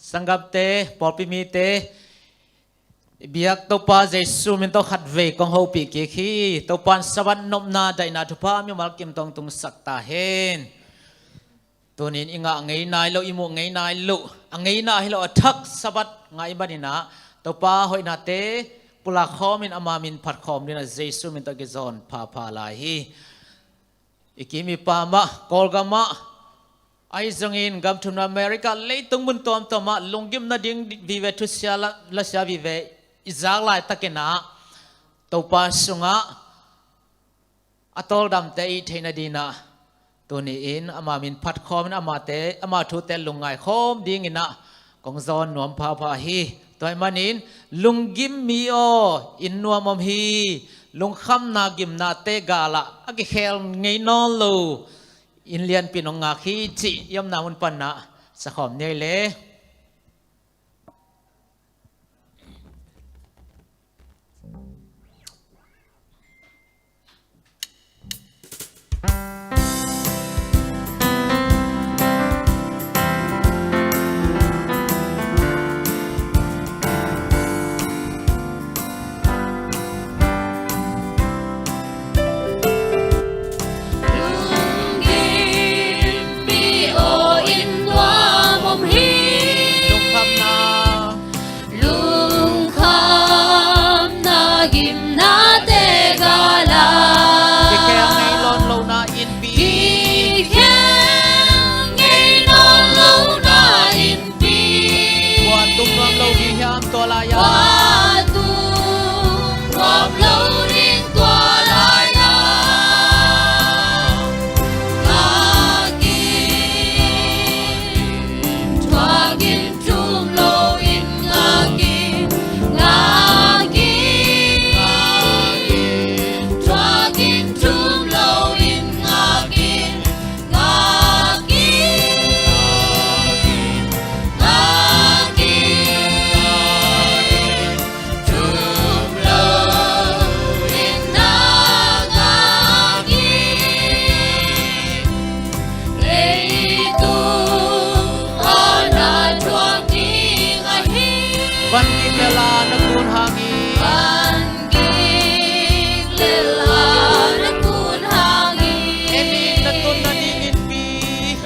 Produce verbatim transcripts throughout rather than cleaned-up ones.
Sanggamte, pawlpi mite, biak Topa Jesu min tawh khatvei kong hopih kik hi. Topa in Sabbath nopna daihna thupha mimal kim tawh tungsak ta hen. Tunin i ngah ngei nai lo, i muh ngei nai lo, a ngeina hi lo, a thak Sabbath ngah i manin ah Topa hoihnate pulak khawmin ama min phat khawm dingin ah Jesu min tawh kizawn phapha lai hi. I kim i pam ah, Kawlgam ah, ahi zongin gam thumna America, leitung mun tuamtuam ah lunggim nading vive, thusia la, lasia vive i zak laitakin ah Topa sungah a tawldamte i theih nadingin ah tuni-in ama min phat khawmin amate, ama thute lungngai khawm dingin ah kong zawn nuam phapha hi. Tua ahih manin, lunggim mi aw, inn nuam om hi. Lungkhamna gimnate galah a kikhel ngei nawn lo inn lianpi in hong ngak hi, cih i omna mun panin ah sakhawm ni ei le. Lunggim mi aw, inn nuam om hi. Lungkhamna, lungkhamna gimnate galah kikhel ngei nawn lohna innpi, kikhel ngei nawn lohna innpi. Kua tum nuam lo ding hiam tua lai-ah? Kua tum nuam lo ding tua lai-ah? Ngak in, thuak in, thum loin ngak in, ngak in, thuak in, thum loin ngak in, ngak in, ngak in, thum loin na ngak in. Leitung a na thuak ding ahi. Van gik lel a na tun hangin. Van gik lel a na tun hangin. En in na tun nading innpi.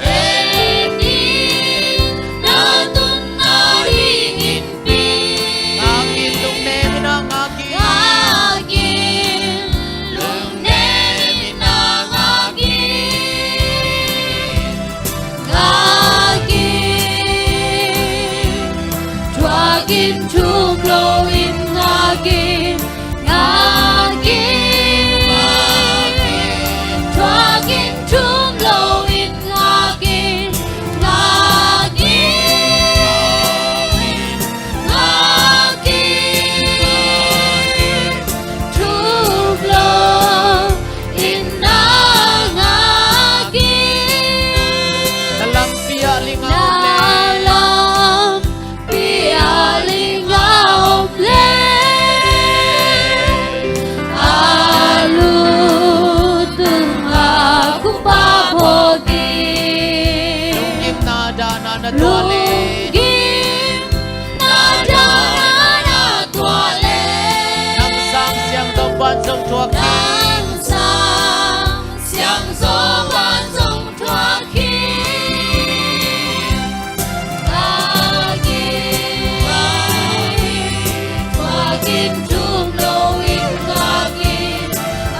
En in na tun nading innpi. Ngak in, lungnem in ah ngak in. Ngak in, lungnem in ah ngak in. Ngak in, thuak in, thum loin ngak in. Ngak in, thuak in, thum loin ngak in. Ngak in, ngak in, thum loin na ngak in. Na lampi ah ling a om leh. Na lampi ah ling a om leh. A lutung a kumpa phawk in. Lunggimna dahna na tuah leh. Lunggimna dahna na tuah leh. Nang sang siangtho pan zong thuak hi. Nang sang siangtho pan zong thuak hi. Ngak in, ngak in, thuak in, thum loin ngak in.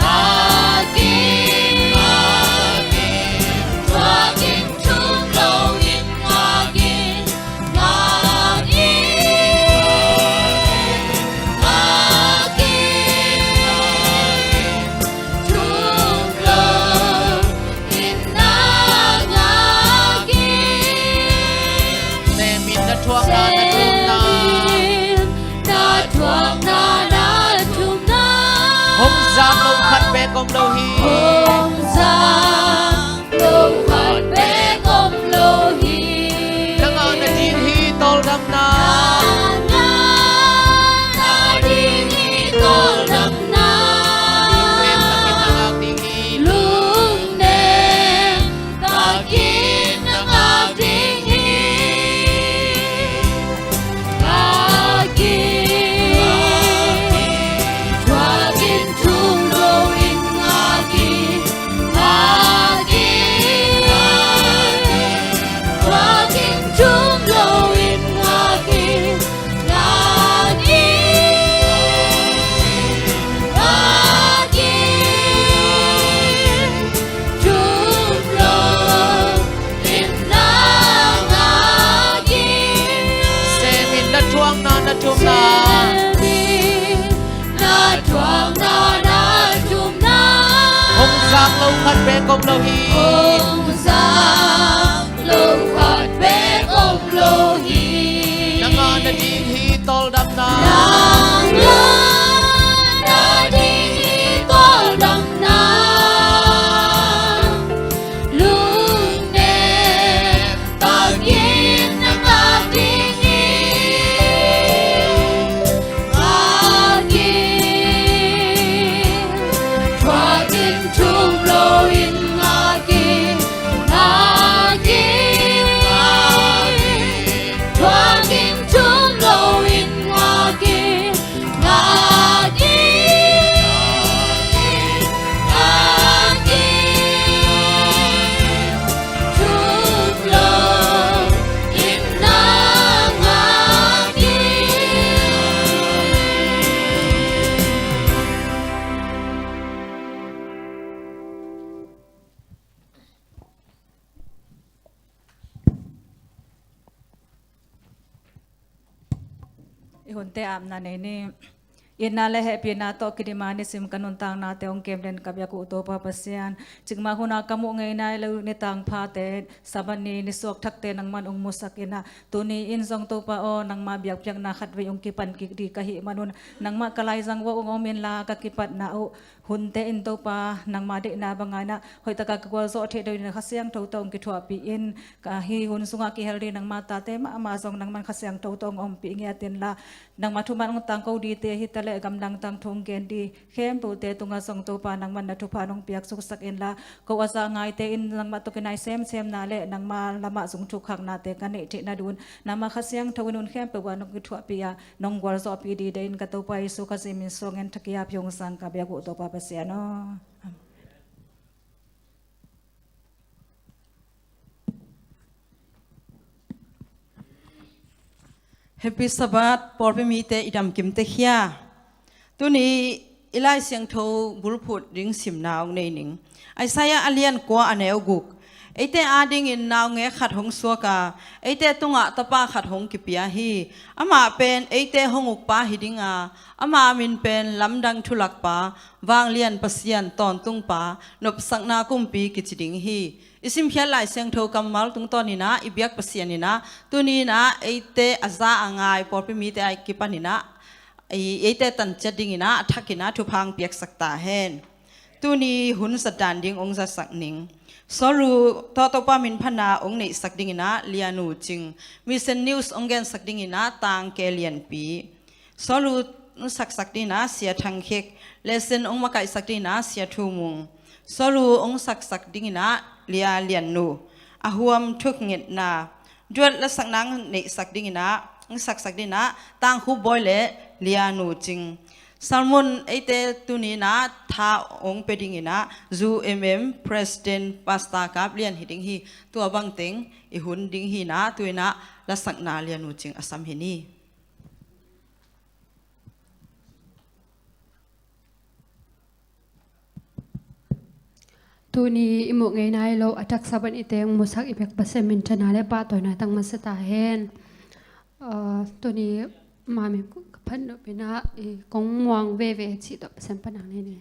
Ngak in, ngak in, thuak in, thum loin ngak in. Ngak in, ngak in, thum loin na ngak in. Sem in na thuakna na thumna. Sem in na thuakna na thumna. Hong zam lo khat beek om lo hi. Hong zam lo khat beek om lo hi. Na ngah nading hi tawldamna. Na ngah nading hi tawldamna. Lungnem takin na ngak ding hi. Lungnem takin na ngak ding hi. Tumna. Seli na tuang na na tumna. Hong zak lo khat bek om lo hi. Hong zak lo khat bek om lo hi. Nang a na ding hi tawldamna. Nang a na ding hi tawldamna. Lungnem takin na ngak ding hi. Ngak in, thuak in thum loin ngak in, ngak in, ngak in, thuak in thum loin ngak in. I hunte apna nei ni. Itna le hehpihna tawh kidima nisim ka nuntaknate hong kem den ka biak uh Topa Pasian. Cikmah huna ka muh ngeina i lo ni tangphate, Sabbath ni, ni suak thakte nangman hong musak in ah, tuni in zong Topa aw, nangma biakpiakna khatvei hong kipan kik ding ka hih manun, nangmah ka laizang vuah hong om inla, ka kipatna uh hunte in Topa nangma deihna banga in ah hoihtaka ka gualzawh theih deuh in ah Kha Siangtho tawh hong kithuahpih in, ka hih hun sungah kihel ding nangma tate mahmah zong nangman Kha Siangtho tawh hong ompih ngiat inla, nangma thuman hong tangko dingte hi taleh gamdang tangthu hong gen ding khempeuhte tungah zong Topa nangman na thupha nong piak suksak inla, ko a za ngaite in nangmah tawh kinai semsemna le nangma lamah zong thukhaknate ka neih theih nading un nangma Kha Siangtho in hun khempeuh ah nong kithuahpih a nong gualzawhpih ding deih in ka Topa Jesu Khazih min suangin thakiap hi hong sang ka biak uh Topa Pasian aw. Happy Sabbath, pawlpi mite i damkim tek hia? Tuni i Lai Siangtho bulphuh ding simna hong nei ning. Isaiah a lian kua a neu guk. Eite adingin naungek khat hong suak a, eite tungah tapa khat hong kipia hi. Amah pen eite hong ukpa hi ding a, ama min pen Lamdang Thulakpa, Vanglian Pasian, Tawntungpa, Nopsakna Kumpi kici ding hi. I simkhiat Lai Siangtho kammal tungtawn in ah i biak Pasian in ah tuni in ah eite a za a ngai pawlpi mite a kipan in ah i, eite tanciat ding in ah a thak in ah thupha hong piaksak ta hen. Tuni hun zat dan ding hong zatsak ning. Sawlu tawh Topa min phatna hong neihsak ding in ah Lianu Cing. Mission News hong gensak ding in ah Tangke Lianpi. Sawlu hong saksak ding in ah Sia Thang Khek. Lesson hong makaihsak ding in ah Sia Thu Mung. Sawlu hong saksak ding in ah Lia Lian Nu. A huam thuk ngetna. Duet lasakna hong neihsak ding in ah, hong saksak ding in ah Tang Khup Bawi le Lia Nu Cing. Sermon eite tuni in ah tha hong pia ding in ah Zu M M President Pastor Kap Lian hi ding hi. Tua bangteng i hun ding hi in ah tu in ah lasakna Lia Nu Cing a sam hi ni. Tuni i muh ngei nai lo a taksa ban i teng musak i pek Pasian minthanna le pahtawina tang masa ta hen. Ah, tuni ma min ka phat nop in ah i kong muang veve cih tawh Pasian pan ang nei ni.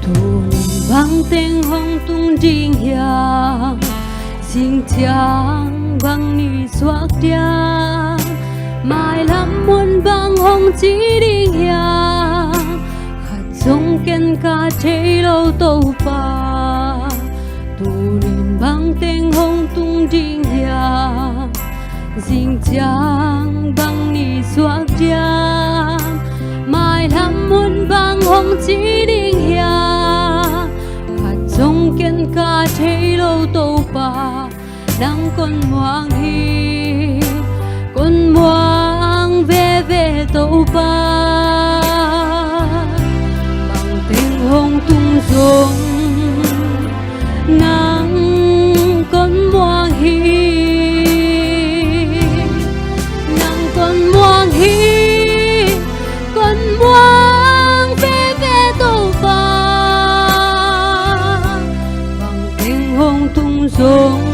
Tun bang teng hong tung ding hiam? Sing ciang bang ni suak diam? Mailam mun ci ding hiam? Khat zong ken ka thei lo Topa, tuni-in bang teng hong tung ding hiam? Zing ciang bang ni suak diam? Mailam hun bang hong ci ding hiam? Khat zong ken ka thei lo Topa, nang kon muang hi, kon muang veve Topa. Bang teng hong tung zong nang kon muang hi, nang kon muang hi, kon muang veve Topa. Bang teng hong tung zong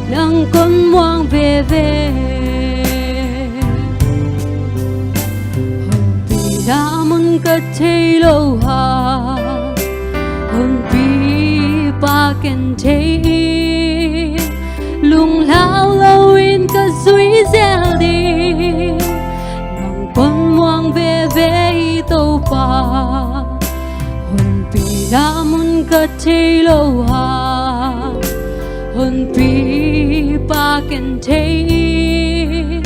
nang kon muang veve. Honpi dah mun ka thei lo hang, honpi pa ken thei in, lunglau lo in ka zui zel ding. Nang kon muang veve hi Topa, honpi dah mun ka thei lo hang, honpi pa ken thei in,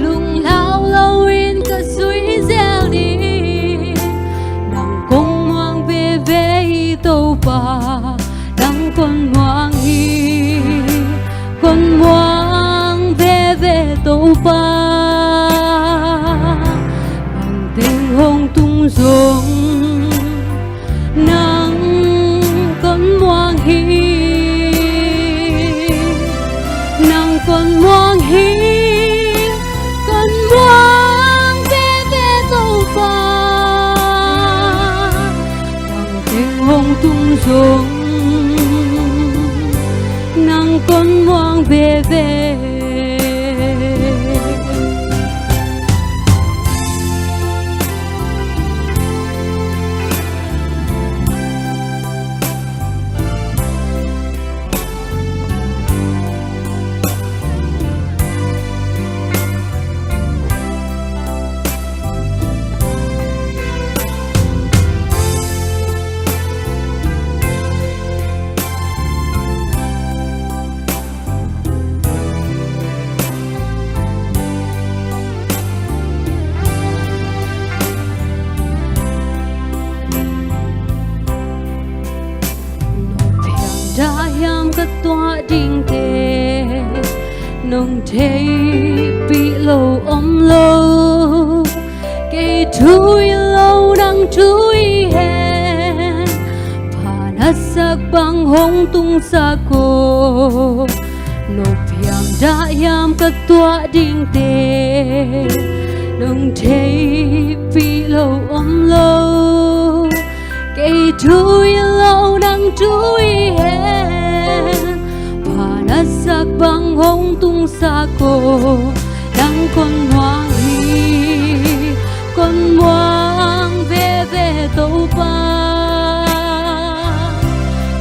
lunglau lo in ka zui zel ding. Nang kon muang veve hi Topa, nang kon muang hi, kon muang veve Topa. Bang teng hong tung zong nang kon muang hi, nang kon muang hi, kon muang veve Topa. Bang teng hong tung zong nang kon muang veve. Nong phiam dah hiam ka tuah dingte, nong theihpih lo om lo. Kei thu hi lo nang thu hi hen, pha na sak bang hong tung sak aw. Nong phiam dah hiam ka tuah dingte, nong theihpih lo om lo. Kei thu hi lo nang thu hi hen, pha na sak bang hong tung sak aw. Nang kon muang hi, kon muang veve Topa.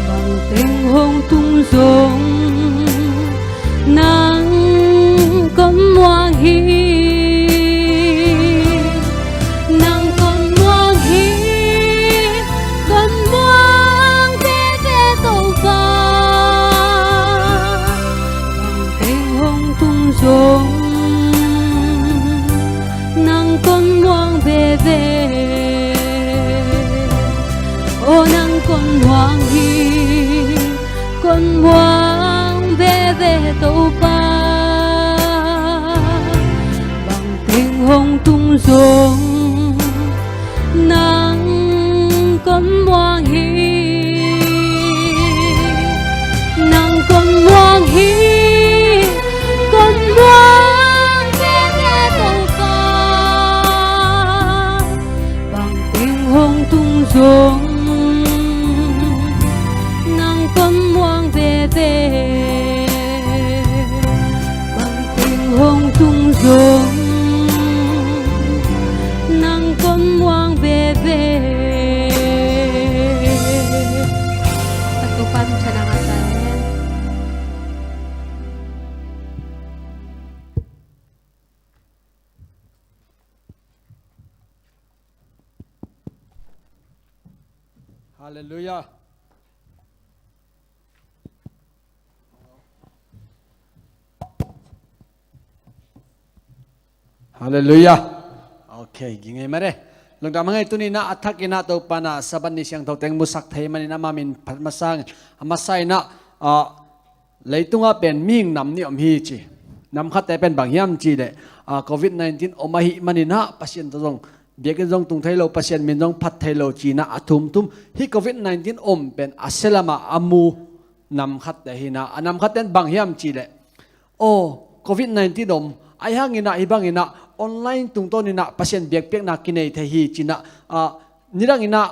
Bang teng hong tung zong nang kon muang hi, nang kon muang hi, kon muang veve Topa. Bang teng hong tung zong nang kon muang veve. Aw nang kon muang hi, kon muang veve Topa. Bang teng hong tung zong nang kon muang hi, nang kon muang hi, kon muang veve Topa. Bang teng hong tung zong nang kon muang veve. Bang teng hong tung zong Halleluiah. Halleluiah. Ok, ging ei mare. Lungdam hang ei. Tuni-in ah a thakin ah Topa in ah Sabbath ni siangtho teng musak thei manin ama min phat masa hang. A masa in ah, ah, leitungah pen mihing nam nih om hi ci. Nam khatte pen bang hiam cih leh, ah, covid nineteen om ahih manin ah Pasian tawh zong biakinn zong tung thei lo, Pasian min zong phat thei lo ci-in ah a thum thum. Hih covid nineteen om pen a sia lamah a mu nam khatte hi-in ah, a nam khatte in bang hiam cih leh, aw, covid nineteen om, ahih hangin ah hih bangin ah online tungtawnin ah Pasian biakpiakna kinei thei hi ci-in ah, ah, nidangin ah,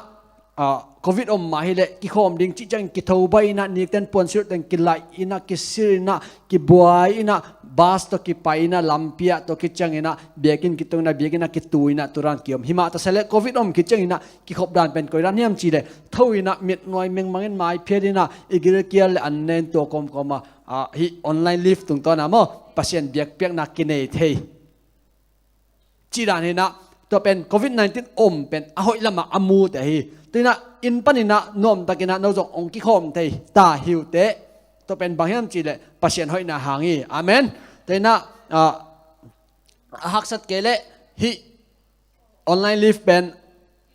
ah, covid om mah hi leh kikhawm ding cih ciangin kitho baih in ah, nikten puansilh teng kilaih in ah, kisir in ah, kibuai in ah, bus tawh kipai in ah, lampi ah, tua khit ciangin ah biakinn kitung in ah, biakinn ah kitu in ah, tua dan ki-om. Himah ta se leh covid om khit ciangin ah kikhop dan pen koi dan hiam cih leh, tho in ah mitnuai mengmang in maiphiat in ah, i gilkial leh an nen tua kawmkawm ah, ah, hih online live tungtawn ah maw, Pasian biakpiakna kinei thei cih dan hi-in ah, tua pen covid nineteen om pen a hoih lamah a mute hi. Tua hi-in ah inn panin ah nuamtakin ah no zong hong kikhawm thei ta hi uh teh. Tua pen bang hiam cih leh Pasian hoihna hang hi. Amen. Tua hi-in ah, ah, a haksat kei leh hih online live pen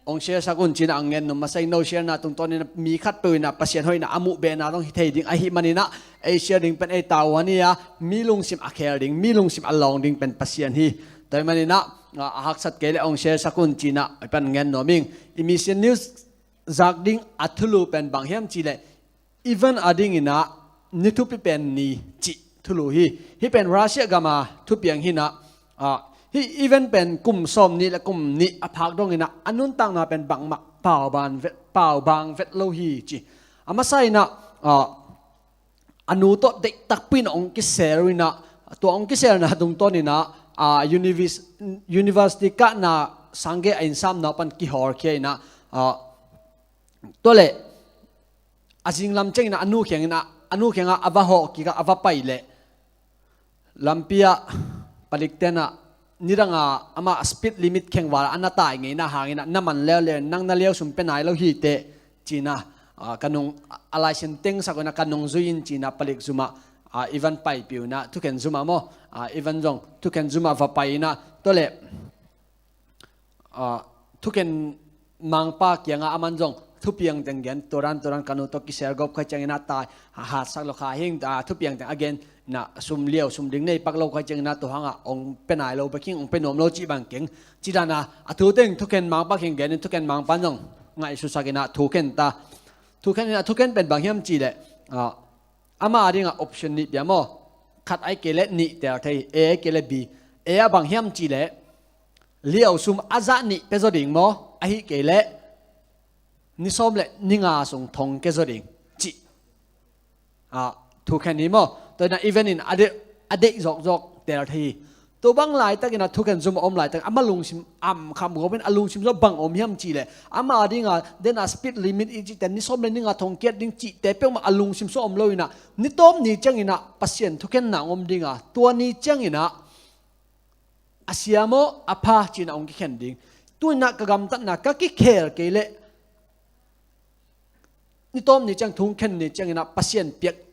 hong share sak un ci-in ah hong ngen nuam masa ing. No share na tungtawnin ah mi khatpeuh in ah Pasian hoihna a muh behna zong hi thei ding ahih manin ah, ei share ding pen ei tavuan hi a, mi lungsim a khel ding, mi lungsim a lawng ding pen Pasian hi. Tua ahih manin ah, a haksat kei leh hong share sak un ci-in ah ei pan ngen nuam ing. I mission news zak ding a thulu pen bang hiam cih leh, event adingin ah ni thupi pen ni cih thulu hi. Hih pen Russia gam a thupiang hi-in ah, ah, hih event pen kum sawmnih leh kum nih a phak dongin ah a nuntakna pen bangmah pauban vet, paubang vet lo hi ci. A masa in ah, ah, a nu tawh deih takpi in ah hong kisel uh in ah, tua hong kiselna tungtawnin ah, ah, univers-, university kahna sang gei a innsam nau pan kihawlkhia in ah, ah, tua leh a zinglam ciangin ah a nu kiangin ah, a nu kiangah a va hawh kik a, a va pai leh, lampi ah palikten ah, nidang a amah speed limit khengval a na tai ngeina hangin ah, na man leuleu, nang na liausum pia nai lo hi teh ci-in ah, ah, ka nung, a license teng sak un ah ka nung zui in ci-in ah palik zum ah, ah, i van paipih un ah, thukhen zum ah maw, ah, i van zong thukhen zum ah va pai in ah, tua leh, ah, thukhen mangpa kiangah aman zong thupiang teng gen, tua dan tua dan ka nu tawh kisel gawp kha ciangin ah tai, ha, hatsak lo kha hing, ah, thupiang teng a gen in ah, sum liau sum ding nei pak lo kha ciangin ah tua hangah hong pia nai lo bek hing, hong pia nuam lo cih bang keng. Cih dan ah a thu teng thukhen mangpa kiang gen in, thukhen mangpa in zong ngaihsutsak in ah thukhen ta. Thukhen in ah, thukhen pen bang hiam cih leh, ah, ama adingah option nih pia maw. Khat ahih kei leh nih tel thei, A ahih kei leh B. A ah bang hiam cih leh, liausum a zah nih pia zaw ding maw, ahih kei leh ni sawm leh ni nga sung thong kia zaw ding cih, ah, thukhen hi maw. Tua hi-in ah event in a deih, a deih zawkzawk tel thei hi. Tua bang laitakin ah thukhen zum a om laitakin ama lungsim am kham gawpin, a lungsim zong bang om hiam cih leh, ama dinga, den a speed limit i cihte ni sawm le ni nga thong kiat ding cihte peuhmah a lungsim sung om lo-in ah, ni tawp ni ciangin ah Pasian thukhenna hong om ding a, tua ni ciangin ah a siam aw, a pha ci-in ah hong kikhen ding. Tu-in ah ka gamtatna ka kikhel kei leh, ni tawp ni ciang, thukhen ni ciangin ah Pasian piak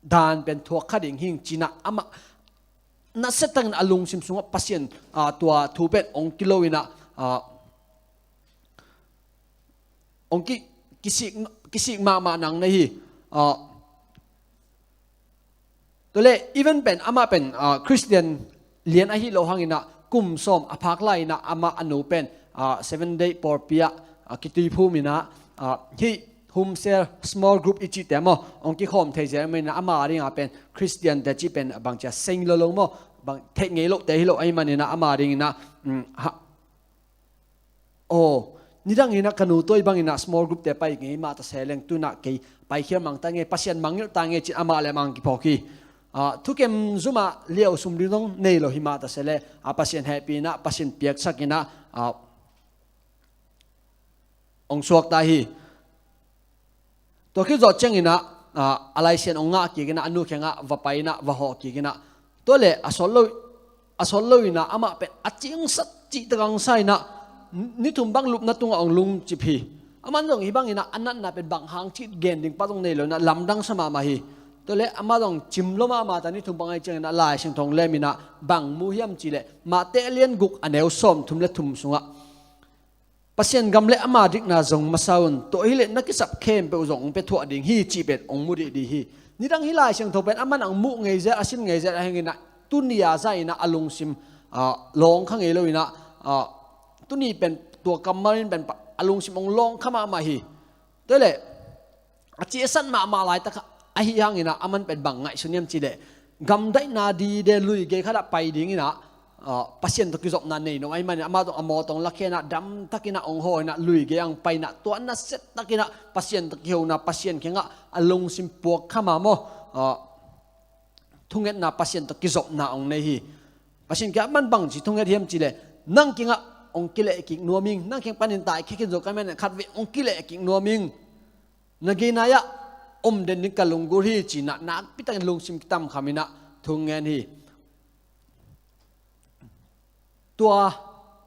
dan pen thuak kha ding hing ci-in ah amah nasia takin a lungsim sungah Pasian, ah, tua thu pen hong kilo-in ah, ah, hong ki, kisik, kisik mahmah nang na hi. Ah, tua leh, even pen, amah pen, ah, Khristian lian ahi lo hangin ah, kum sawm a phak lai-in ah, amah a nu pen, ah, Seven Day pawlpi ah, ah, kituiphum in ah, ah, hih home cell small group i cihte maw, hong kikhawm thei zel manin ah, ama dingah pen Khristiante cih pen bangci a seng lo lo maw, bang theih ngei lohte hi lo ahih manin ah, ama dingin ah, um, ha, aw, nidangin ah ka nu tawh hih bangin ah small group-te pai ngei mah ta se leng, tu-in ah kei paikhia mang ta ngei, Pasian mangngilh ta ngei ci-in amah le amah kiphawk hi. Ah, thuken zum ah liausum ding zong nei lo hi mah ta se leh, ah, Pasian hehpihna, Pasian piaksak in ah, ah, hong suak ta hi. Tua khit zawh ciangin ah, ah, a license hong ngah kik in ah, a nu kiangah va pai in ah, va hawh kik in ah. Tua leh a sawt lo, a sawt lo-in ah, amah pen a cingsat cihtak hong sa in ah, ni thum bang lupna tungah hong lungcip hi. Aman zong hih bangin ah a natna pen bang hang cih gen ding pah zong nei lo in ah lamdang sa mahmah hi. Tua leh amah zong cim lua mahmah ta, ni thum pang ahih ciangin ah Lai Siangtho lem in ah bang mu hiam cih leh Matthai a lian guk a neu sawmthum le thum sungah Pasian gam le ama dikna zong masa un, tua hileh na kisap khempeuh zong hong pia thuah ding hi cih pen hong mu dihdih hi. Nidang hih Lai Siangtho pen aman hong muh ngei zel, a sin ngei zel ahih hangin ah tuni a zah in ah a lungsim, ah, lawng kha ngei lo in ah, ah, tuni pen tua kammal in pen a lungsim hong lawng kha mahmah hi. Tua leh a ciasat mahmah laitak ahih hangin ah aman pen bang ngaihsun hiam cih leh gamdaihna dide lui gei khat ah pai dingin ah, ah, Pasian tawh kizopna nei nuam ahih manin amah tawh a mawtaw hong lakhia in ah damtakin ah hong hawh in ah lui gei ah hong pai in ah tua nasia takin ah Pasian tawh kihona, Pasian kiangah a lungsim puak kha mahmah, ah, thungetna, Pasian tawh kizopna hong nei hi. Pasian kiangah aman bangci thunget hiam cih leh, nang kiangah hong kilehkik nuam ing, nang kiang panin taikhia khin zo ka hih manin khatvei hong kilehkik nuam ing. Na gei nai-ah om den ding ka lunggulh hi ci-in ah nakpi takin lungsim kitamkham in ah thu ngen hi. Tua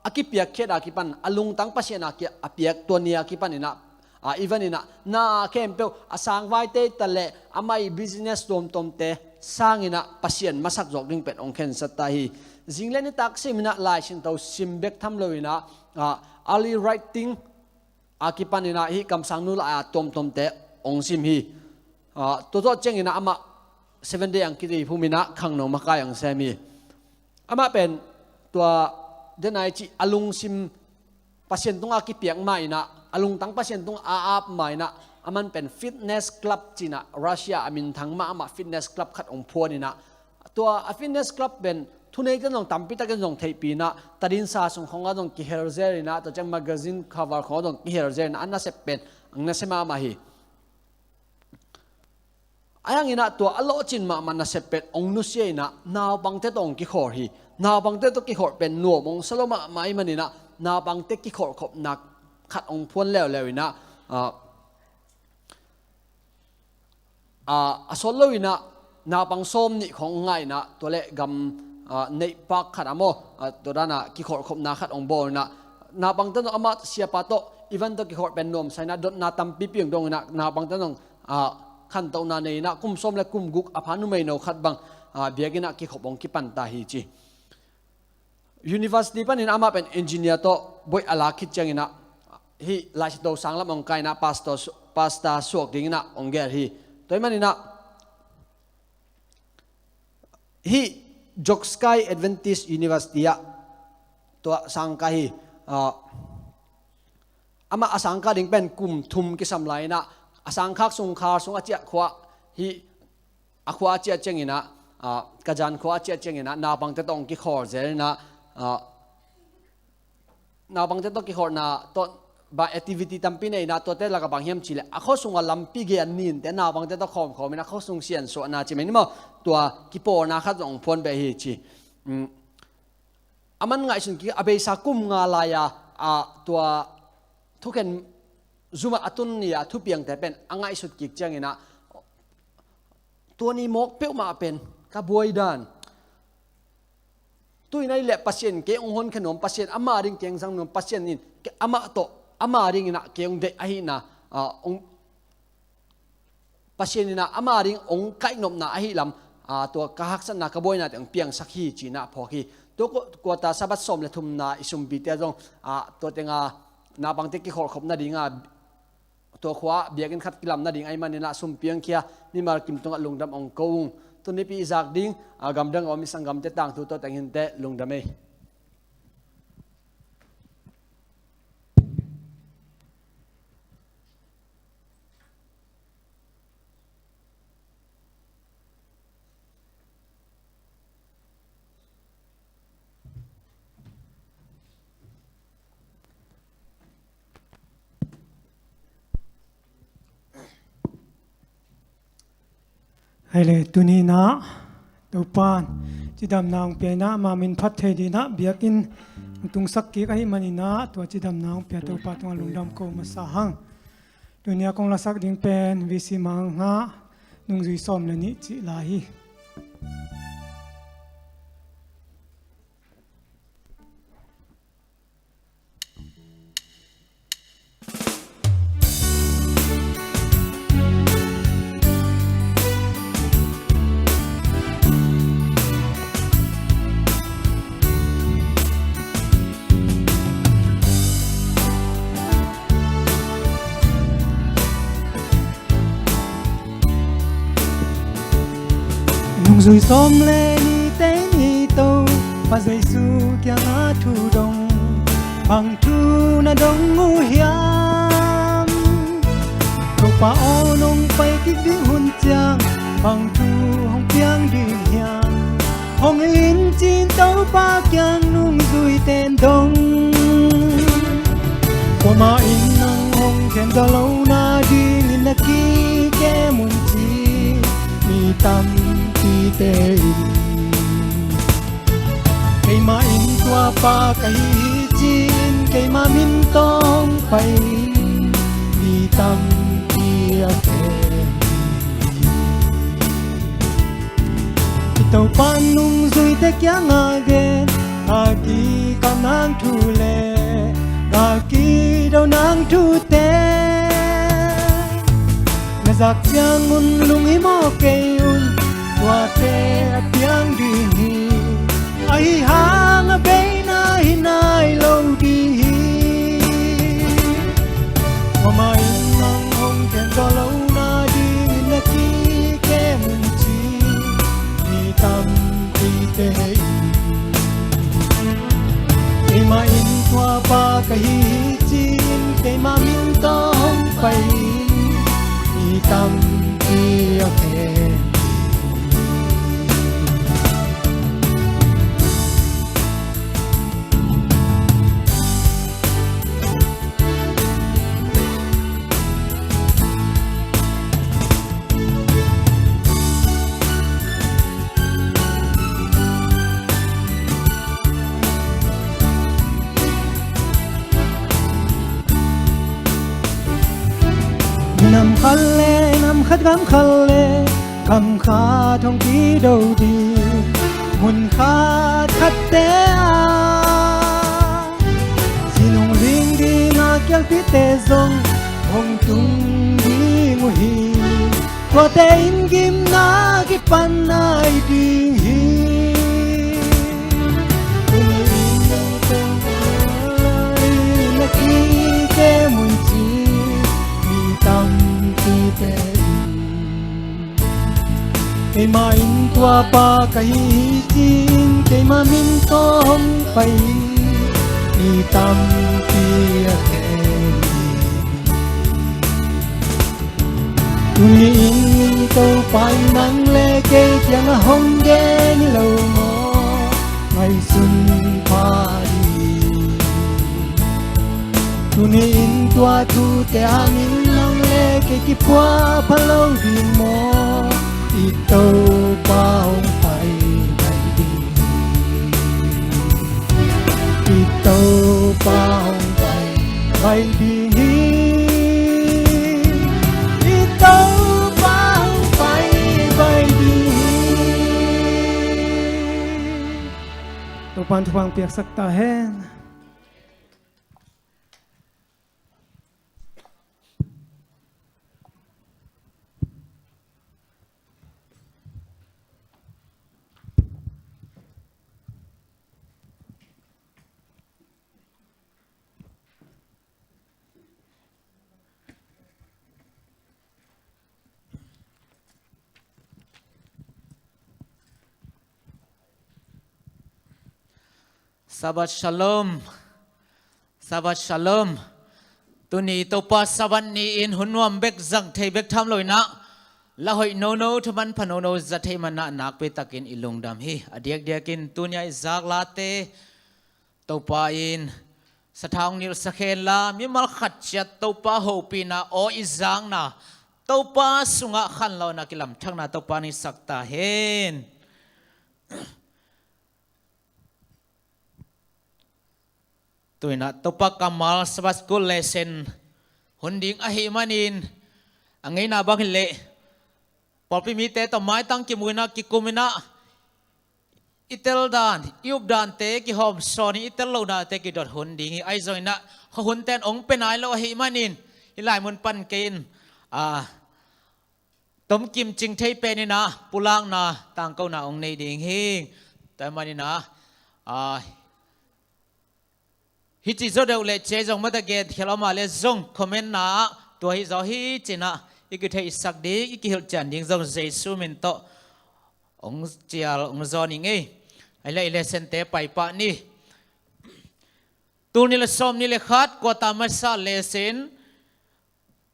a kipiakkhiat a kipan, a lungtang Pasian a ki-, a piak tua ni a kipan in ah, a, i van in ah na khempeuh a sangvaite ta leh amah i business tuamtuamte sangin ah Pasian masak zawk ding pen hong khensat ta hi. Zing le nitak sim in ah Lai Siangtho sim bek tham lo in ah, a, early writing a kipan in ah hih kamsangnu la-a tuamtuamte hong sim hi. Ah, tua zawh ciangin ah amah Seventh Day ang kiti phum in ah khangno makai ang sem hi. Amah pen tua denai cih a lungsim Pasian tungah kipiak ma in ah, a lungtang Pasian tungah a ap ma in ah, aman pen fitness club ci-in ah Russia a minthang mah, amah fitness club khat hong phuan in ah, tua a fitness club pen thuneite zong tampi takin zong theihpih in ah, tadinsa sung khawngah zong kihel zel in ah, tua ciang magazine cover khawngah zong kihel zel in ah, a nasep pen ang nasia mahmah hi. Ahih hangin ah tua a lawhcin mahmah nasep pen hong nusia in ah naupangte tawh hong kikhawl hi. Naupangte tawh kikhawl pen nuam hong sa lo mahmah ahih manin ah naupangte kikholhkhopna khat hong phuan leuleu in ah, ah, a, a sawt lo in ah naupang sawmnih khawng ngah in ah, tua leh gam, ah, neihpak khat ah maw, ah, tua dan ah kikholhkhopna khat hong bawl in ah, naupangte tawh amah siapa tawh i van tawh kikholh pen nuamsa in ah dotna tampipi hong dong in ah naupangte tawh, ah, khantohna nei in ah kum sawm le kum guk a pha numeino khat bang, ah, biakinn ah kikhop hong kipan ta hi ci. University panin amah pen engineer tawh bawi a lak khit ciangin ah, hih Lai Siangtho sang lam hong kai in ah pastor su-, pastor suak dingin ah hong gel hi. Tua ahih manin ah hih Jokskei Adventist University ah tua sang kai hi. Ah, amah a sang kai ding pen kum thum kisam lai in ah, a sangkhak sung khar sung a ciah khua, hih a khua a ciah ciangin ah, ah, Kazan khua a ciah ciangin ah naupangte tawh hong kikhawl zel in ah, ah, naupangte tawh kikholhna tawh bang activity tampi nei in ah, tuate lakah bang hiam cih leh a khua sungah lampi gei a ninte naupangte tawh khawmkhawm in ah khua sung siansuahna ci mai ni maw, tua kipawlna khat zong hong phuan beh hi ci. Um, aman ngaihsun kik a, beisa kum nga lai-a, a, tua thukhen zum ah a tun ni-a thupiangte pen a ngaihsut kik ciangin ah, tua ni mawk peuhmah pen ka buai dan. Tu in ahih leh Pasian kei hong honkhia nuam, Pasian ama ding kei hong zang nuam, Pasian in kei amah tawh, ama dingin ah kei hong deih ahihna, ah, hong, Pasian in ah ama ding hong kaihnopna ahih lam, ah, tua ka haksatna, ka buainate hong piangsak hi ci-in ah phawk hi. Tua ku-, kuata Sabbath sawm le thumna i sumpite zong, ah, tua tengah naupangte kikholhkhop nading ah, tua khua biakinn khat kilam nading ahih manin ah sumpi hong khia, mimal kim tungah lungdam hong ko ung. Tunipi i zak ding, ah, gamdang a om i sanggamte tangthu tawh teng hinteh, lungdam ei. Hei le, tuni in ah Topa'n cidamna hong pia in ah, ama min phat thei dingin ah biakinn hong tungsak kik ahih manin ah, tua cidamna hong pia Topa tungah lungdam ko masa hang. Tuni a kong lasak ding pen V C Mang Nga, nungzui sawm le nih cih la hi. Zui sawm le nite ni Topa Jesu kiangah thu dong, bang thu na dong uh hiam? Topa aw nong pai kik ding hun ciang, bang thu hong piang ding hiam? Hong in cin Topa kiang nungzui ten dong. Kuamah in nang hong khen zaw lo nadingin na kikem un ci mi tampite in. Keimah in tua pa ka hi hi ci-in keimah min tawh hong pai mi tampi a khem hi. I Topa nungzuite kiangah gen, a kikamna thu le a kidouna thute na zak ciangun lunghimawh kei un, tuate a piang ding hi. Ahi hang a beina hi nai lo ding hi. Kuamah in nang hong khen zaw lo nadingin na kikem un ci mi tampite in. Keimah in tua pa ka hi hi ci-in keimah min tawh hong pai mi tampi a khem hi. Nam khat le nam khat, gam khat le gam khat hong kido ding, mun khat khatte ah sin hong ling ding a, kialpite zong hong tung ding uh hi. Tuate in gimna kipan nai ding hi. Tuni in na kikem un ci mi tampite in. Keimah in tua pa ka hi hi ci-in keimah min tawh hong pai mi tampi a khem hi. Tuni in Topa in nang le kei kiangah hong gen hi lo maw? Ngaihsun pha ding. Tuni in tua thute hangin nang le kei kiphuah pha lo ding maw? I Topa hong pai bai ding. I Topa hong pai bai ding hi. I Topa hong pai bai ding hi. Topa'n thupha hong piaksak ta hen. Shabbat Shalom. Shabbat Shalom. Tuni Topa Shabbat ni-in hun nuam bek zang thei bek tham lo in ah, la hoih nono, thaman pha nono za thei man ah nakpi takin i lungdam hi. A diakdiakin tuni-a i zak late Topa in sathau hong nilhsak hen la, mimal khat ciat Topa hopihna aw i zakna, Topa sungah khanlawhna kilamthakna Topa in hong hisak ta hen. Tu-in ah Topa kammal Sabbath School lesson hun ding ahih manin, a ngeina bang hileh pawlpi mite tawh maitang kimu in ah, kikum in ah, i tel dan, i up dante kihawm sawn hi, i tel lohnate kidot hun ding hi. Ahi zongin ah khuahunte in hong pia nai lo ahih manin, hih lai mun pan kei in, a, tomkim cing thei pen in ah pulakna, tangkona hong nei ding hi. Tua ahih manin ah, a, hih ci zaw deuh leh ci zong mata gen khial om a leh zong comment na ah tua hih zaw hi ci-in ah i kitheihsak ding, i kihilhcian ding zong Jesu min tawh ong cial ong zawn i ngei. Ai le i lesson te paipah ni. Tul ni le sawm ni le khat quarter masa lesson.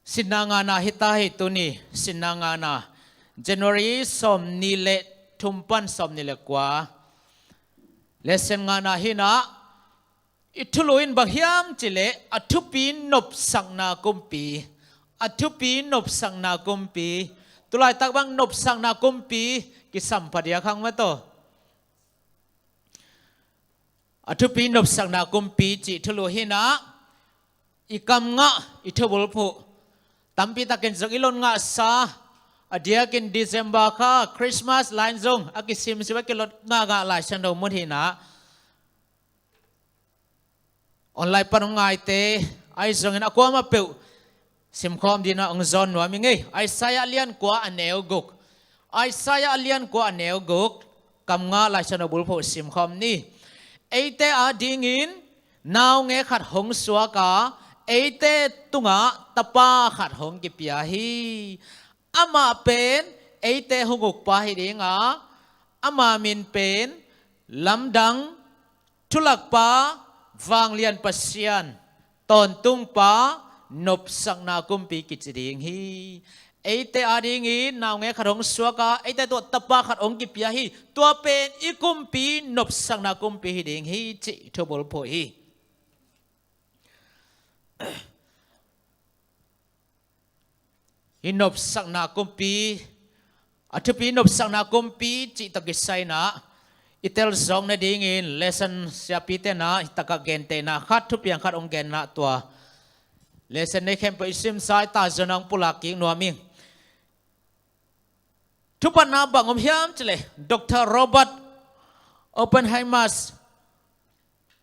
Sinna ngana hita hi tuni, sinna ngana January sawm ni le thum pan sawm ni le kua. Lesson ngana hinah i thulu in bang hiam cileh a thupi nopsakna kumpi. A thupi nopsakna kumpi. Tulaitak bang nopsakna kumpi kisam phadiak hang mataw. A thupi nopsakna kumpi cih thulu hinah i kam ngah i thubulphuh. Tampi takin zong i lot ngahsa a diakin December kha Christmas lain zong a kisimsim a kilot ngahngah Lai Siangtho mun hinah. Online pan hong ngaite ai zongin a kuamah peuh simkhawm dinah hong zawn nuam i ngei. Isaiah lian kua a neu guk. Isaiah lian kua a neu guk. Kam nga Lai Siangtho bulphuh simkhawm ni. Eite adingin naunge khat hong suak a, eite tungah tapa khat hong kipia hi. Amah pen eite hong ukpa hi dinga, ama min pen Lamdang, Thulakpa, Vanglian Pasian, Tawntungpa, Nopsakna Kumpi kici ding hi. Eite adingin naunge khat hong suak a, eite tungah tapa khat hong kipia hi. Tua pen i kumpi nopsakna kumpi hi ding hi cih thubulphuh hi. Hi nopsakna kumpi, a thupi nopsakna kumpi cih tawh kisai inah i telzawng nadingin lesson siapi tenah hi takah gentehna khat, thupiang khat hong genna tua lesson nei khempeuh i simsa i tazawna hong pulak kik nuam ing. Thupatna bang om hiam cileh Doctor Robert Oppenheimer,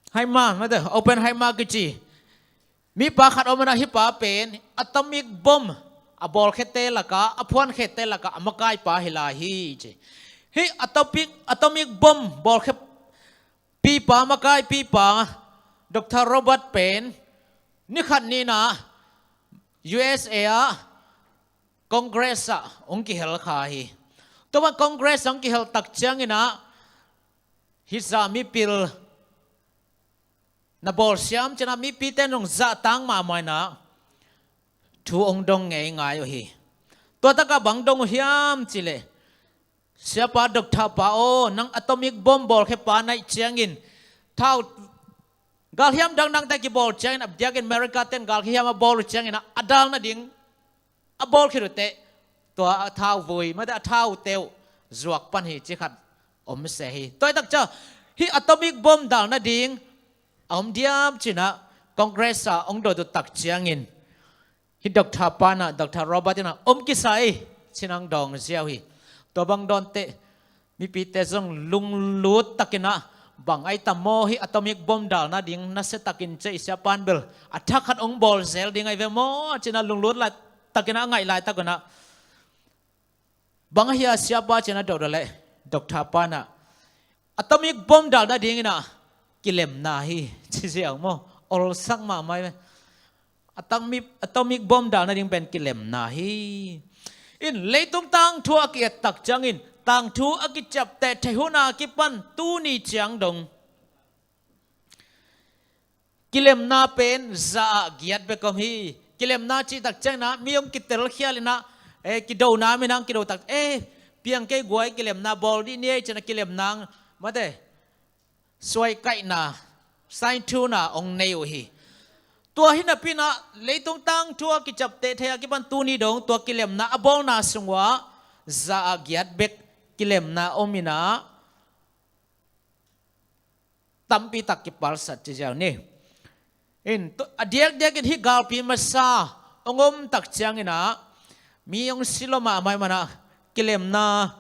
Heimer, mate, Oppenheimer kici mipa khat om inah, hih pa pen atomic bomb a bawlkhiate lakah, a phuankhete lakah a makaipa hi lai hi ci. Hih atomic, atomic bomb bawlkhe pipa, makai pipa Doctor Robert pen nikhat ni inah U S A ah Congress ah hong kihel kha hi. Tua bang Congress ah hong kihel tak ciang inah hih zah mipil na bawl siam ci inah mipite in hong zahtak mahmah inah thu hong dong ngeingai uh hi. Tua takah bang dong uh hiam cileh, siapa, doctor pa aw, nang atomic bomb bawlkhepa na hih ciangin thau, galhiam dangdangte kibawl ciangin, a diakin America ten galhiam a bawl uh ciangin a dal nading a bawl khit uh teh tua a thauvui, mate, a thaute uh zuak pan hi ci khat om se hi. Tua hi tak ciang hih atomic bomb dal nading a om diam ci inah Congress ah hong dot uh tak ciangin hih doctor pa inah, Doctor Robert inah om kisa hi ci inah hong dawng ziau hi. Tua bang dawn teh mipite zong lunglut tak inah bang ai tam maw, hih atomic bomb dal nading nasia takin ci a, i siapa in bel a thak khat hong bawl zel ding ahi ve maw ci inah lunglut laitak inah a ngaih laitak inah bang ahi a siapa ci inah dot leh doctor pa inah atomic bomb dal nading inah kilemna hi ci ziau maw. Olsak mahmah hi ve. Atomic, atomic bomb dal nading pen kilemna hi. In leitung tangthu a ki-et tak ciangin tangthu a kiciapteh thei hun a kipan tuni ciang dong kilemna pen za ah giat bek om hi. Kilemna cih tak ciang inah mi hong kitelkhial inah, eh, kidona minah hong kido tak, eh, piang kei guai, kilemna bawl dih ni ei ci inah kilemna, mate, suaikaihna, sainthuna hong nei uh hi. Tua hi napi inah leitung tangthu a kiciapteh thei a kipan tuni dong tua kilemna a bawlna sung uah za ah giat bek kilemna om inah tampi tak kipalsat ci ziau ni. In tu, a diakdiakin hih galpi masa hong om tak ciang inah mi hong si lua mahmah ahih manah kilemna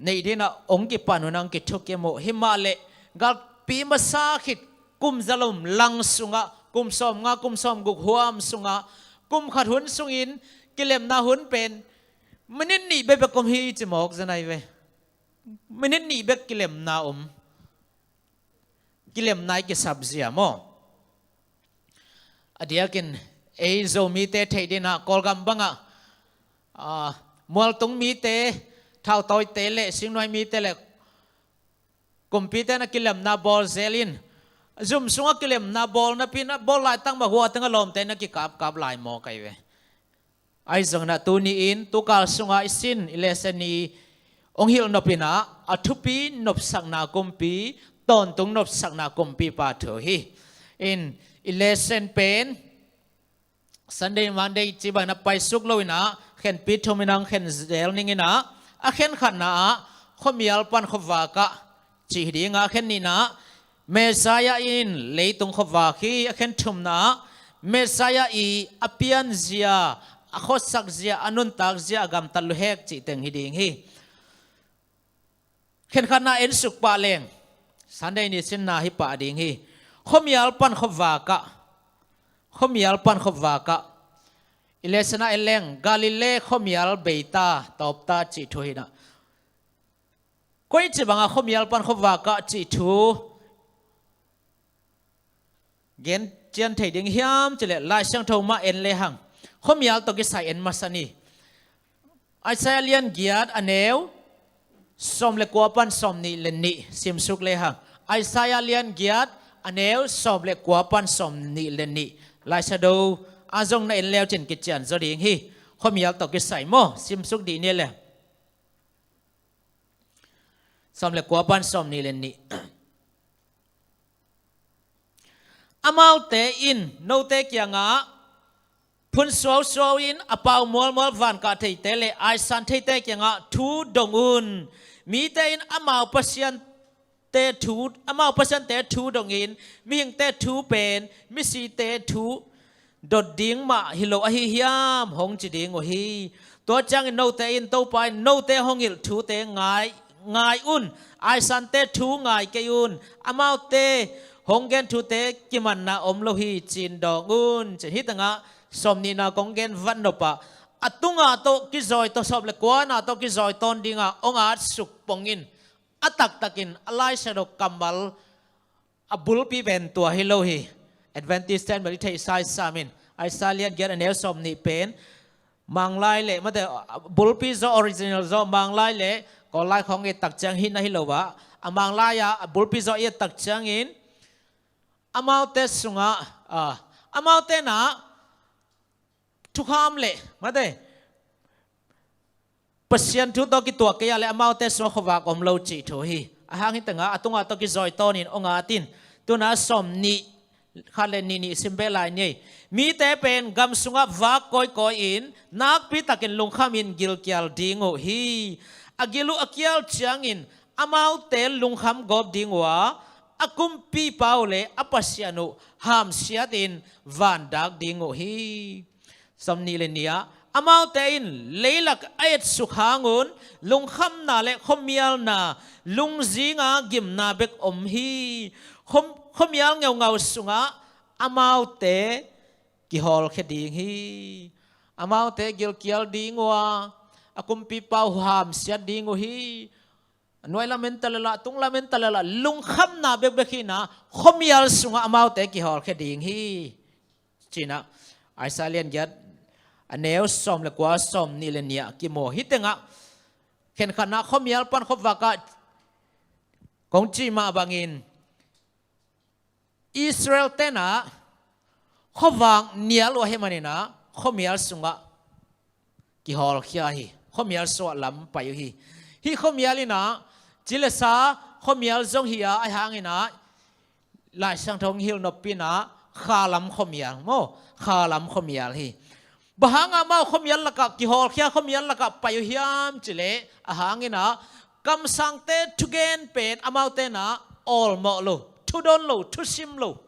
neih ding inah hong kipan uh inah hong kithukim uh. Himahleh galpi masa khit kum zalom lang sungah, kum sawmnga, kum sawmguk huam sungah, kum khat hun sungin kilemna hun pen minit nih bekbek om hi ci mawk zen ahi ve. Minit nih bek kilemna om. Kilemna i kisap zia maw? A diakin ei Zomite theih ding inah Kawlgam bangah, ah, mualtung mite thautawite le singnuai mite le kumpite na kilemna bawl zelin, zum sungah kilemna bawl napi na bawl laitak mah hua tengah lawmte na kikapkap lai maw kai ve. Ahi zongin ah tuni-in tukal sungah i sin i lesson i hong hilh nop in ah a thupi nopsakna kumpi, tawntung nopsakna kumpipa thu hi. In i lesson pen Sunday, Monday cih bangin ah paisuk lo in ah khenpi thum in ah hong khen zel ning in ah, a khen khatna ah khuamial pan khuavak ah cih hi ding a, a khen nihna ah Messiah in leitung khuavak hi, a khen thumna ah Messiah i a pianzia, a khuasakzia, a nuntakzia, a gamtat luhek cih teng hi ding hi. Khenkhatna ensuk pah leng Sunday ni sinna hi pah ding hi. Khuamial pan khuavak ah, khuamial pan khuavak ah, i lesson ah en leng Galilee khuamial beita tawpta cih thu hi in ah, koi ci bangah khuamial pan khuavak ah cih thu gen cian thei ding hiam cih leh Lai Siangtho mah en lehang, khuamial tawh kisai en masa ni. Isaiah lian giat a neu sawm le kua pan sawm nih le nih simsuk lehang, Isaiah lian giat a neu sawm le kua pan sawm nih le nih, Lai Siangtho a zong na en leu cin kician zaw ding hi. Khuamial tawh kisai maw, simsuk dih ni le. Sawm le kua pan sawm nih le nih. Amaute in note kiangah phun suausuau in a pau mualmual vankah theite le aisan theite kiangah thu dong un. Mite in amau pasiante thu, amau pasiante thu dongin mihingte thu pen misite thu dot ding mah hi lo ahi hiam hong ci ding uh hi. Tua ciangin note in Topa in note hong hilh thute ngai, ngai un. Aisante thu ngai kei un. Amaute hong gen thute kimanna om lo hi, ci-in dawng un, ci-in. Hih tengah sawm nihna kong gen vat nop ah, a tungah tawh kizawi tawn, sawm le kuana tawh kizawi tawn dingah hong at suk pongin, a taktakin a Lai Siangtho kammal a bulpi pen tua hi lo hi. Adventist ten bel i theih saisam in, Isaiah lian giat a neu sawm nih pen Manglai le, mate, bulpi zaw, original zaw, Manglai le Kawllai khawng i et tak ciang hih na hi lo ah, a Manglai ah a bulpi zaw i et tak ciangin, amaute sungah, ah, amaute na thukham le, mate, Pasian thu tawh kituak kei a le amaute sungah khuavak om lo cih thu hi. A hang hih tengah a tungah tawh kizawi tawnin hong at in. Tuna sawm nih, khat le nih, nih sim beh lai ni. Mite pen gam sungah vak kawikawi in, nakpi takin lungkhamin gilkial ding uh hi. A gil uh a kial ciangin amaute lungkham gawp ding uh a, a kumpipa uh le a Pasian uh hamsiatin vandak ding uh hi. Sawm nih le nih ah, amaute in leilak a etsuk hangun lungkhamna le khuamialna, lungzinga gimna bek om hi. Khum-, khuamial ngeungau sungah amaute kihawlkhia ding hi. Amaute gilkial ding uh a, a kumpipa uh hamsiat ding uh hi. Nuai lamen talala, tung lamen talala, lungkhamna bekbek hi-in ah, khuamial sungah amaute kihawlkhia ding hi, ci-in ah Isaiah lian giat a neu sawm le kua, sawm nih le nih ah kimu. Hih tengah khenkhatna khuamial pan khuavak ah kong cih mah bangin, Israel-te in ah khuavak nial uh ahih manin ah khuamial sungah kihawlkhia hi. Khuamial sungah lam pai uh hi. Hih khuamial in ah ci le sa khuamial zong hi a, ahi hangin ah Lai Siangtho hong hilh nop in ah kha lam khuamial maw, kha lam khuamial hi. Bang hangah amau khuamial lakah kihawlkhia, khuamial lakah pai uh hiam cih leh, a hangin ah kamsangte thugen pen amaute in ah awlmawh lo, thudawn lo, thusim lo.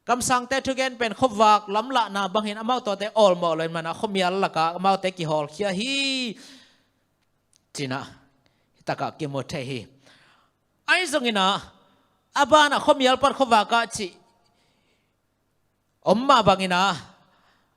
Kamsangte thugen pen khuavak lamlahna bangin amau tuate awlmawh lo ahih manin ah khuamial lakah amaute kihawlkhia hi, ci-in ah hih takah kimu thei hi. Ahi zongin ah a banah khuamial pan khuavak ah cih om mah bangin ah,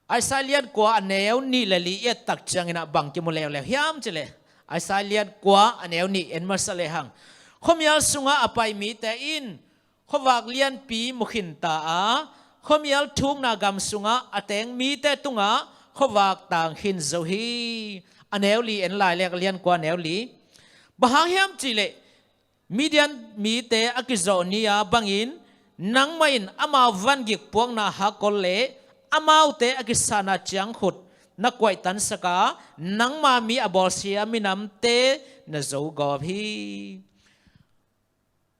Isaiah lian kua a neu nih le li i et tak ciangin ah bang kimu leuleu hiam cih leh, Isaiah lian kua a neu nih en masa lehang, khuamial sungah a pai mite in khuavak lianpi mu khinta a, khuamial thukna gam sungah a teng mite tungah khuavak tang khin zo hi. A neu li en lai lek, a lian kua, a neu li. Bang hang hiam cihleh, Midian mite a kizawh ni-a bangin nangmah in amau vangik puakna hakkol le amaute a kisahna ciangkhut na kuaihtansak a, nangma mi a bawlsia minamte na zogawp hi.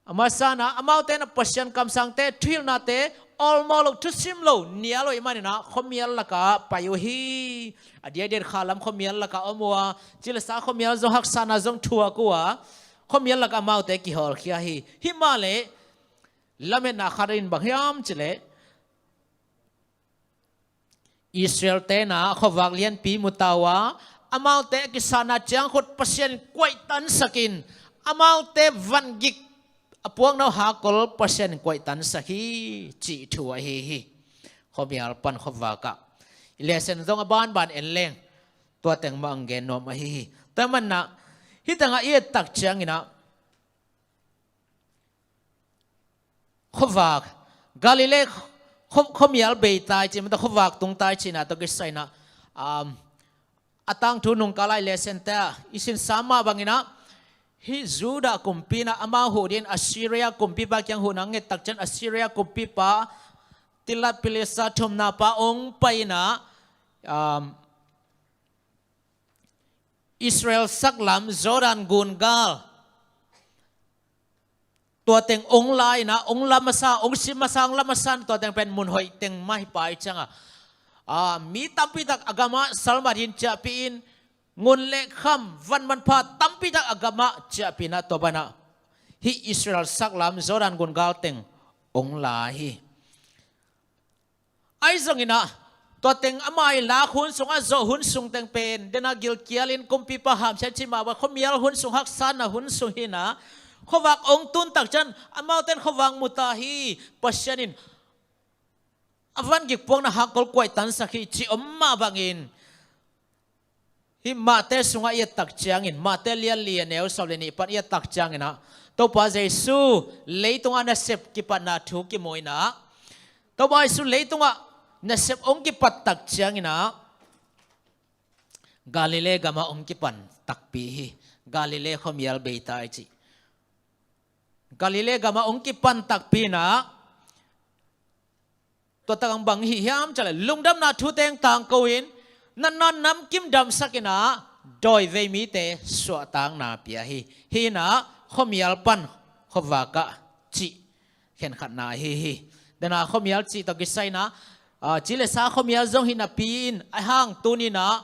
A masa-in ah, amaute in ah Pasian kamsangte, thuhilhnate awlmawh lo, thusim lo, nial lo ahih manin ah khuamial lakah pai uh hi. A diakdiak khalam khuamial lakah om uh a, ci le sa khuamial zong haksatna zong thuak uh a, khuamial lakah amaute kihawlkhia hi. Himahleh lametna khat in bang hiam cihleh, Israel-te in ah khuavak lianpi mu ta uh a, amaute a kisahna ciangkhut Pasian in kuaihtansak in, amaute vangik a puakna uh hakkol Pasian in kuaihtansak hi, cih thu ahi hi. Khuamial pan khuavak ah. I lesson zong a banban en leng, tua teng mah hong gen nuam ahi hi. Tua ahih manin ah, hih tengah i et tak ciangin ah, khuavak, Galilee khu-, khuamial bei ta i ci, mata khuavak tung ta i cihna tawh kisai-in ah, um, a tangthu nungkal a i lesson-te ah i sinsa mah bangin ah, hih Judah kumpi in ah amau huh dingin Assyria kumpipa kiang huhna hong et tak ciang, Assyria kumpipa Tiglath-Pileser thumna pa hong pai-in ah, um, Israel saklam Jordan gun gal, tua teng hong la-in ah, hong la masa, hong sim masa, hong la masa-in tua teng pen mun hoih teng mah hi pah ciangin ah, a, mi tampi tak a gamah salmat in ciahpih in, ngun le kham, van manpha tampi tak a gamah ciahpih in ah, tua banah hih Israel saklam Jordan gun gal teng hong la hi. Ahi zongin ah, tua teng amah i lak hun sung, a zawh hun sung teng pen, dena gilkial in kumpipa hamsiat cih mah bang, khuamial hun sung, haksatna hun sung hi-in ah, khuavak hong tun tak ciang, amaute in khuavak mu ta hi, Pasian in a vangik puakna hakkol kuaihtansak hi, cih om mah bangin, hih Mate sungah i et tak ciangin, Mate lian li a neu sawm le nih pan i et tak ciangin ah, Topa Jesu leitungah nasep kipatna thu kimu-in ah, Topa Jesu leitungah nasep hong kipat tak ciangin ah, Galilee gamah hong kipan takpi hi. Galilee khuamial bei ta i ci. Galilee gamah hong kipan takpi-in ah, tua tak hang bang hi hiam cihleh, lungdamna thu teng tangko-in, natna namkim damsak-in ah, dawivei mite suahtakna pia hi. Hih in ah khuamial pan khuavak ah cih khenkhatna ahi hi. Dena khuamial cih tawh kisai-in ah, a, ci le sa khuamial zong hi napi-in, ahih hang tuni-in ah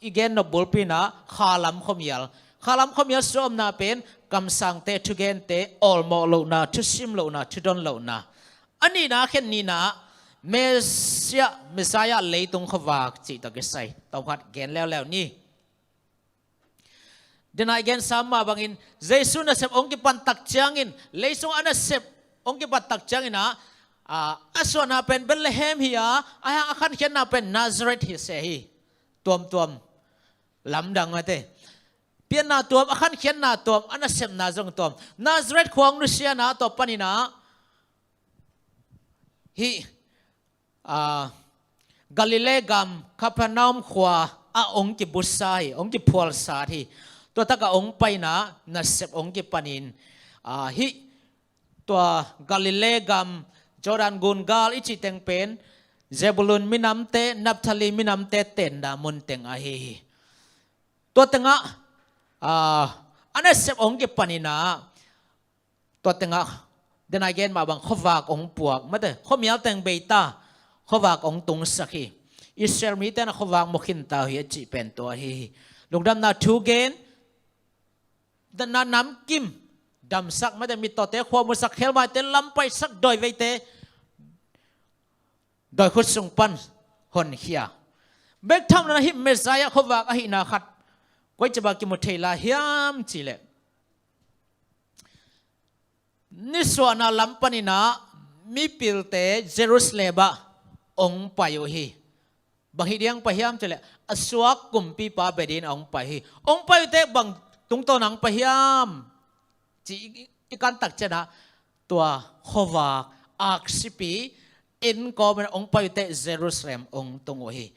i gen nop bulpi-in ah khalam khuamial. Khalam khuamial suah omna pen kamsangte thugente awlmawh lohna, thusim lohna, thudon lohna. A nihna, khen nihna, Messiah, Messiah leitung khuavak cih tawh kisai tawmkhat gen leuleu ni. Dena i gensa mah bangin, Jesu nasep hong kipan tak ciangin, leisung a nasep hong kipan tak ciangin ah, a, a suahna pen Bethlehem hi a, ahih hang a khankhiatna pen Nazareth hi se hi. Tuamtuam lamdang mate. Pianna tuam, a khankhiatna tuam, a nasepna zong tuam. Nazareth khua hong nusia-in ah, tua panin ah hih, a, Galilee gam Capernaum khua ah hong kibusa hi, hong kiphualsat hi. Tua takah hong pai-in ah nasep hong kipanin, a, hih tua Galilee gam Jordan gun gal i cih teng pen Zebulun minamte, Naphtali minamte tenna mun teng ahi hi. Tua tengah, a, a nasep hong kipanin ah, tua tengah, dena i gen mah bang khuavak hong puak, mate, khuamial teng bei ta, khuavak hong tungsak hi. Israel mite in ah khuavak mu khin ta uh hi a cih pen tua ahi hi. Lungdamna thu gen, natna namkim damsak, mate, mittawte khua musak, khelmaite lam paisak, dawiveite dawikhut sung pan honkhia. Bek tham loin ah hih Messiah khuavak ahihna khat koici bang kimu thei lai hiam cihleh, nisuahna lam panin ah mipilte Jerusalem ah hong pai uh hi. Bang hi ding hong pai hiam cihleh, a suak kumpipa bia dingin hong pai hi. Hong pai uh teh bang tungtawn ah hong pai hiam cih i, i kan tak ciangin ah, tua khuavak aksipi inn kawmin ah hong pai uh teh Jerusalem hong tung uh hi.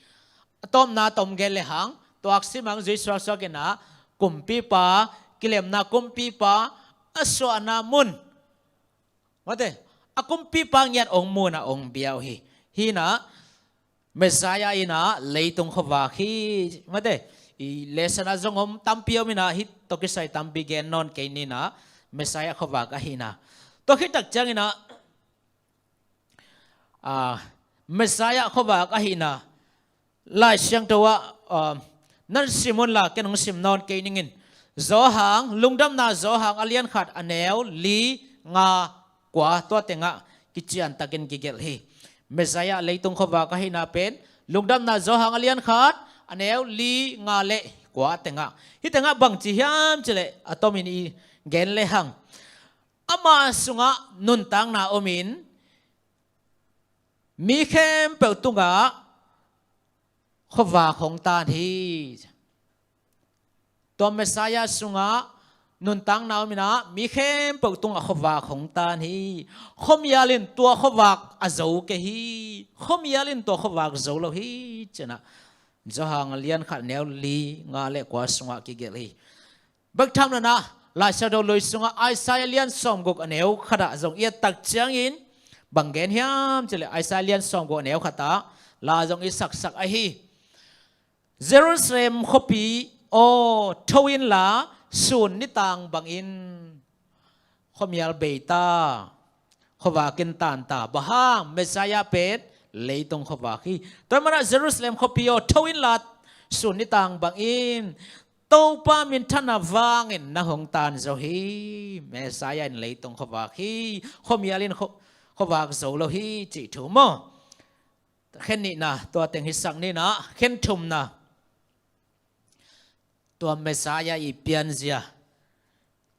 A tawpna tawm gen lehang, tuak simang zui suaksuak inah kumpipa, kilemna kumpipa, a suahna mun, mate, a kumpipa ngiat ong muna ong biau hi. Hinah Messiah inah leitung khuavak hi, mate, i lesson ah zong om tampi om inah hih tawh kisai tampi gen nawn kei ninah Messiah khuavak ahi inah. Tua khit tak cianginah Messiah khuavak ahihna Lai Siangtho ah nan sim unla ken hong sim nawn kei ningin. Johan, Lungdamna Johan a lian khat a neu li, nga, kua, tua tengah kiciantakin kigelh hi. Messiah leitung khuavak ahihna pen Lungdamna Johan a lian khat a neu li, nga le kua tengah. Hih tengah bangci hiam cileh a tomin i gen lehang, ama sungah nuntakna omin mi khempeuh tungah khuavak hong tan hi. Tua Messiah sungah nuntakna om inah mi khempeuh tungah khuavak hong tan hi. Khuamial in tua khuavak a zo kei hi. Khuamial in tua khuavak zo lo hi, cinah Johan a lian khat neu li, nga le kua sungah kigelh hi. Bek tham nanah Lai Siangtho lui sungah Isaiah lian sawmguk a neu khatah zong i et tak ciangin bang gen hiam cileh Isaiah lian sawmguk a neu khatah la zong i saksak ahi. Jerusalem khuapi aw, tho inla sun nitang bangin khuamial bei ta, khuavak in tan ta. Bang hang? Messiah pen leitung khuavak hi. Tua manah Jerusalem khuapi aw, tho inla sun nitang bangin Topa minthanna vangin na hong tan zo hi. Messiah in leitung khuavak hi. Khuamial in khu-, khuavak zo lo hi cih thu maw? Khen nihna tua teng hisak ninah, khen thumna, tua Messiah i pianzia,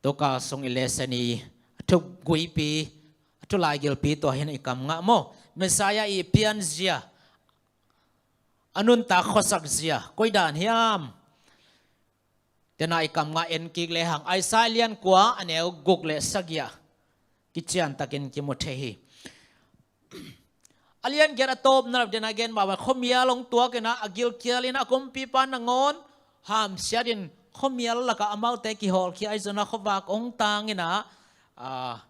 tua kal sung i lesson i a thuguipi, a thulaigilpi tua hi inah i kam ngah maw? Messiah i pianzia, a nuntak khuasak zia koi dan hiam? Tena i kam ngah en kik lehang Isaiah lian kua a neu guk le sagih ah kiciantakin kimu thei hi. A lian giat a tawpna lam tena gen mahmah, khuamial hong tuak inah a gilkial inah a kumpipa nangawn hamsiatin khuamial lakah amaute kihawlkhia ahi zongin khuavak hong tang inah, aa,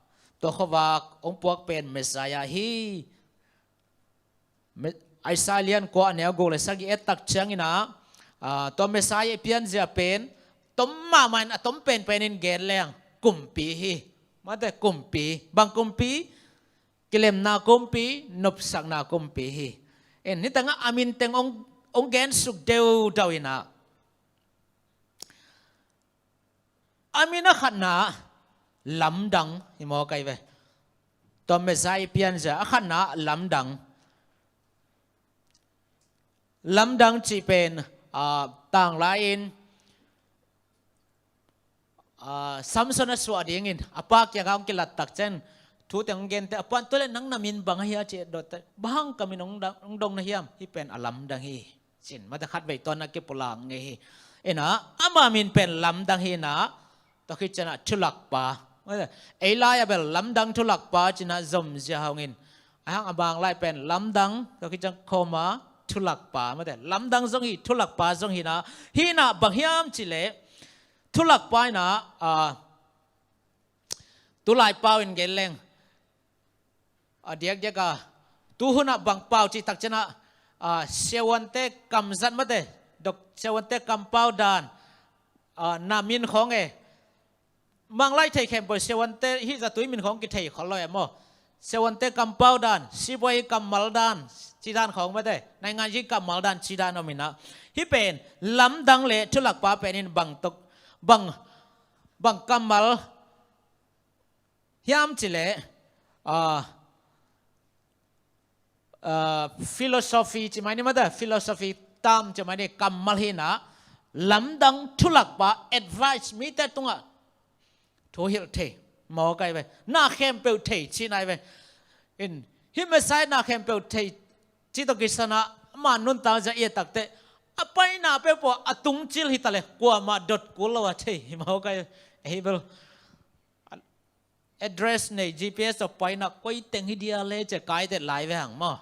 tua khuavak hong puak pen Messiah hi. Me-, Isaiah lian kua a neu guk le sagih et tak cianginah, aa, tua Messiah i pianzia pen tom mahmah in a tom penpen in gen leng kumpi hi. Mate, kumpi. Bang kumpi? Kilemna kumpi, nopsakna kumpi hi. En, nitangah a min teng hong, hong gensuk deudau inah, a min a khatna lamdang hi maw kai ve. Tua Messiah i pianzia a khatna lamdang. Lamdang cih pen, aa, tanglai-in, aa, Samson a suah dingin a pa kiangah hong kilat tak ciang thu teng hong gente, a pan tua le nang na min bang ahi a ci-et dawt tak, bang hang ka min hong dong, hong dong na hiam? Hih pen a lamdang hi. Cin, mate, khatvei tuan a kipulak ngei hi. Inah, ama min pen lamdang hi inah, tua khit cianah thulakpa. Mate, ei lai-ah bel lamdang thulakpa cinah zomzia hongin. A hang a bang lai pen lamdang, tua khit ciang khawma thulakpa. Mate, lamdang zong hi, thulakpa zong hi inah. Hi inah bang hiam cileh, thulakpa inah, a, tulai pau in gen leng, a diakdiak a, tuhunah bang pau cih tak cianah, a, siavuante kamzat, mate, dok siavuante kampau dan, a, na min khawng e. Manglai thei khempeuh siavuante hih zatui min khawng kithei khol lo e maw? Siavuante kampau dan, sipuai kammal dan, cih dan khawng, mate, naingan yi kammal dan cih dan om inah. Hih pen lamdang le thulakpa pen in bang tok, bang, bang kammal hiam cileh, aa, aa, philosophy cih mai ni, mate, philosophy tam cih mai ni, kammal hi inah, lamdang thulakpa, advice, mite tungah thu hilh thei, maw kai ve, na khempeuh thei cih nai ve. In, hih Messiah na khempeuh thei cih tawh kisanah ama nuntak zia i et takteh, a paina peuhpeuh a tungcil hi taleh kuamah dot kul lo a thei hi, maw kai ve. Ei bel address nei, G P S tawh paina koi teng hi dia le ci-a kai tet lai ve hang maw?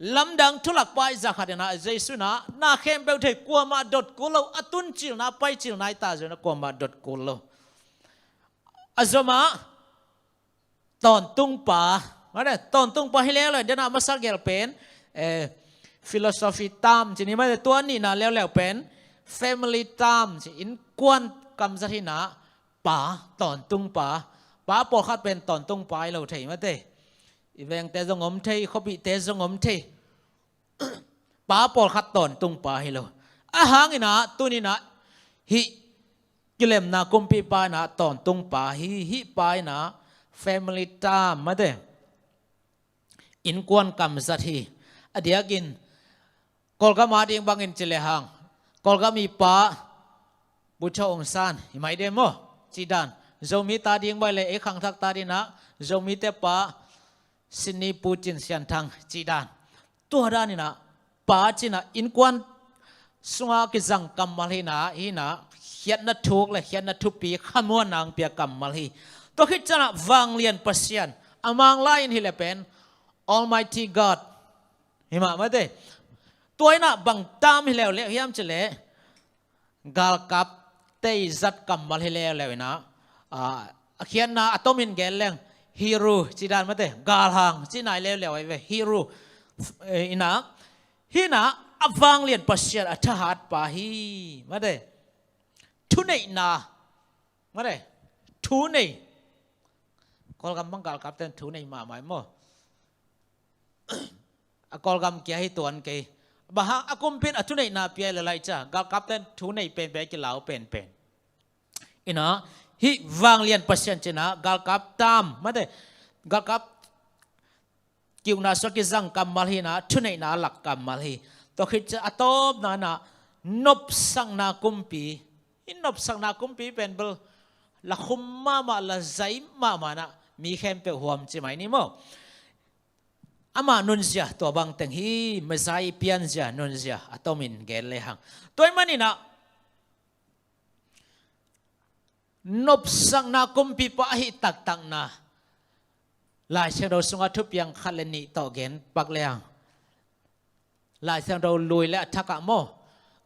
Lamdang thulak pai za khat inah Jesu inah na khempeuh thei, kuamah dot kul lo, a tuncilna paicilna i ta zong inah kuamah dot kul lo. A zomah tawntungpa, mate, tawntungpa hi leuleu, dena masa gel pen, eh, philosophy term ci ni mate, tua nihna leuleu pen family term ci, innkuan kamzat hi inah, pa, tawntungpa, pa pawlkhat pen tawntungpa hi lo thei mate. I vengte zong om thei, i khuapihte zong om thei. Pa pawlkhat tawntungpa hi lo. A hang inah, tuni inah, hih kilemna kumpipa inah tawntungpa hi, hih pa inah family term mate, innkuan kamzat hi. A diakin, Kawlgam a ding bangin ci le hang, Kawlgam i pa, Bogyoke Aung San, hi mai de maw, cih dan. Zomite a ding bang le, ei khangthakte a ding inah, Zomite pa, Sydney Pu Cin Sian Thang, cih dan. Tua dan inah, pa ci inah innkuan sunga kizang kammal hi inah, hi inah khiatna thuk le khiatna thupi, khamuanna hong pia kammal hi. Tua khit ciangah vanglian Pasian, a Mang lai-in hi le pen Almighty God hi mah mate. Tua inah bang term hi leuleu hiam ci le, galkapte i zat kammal hi leuleu inah, ah, a khiatna a tomin gen leng, hero cih dan mate, galhang cih nai leuleu ahi ve, hero. Eh, inah, hi inah a vanglian Pasian a thahatpa hi mate. Thuneihna mate, thunei. Kawlgam bang galkapte in thunei mahmah hi maw. A Kawlgam kia hi tuan kei. Bang hang, a kumpi in a thuneihna pia le lai cia, galkapte in thunei penpen, kilau penpen. Inah, hih vanglian Pasian ci inah, galkap term mate, galkap kiukna sungah kizang kammal hi inah, thuneihna a lak kammal hi. Tua khit ciang a tawpna inah, nopsakna kumpi. Hih nopsakna kumpi pen bel la khum mahmah, la zai mahmah inah, mi khempeuh huam ci mai ni maw. Amah nunzia tua bangteng hi, Messiah i pianzia nunzia a tomin gen le hang. Tua ahih man inah, nopsakna kumpipa ahi taktakna, Lai Siangtho sungah thupiang khat le nih tawh gen pak le hang. Lai Siangtho lui le a thakah maw,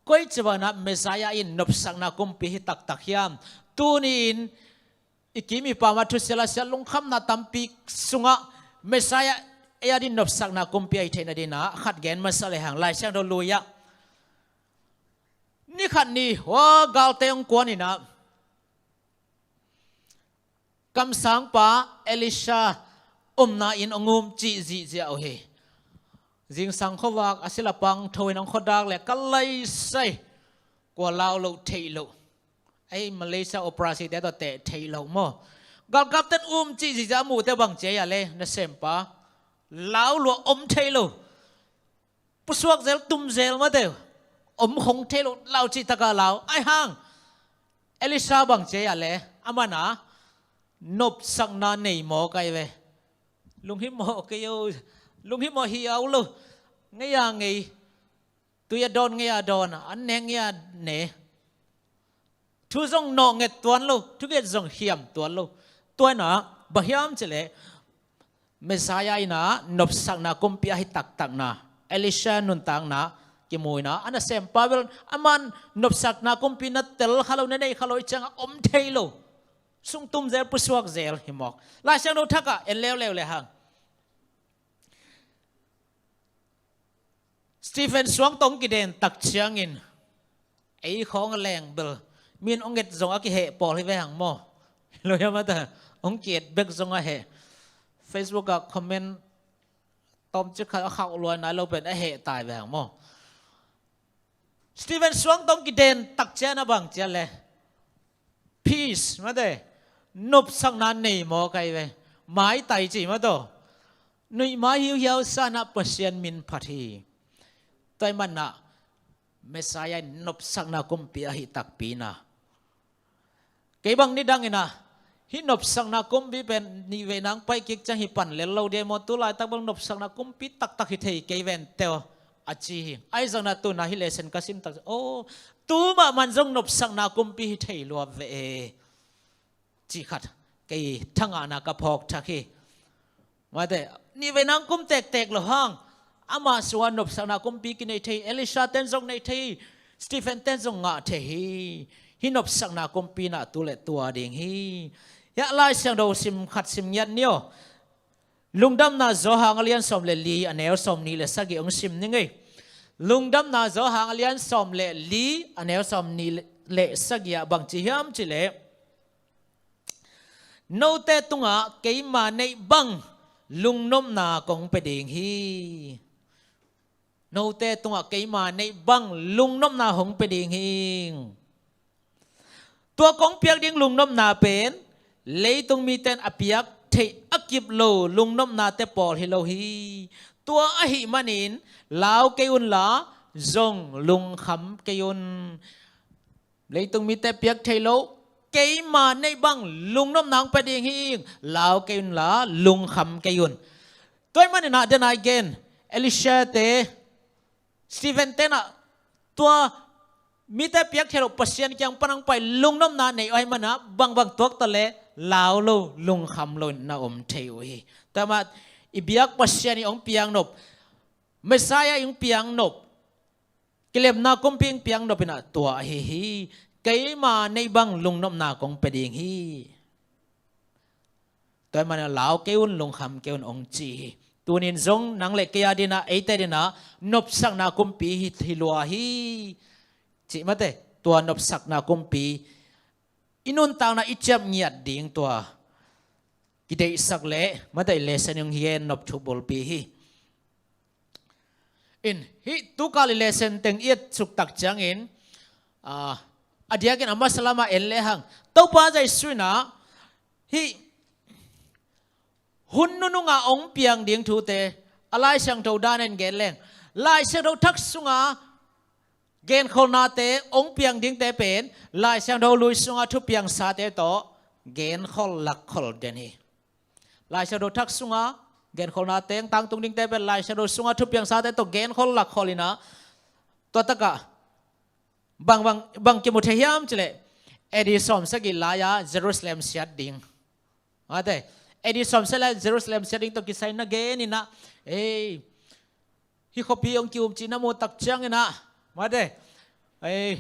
koici bang inah Messiah in nopsakna kumpi hi taktak hiam? Tuni-in i kim i pam ah thusia lasia lungkhamna tampi sungah Messiah ei a ding nopsakna kumpi ahi theihna ding inah khat gen masa le hang, Lai Siangtho lui ah. Ni khat ni, hua galte hong kuan inah, kamsangpa Elisha omna inn hong um cih zihziah uh hi. Zingsang khuavak a silapang tho in hong khuadak le ka laisai, kua lau loh theih loh. Ei Malaysia operasi te tawh teh theih loh maw. Galkapte in um cih zihziah a muhte bang ci hiam le, nasempa, lau lua, om thei lo. Pusuak zel, tum zel mate. Om khong thei lo, lau cih takah lau. Ahih hang Elisha bang ci hiam le, aman a nopsakna nei mawk ahi ve. Lunghimawh kei o, lunghimawh hi a uh lo. Ngei a ngei, tui a dawn ngei a dawn, an nek ngei a ne. Thu zong nawh nget tuan lo, thugen zong hiam tuan lo. Tua inah bang hiam ci le, Messiah inah nopsakna kumpi ahi taktakna, Elisha nuntakna kimu inah, a nasempa bel aman nopsakna kumpi na tel kha lo, na nei kha lo, i ciangah om thei lo. Sungtum zel, pusuak zel hi mawk. Lai Siangtho thakah en leuleu le hang. Stephen suang tawh kiden tak ciangin, ei khawng a leng bel, min hong et zong a kiheh pawl hi ve hang maw. Lo hiam a ta, hong ki-et bek zong a heh. Facebook ah comment tawmcik khat a khauh luai nai lo pen a heh tai ve hang maw. Stephen suang tawh kiden tak ciang a bang ci hiam le, peace mate, nopsakna nei mawk ahi ve. Maitai ci mataw. Nuihmai hiuhiau sa inah Pasian min phat hi. Tua ahih man inah Messiah in nopsakna kumpi ahi takpi inah, kei bang nidang inah hih nopsakna kumpi pen nih vei nang pai kik ciang hi pan lel lo ding maw, tu laitak bang nopsakna kumpi taktak hi thei kei ven teh, a ci hi. Ahi zongin ah tu-in ah hih lesson ka sim tak, aw, tu mahmah zong nopsakna kumpi hi thei lua ve e, cih khat kei thangahna ka phawk thak hi. Mate, nih vei nang kum tektek lo hang, Ama sungah nopsakna kumpi kinei thei hi. Elisha ten zong nei thei hi. Stephen ten zong ngah thei hi. Hih nopsakna kumpi na tu le tua ding hi. Hiah Lai Siangtho sim khat sim ngiat ni aw. Lungdamna Johan a lian sawm le li a neu sawm nih le sagih hong sim ni ngei. Lungdamna Johan a lian sawm le li a neu sawm nih le sagih ah bang ci hiam cih leh, note tungah keima neih bang lungnopna kong pia ding hi. Note tungah keima neih bang lungnopna hong pia ding hi. Tua kong piak ding lungnopna pen leitung mite in a piak theih a kip lo lungnopnate pawl hi lo hi. Tua ahih manin lau kei unla zong lungkham kei un. Leitung mite piak thei lo, keima neih bang lungnopna hong pia ding hi. Lau kei unla lungkham kei un. Tua ahih manin ah den a i gen, Elisha te, Stephen te na tua mite piak thei lo Pasian kiang pan hong pai lungnopna nei uh ahih manin ah bangbang tuak ta le lau lo, lungkham lo in na om thei uh hi. Tua ahih manin i biak Pasian i hong piang nop, Messiah i hong piang nop, kilemna kumpi hong piang nop in ah tua ahi hi. Keima neih bang lungnopna kong pia ding hi. Tua ahih manin lau kei un, lungkham kei un hong ci hi. Tuni in zong nang le kei a dingin ah, eite dingin ah nopsakna kumpi hi, hi lua hi. Cih mate, tua nopsakna kumpi i nuntakna i ciap ngiat ding tua kideihsak le mate, lesson hong hi gen nop thu bulpi hi. In, hih tukal i lesson teng i et suk tak ciangin, ah, a diakin a masa lamah en lehang, Topa Jesu in ah hih hun nunung a hong piang ding thute a Lai Siangtho dan in gen leng, Lai Siangtho Thak sunga genkholhnate hong piang dingte pen Lai Siangtho Lui sunga thupiangsate tawh genkhol lakkhol den hi. Lai Siangtho Thak sunga genkholhnate hong tangtung dingte pen Lai Siangtho sunga thupiangsate tawh genkhol lakkhol in ah, tua takah bang, bang, bang kimu thei hiam cih leh, A D sawm sagih lai-a Jerusalem siat ding. Mate, A D sawm sagih lai Jerusalem siat ding tawh kisai na gen in ah, ei, hih khuapi hong ki-um cih na muh tak ciangin ah, mate, ei,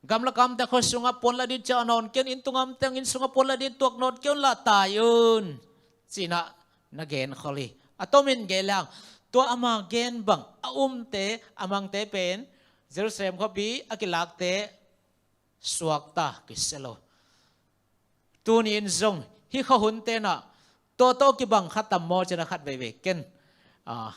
gamla kamte khua sungah puan la ding ciang a nawn kei un, inn tung a omte inn sungah puan la ding tuak nawn kei unla tai un, ci-in ah na genkhol hi. A tomin gen leng, tua ama gen bang a umte, a mangte pen Jerusalem khuapi a kilakte suakta kisia lo. Tuni in zong hih khuahunte in ah tua tawh kibang kha tam maw ci-in ah khat veivei ken, ah,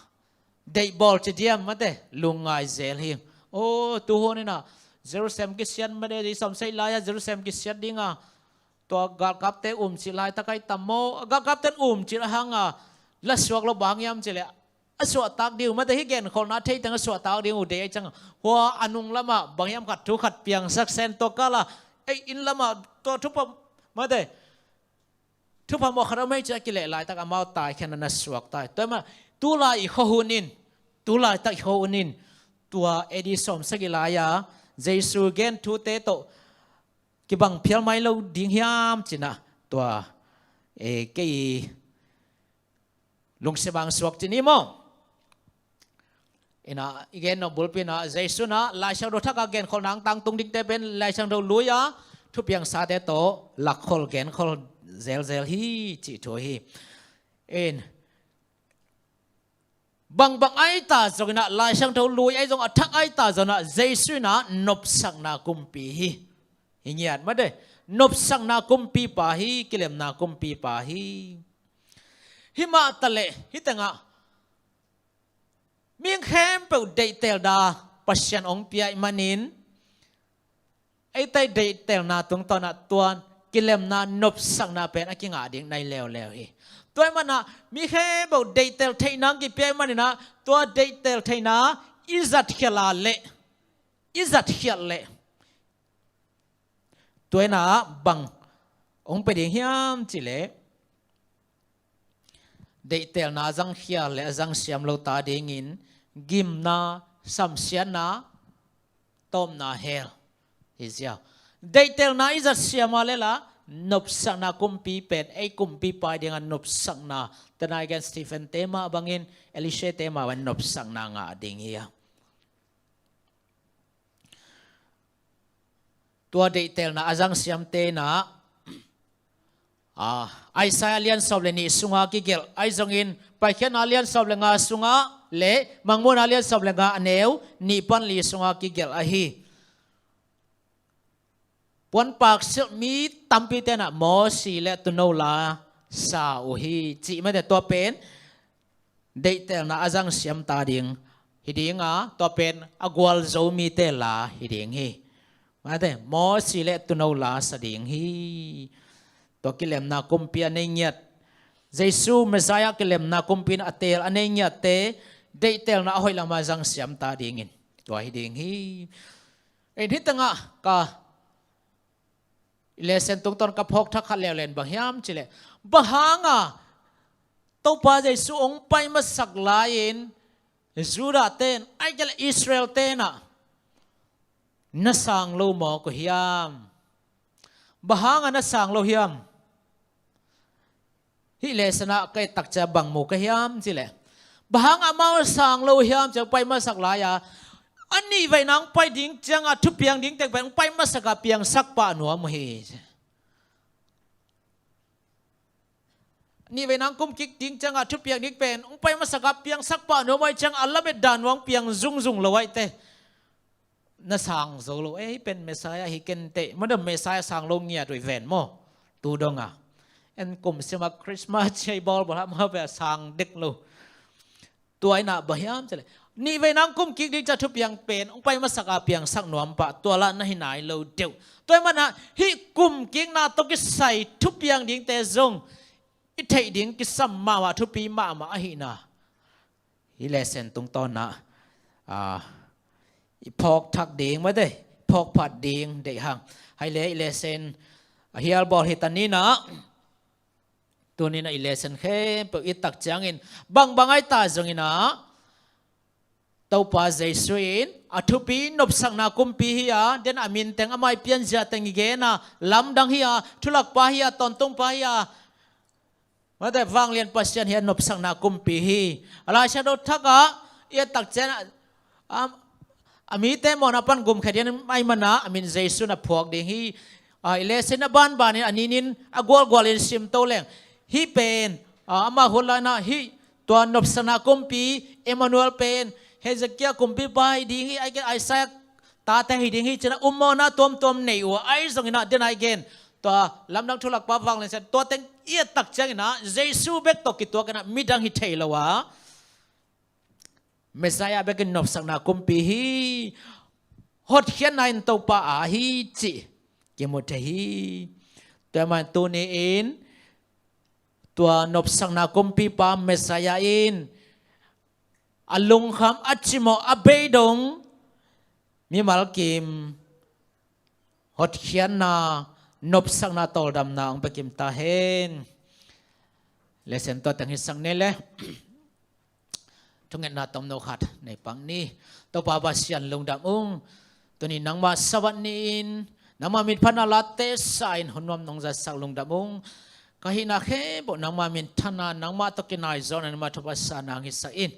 deihbawl ci diam mate, lungngai zel hi. Aw, tuhun in ah Jerusalem kisiat mate, A D sawm sagih lai-a Jerusalem kisiat ding a, tua galkapte um cih laitak ahi tam maw? Galkapte um cih a hang a la suak lo, bang hiam cih leh a suahtak ding uh mate, hih genkholhna thei teng a suahtak ding uh deih ahih ciangin, hua a nung lamah bang hiam khat thu khat piangsak sen, tua kal a, ei, inn lamah tua thupha mate, thupha mawh khat om ei ci-a kileh laitak amau taikhia in ah na suakta hi. Tua ahih manin tulai i khuahun in, tulaitak i khuahun in tua A D sawm sagih lai-a Jesu gen thute tawh kibang phial mai lo ding hiam ci-in ah tua, eh, kei lungsim ah suak ci ni maw? In ah i gen nop bulpi in ah Jesu in ah Lai Siangtho Thak a genkholhna hong tangtung dingte pen Lai Siangtho Lui-a thupiangsate tawh lakkhol genkhol zelzel hi cih thu hi. In, bangbang ahi ta zongin ah, Lai Siangtho Lui ahi zong, a thak ahi ta zongin ah, Jesu in ah nopsakna kumpi hi. Hi ngiat mate, nopsakna kumpipa hi, kilemna kumpipa hi. Himah taleh hih tengah mihing khempeuh deihtelna Pasian hong pia ahih manin, eite deihtelna tungtawn ah tua kilemna, nopsakna pen a kingah ding nai leuleu hi. Tua ahih manin ah mi khempeuh deihtel theihna hong kipia ahih manin ah, tua deihtel theihna i zatkhial leh, i zatkhial leh, tua in ah bang hong pia ding hiam cih leh, deihtelna a zangkhial leh a zangsiam lo ta dingin gimna, samsiatna, tawpna, hell hi ziau. Deihtelna i zatsiam a leh lah, Nopsakna kumpi pen ei kumpipa i dinga nopsakna, tena i gen Stephen te mah bangin, Elisha te mah bangin nopsakna ngah ding hi a. Tua deihtelna a zangsiamte na, ah, Isaiah lian sawm le nih sunga kigelh ahi zongin, Paikhiatna lian sawm le nga sunga le Mangmuhna lian sawm le nga a neu nih pan li sunga kigelh ahi. Puanpak silh mi tampi tena Mosi le Tuuno la sa uh hi cih mate, tua pen deihtelna a zangsiam ta ding hi ding a, tua pen a gualzo mite la hi ding hi. Mate, Mosi le Tuuno la sa ding hi. Tua kilemna kumpi a nei ngiat, Jesu Messiah kilemna kumpi in a teel a nei ngiatte deihtelna a hoih lama zangsiam ta dingin tua hi ding hi. Ei, hih tengah ka i lesson tungtawn ka phawk thak khat leuleu in bang hiam cih leh, bang hanga Topa Jesu hong pai masak lai-in Judah ten, ahih kei leh Israel ten ah na sang lo mawk uh hiam? Bang hanga na sang lo hiam? Hih lesson ah ka et tak ciang bang mu ka hiam cih leh, bang hanga amau sang lo hiam cih leh, pai masak lai-a a nih veina hong pai ding cianga thupiang ding tek pen hong pai masak a piangsak pah nuam uh hi. Nih veina hong kum kik ding cianga thupiang ding pen hong pai masak a piangsak pah nuam uh ahih cianga lamet dan uh hong piang zungzung lo ahih teh na sang zo lo. Eh, hih pen Messiah hi kei inteh. Mate, Messiah sang lo ngiat uh hi ven maw? Tu donga en kum sima Christmas ci-a i bawlbawl hah, amau bel sang dek lo. Tua in ah bang hiam cih leh, nih veina hong kum kik ding ciang thupiang pen hong pai masak a piangsak nuam pah, tua lah na hi nai lo deuh. Tua ahih manin ah hih kum kikna tawh kisai thupiang dingte zong i theih ding kisam mahmah, thupi mahmah ahihna hih lesson tungtawn ah, ah, i phawk thak ding, mate, phawk phat ding deih hang. Hih leh i lesson a hial bawl hi ta ni in ah, tuni in ah i lesson khempeuh i et tak ciangin bangbang ahi ta zongin ah, Topa Jesu in a thupi nopsakna kumpi hi a, den a min teng, ama i pianzia teng i gen a, lamdang hi a, thulakpa hi a, tawntungpa hi a, mate, vanglian Pasian hi a, nopsakna kumpi hi. A Lai Siangtho thak ah i et tak ciang ah, a, a mite mawhna pan gumkhia ding ahih manin ah a min Jesu na phuak ding hi. A, i lesson a banbanin a ninin a gualgualin simto leng, hih pen, a, ama hun lai-in ah hih tua nopsakna kumpi Emmanuel pen Hezekiah kumpipa hi ding hi, ahih kei leh Isaiah tate hi ding hi ci-in ah ummawhna tuamtuam nei uh a, ahi zongin ah den a i gen tua lamdang, thulakpa, vanglian Pasian, tua teng i et tak ciangin ah Jesu bek tawh kituakin ah midang hi thei lo a, Messiah bekin nopsakna kumpi hi, hotkhiatna in Topa aa hi cih kimu thei hi. Tua ahih manin tuni in tua nopsakna kumpipa Messiah in a lungkham, a cimawh, a beidong mimal kim hotkhiatna, nopsakna, tawldamna hong pia kim ta hen. Lesson tua teng hisak ni leh, thungetna tomno khat nei pak ni. Topa Pasian, lungdam ung. Tuni nangmah Sabbath ni-in nangmah min phatna latte sa-in hun nuam nong zatsak, lungdam ung. Ka hihna khempeuh nangmah minthanna, nangmah tawh kinaizawhna, nangmah thupha sa nang hisak in.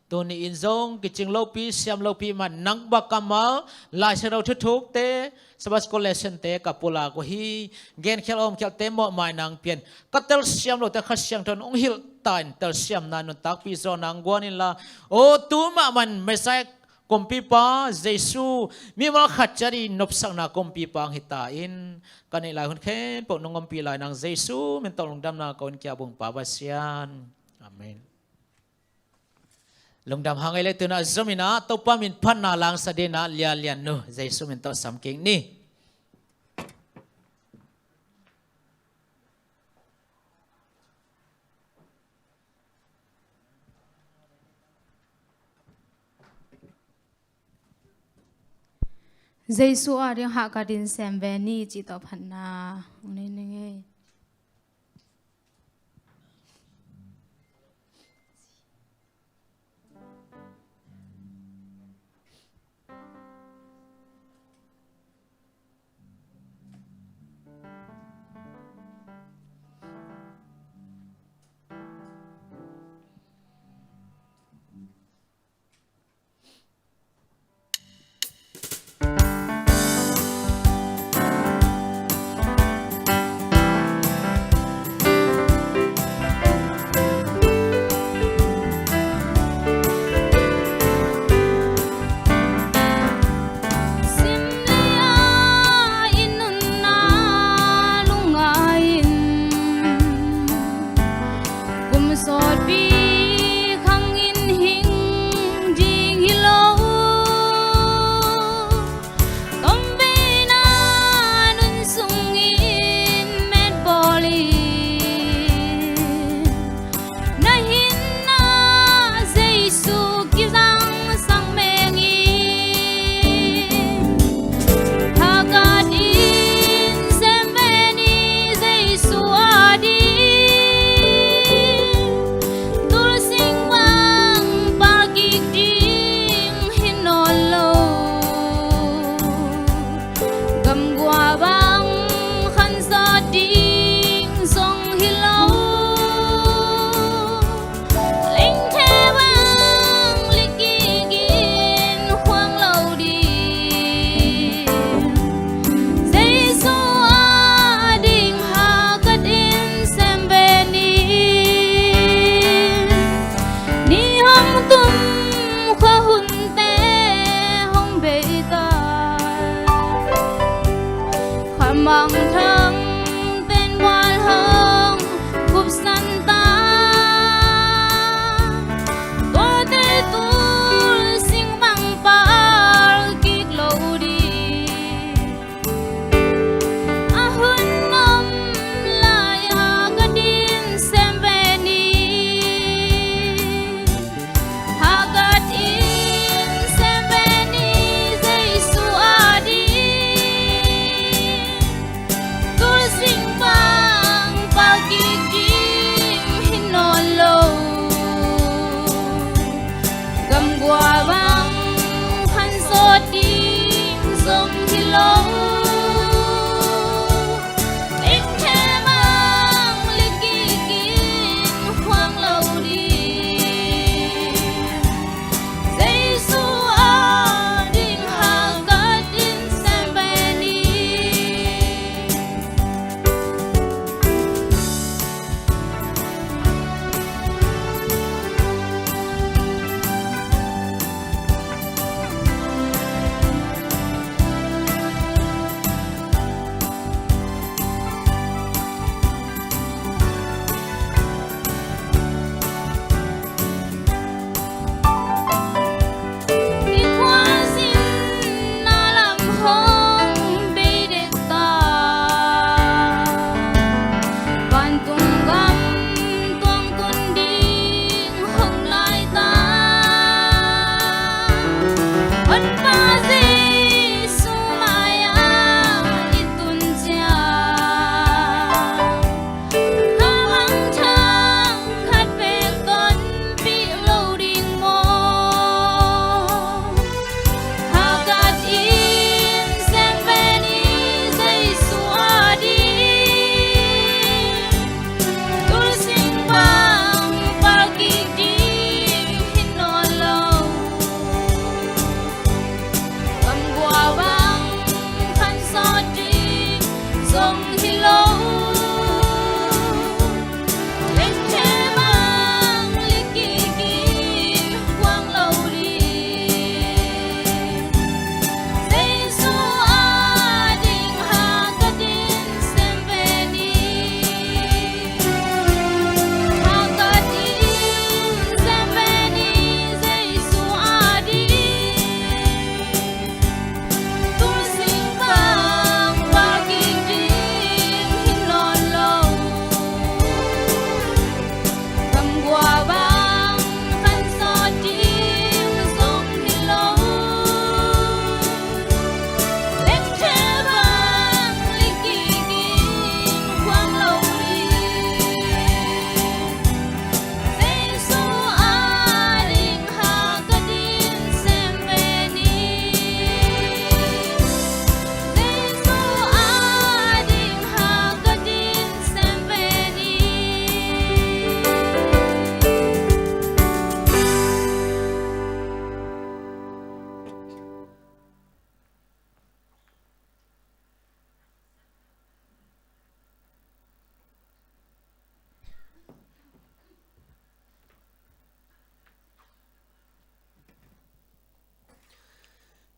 Tuni in zong kicing lopi, siam lopi mah nangmah kammal, Lai Siangtho thuthukte, Sabbath school lesson-te ka pulak uh hi. Genkhial awmkhialte mawhmai nang pia in, ka telsiam lote Kha Siangtho in hong hilh ta in, telsiamna nuntakpih zawhna hong guan inla, aw, tu mahmah in Messiah kumpipa Jesu, mimal khat ciat i nopsakna kumpipa hong hi ta in. Ka neih lai hun khempeuh nong ompih lai nang Jesu min tawh lungdamna ko-in, kia bungpa Pasian. Amen. Lungdam hang ei le, tu-in ah zom in ah Topa min phatna la sa dingin ah Lia Lian Nu Jesu min tawh sam kik ni. Jesu ading hahkatin sem ve ni cih tawh phatna hong nei ning ei.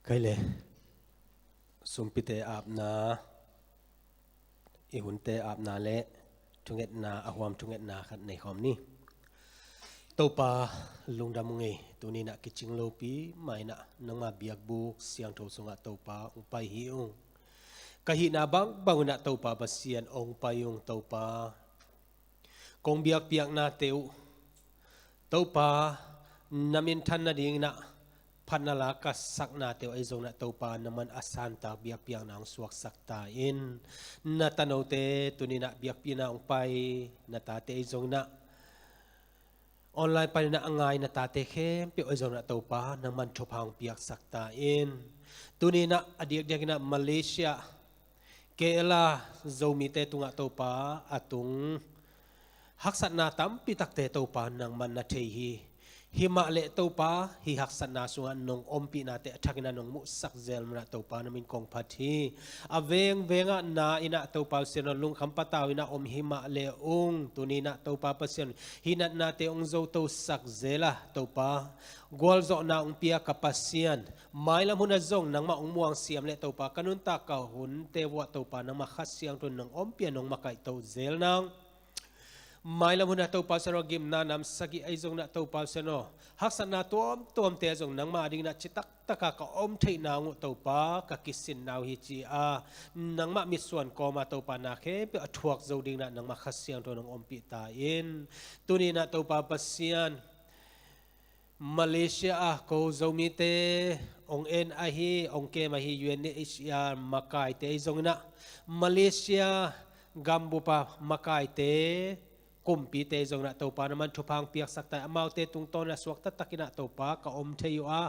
Kei le sumpite apna, i hunte apna le thungetna, a huam thungetna khat nei khawm ni. Topa, lungdam ung ei, tuni-in ah kicing lopi mah in ah nangma biakbuk siangtho sungah Topa hong pai hi ung. Ka hihna bangbang un ah Topa Pasian hong pai ung. Topa, kong biakpiaknate uh Topa, na minthan nadingin ah phatna la ka saknate uh ahi zongin ah Topa, nangman a santak biakpiakna hong suaksak ta in. Na tanote tuni-in ah biakpiakna hong pai, na tate ahi zongin ah online panin ah a ngai na tate khempeuh ahi zongin ah Topa, nangman thupha hong piaksak ta in. Tuni-in ah a diakdiakin ah Malaysia, K L a Zomite tungah Topa a tung haksatna tampi takte Topa nangman na thei hi. Himah leh Topa, hih haksatna sungah nong ompihnate a thakin ah nong muhsak zel manin ah Topa na min kong phat hi. A vengvengah na in ah Topa Pasian aw, lungkham patau in ah om himah leh ung, tuni-in ah Topa Pasian, hih natnate hong zotosak zel a Topa, gualzawhna hong pia ka Pasian, mailam hunah zong nangmah hong muang siam leh Topa, ka nuntak ka hunte vuah Topa, nangmah Kha Siangtho in nong ompih a nong makaihto zel nang. Mailam hunah Topa Pasian aw, gimna nam sagih ahi zongin ah Topa Pasian aw, haksatna tuamtuamte zong nangmah adingin ah citaktaka ka om theihna hong uh Topa, ka kisinna uh hi ci-a nangmah mitsuan kawma Topa na khempeuh a thuak zo dingin ah nangmah Kha Siangtho in nong ompih ta in. Tuni-in ah Topa Pasian, Malaysia ah ko Zomite hong en ahi, hong kem ahi U N H C R makaite ahi zongin ah, Malaysia gambup a makaite, kumpite ahi zongin ah Topa, nangman thupha hong piaksak ta in. Amaute tungtawn in ah suakta takin ah Topa ka om thei uh a,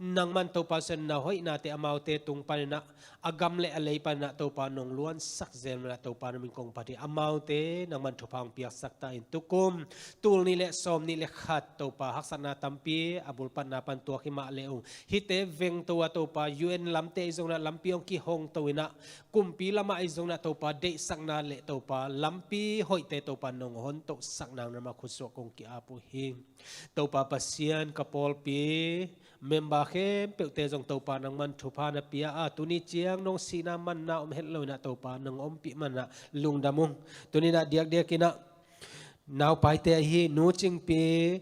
nangman Topa Pasian na hoihnate amaute tung panin ah, a gam le a lei panin ah Topa nong luansak zel manin ah Topa na min kong phat hi. Amaute nangman thupha hong piaksak ta in. Tukum tul nih le sawm nih le khat Topa, haksatna tampi a bulpatna pan tuak himah leh ung, hihte vengto a Topa, U N lamte ahi zongin ah lampi hong kihongto in ah, kumpi lamah ahi zongin ah Topa deihsakna le Topa lampi hoihte Topa nong hontohsak nang nangmah khutsuah kong ki-ap uh hi. Topa Pasian, ka pawlpi member khempeuhte zong Topa nangman thupha na pia a, tuni ciang nong sihna manna om het lo in ah Topa nong ompih manin ah lungdam ung. Tuni-in ah diakdiakin ah naupaite ahi Nu Cing Pi,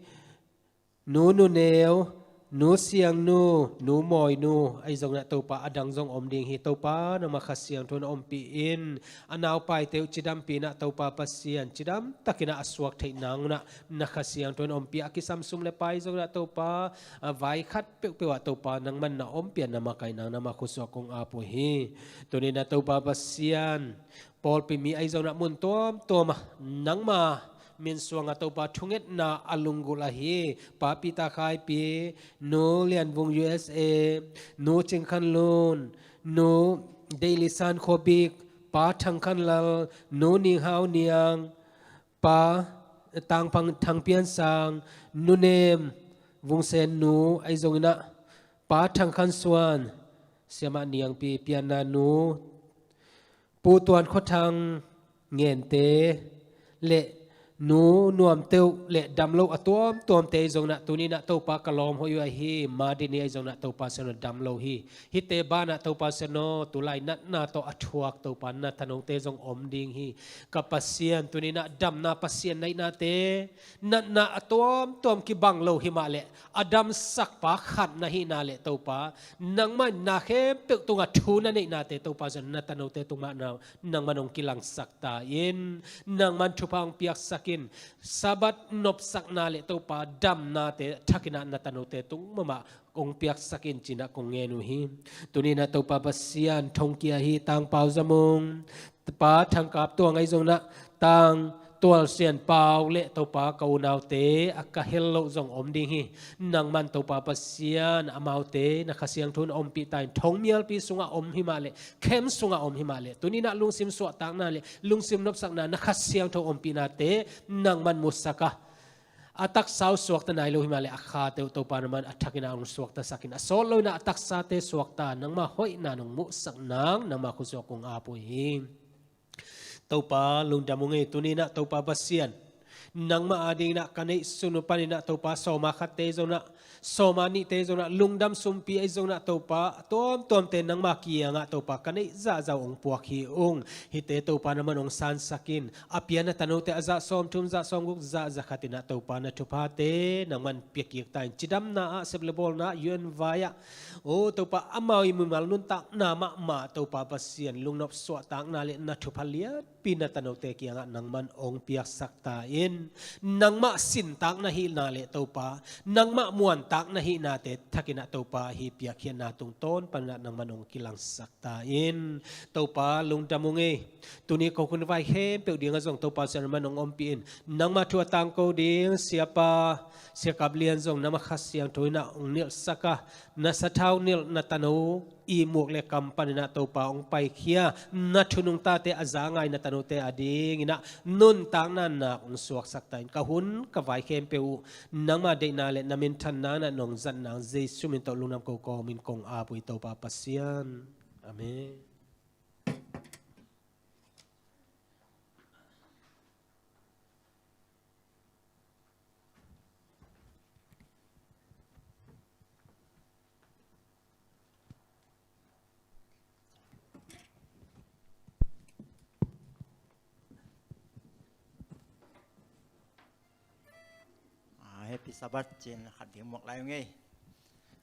Nu Nu Neu, Nu Siang Nu, Nu Mawi Nu ahi zongin ah Topa, a dang zong om ding hi. Topa nangmah Kha Siangtho in ompih in. A naupaite uh cidampi in ah Topa Pasian, cidam takin ah a suak theih nang un ah na Kha Siangtho in ompih. A kisam sum le pai zongin ah Topa, a vai khat peuhpeuh ah Topa nangman na ompih a na makaih nang nangmah khutsuah kong ap uh hi. Tuni-in ah Topa Pasian, pawlpi mi ahi zongin ah mun tuamtuam ah nangma min suang a Topa thungetna a lunggulh ahi Pa Peter Khai Pi, Nu Lian Vung U S A, Nu Cing Khan Lun, Nu Daily San Kho Bik, Pa Thang Khan Lal, Nu Ning Hau Niang, Pa Tang Pang Thang Pian Sang, Nu Nem Vung Sen Nu ahi zongin ah, Pa Thang Khan Suan, Siamah Niang Pi, Pianna Nu, Pu Tuan Kho Thang, Ngente, le Nu Nuam Teuh le damlo a tuamtuamte ahi zongin ah, tuni-in ah Topa ka lawm hoih uh ahi Madini ahi zongin ah Topa Pasian aw, damlo hi. Hihte banah Topa Pasian aw, tulai natna tawh a thuak Topa na tanote zong om ding hi. Ka Pasian, tuni-in ah damna Pasian na hihnate, natna a tuamtuam kibang lo himah leh, a damsakpa khat na hihna leh Topa, nangmah in na khempeuh tungah thu na neihnate Topa Pasian, na tanote tung mah nangman hong kilangsak ta in. Nangman thupha hong piaksak in. Sabbath nopsakna le Topa damnate thakin ah na tanote tung mahmah hong piaksak in ci-in ah kong ngen uh hi. Tuni-in ah Topa Pasian, thongkia hi Tang Pau Za Mung, Pa Thang Kap Tuang ahi zongin ah, Tang Tual Sian Pau le Topa ka unaute a ka hel loh zong om ding hi. Nangman Topa Pasian, amaute na Kha Siangtho in ompih ta in. Thongmialpi sungah om himah leh, camp sungah om himah leh, tuni-in ah lungsim suahtakna le lungsim nopsakna na Kha Siangtho ompihnate nangman musak a, a taksa uh suakta nai lo himah leh, a khate uh Topa nangman a thakin ah hong suaktasak in. A sawt lo-in ah a taksate suakta, nangmah hoihna nong muhsak nang nangmah khutsuah kong ap uh hi. Topa lungdam ung ei, tuni-in ah Topa Pasian, Nangmah adingin ah ka neih sun uh panin ah Topa, sawma khatte zong ah, sawma nihte zong ah, lungdam sumpi ahi zong ah Topa, a tuamtuamte nangmah kiangah Topa ka neih zahzah uh hong puak hi ung. Hihte Topa nangman hong sansak in, a pia na tanote a zah sawmthum, zah sawmguk, zah zakhat in ah Topa na thuphate nangman piakik ta in, cidamna ah, sep le bawlna ah, U N vai ah, o Topa, amau i mimal nuntakna mahmah Topa Pasian, lungnop suahtakna le na thupha lianpi na tanote kiangah nangman hong piaksak ta in, nangmah sintak na hihna le Topa, nangmah muantak na hihnate thakin ah Topa, hih piakkhiatna tungtawn panin ah nangman hong kilangsak ta in. Topa lungdam ung ei. Tuni kokhun vai khempeuh dingah zong Topa Sian nangman hong ompih in, nangmah thu a tangko ding Siapa, Sia Kap Lian zong nangmah Kha Siangtho in ah hong nilhsak a, na sathau nilh na tano ihmuk le kam panin ah Topa hong paikhia, na thu nungtate a za ngai na tanote adingin ah nuntakna nak hong suaksak ta in. Ka hun ka vai khempeuh uh nangmah deihna le na minthanna in ah nong zat nang Jesu min tawh lungdam ko kawmin kong ap uh hi Topa Pasian. Amen. Ah, Happy Sabbath ci-in khat ding muak lai ung ei.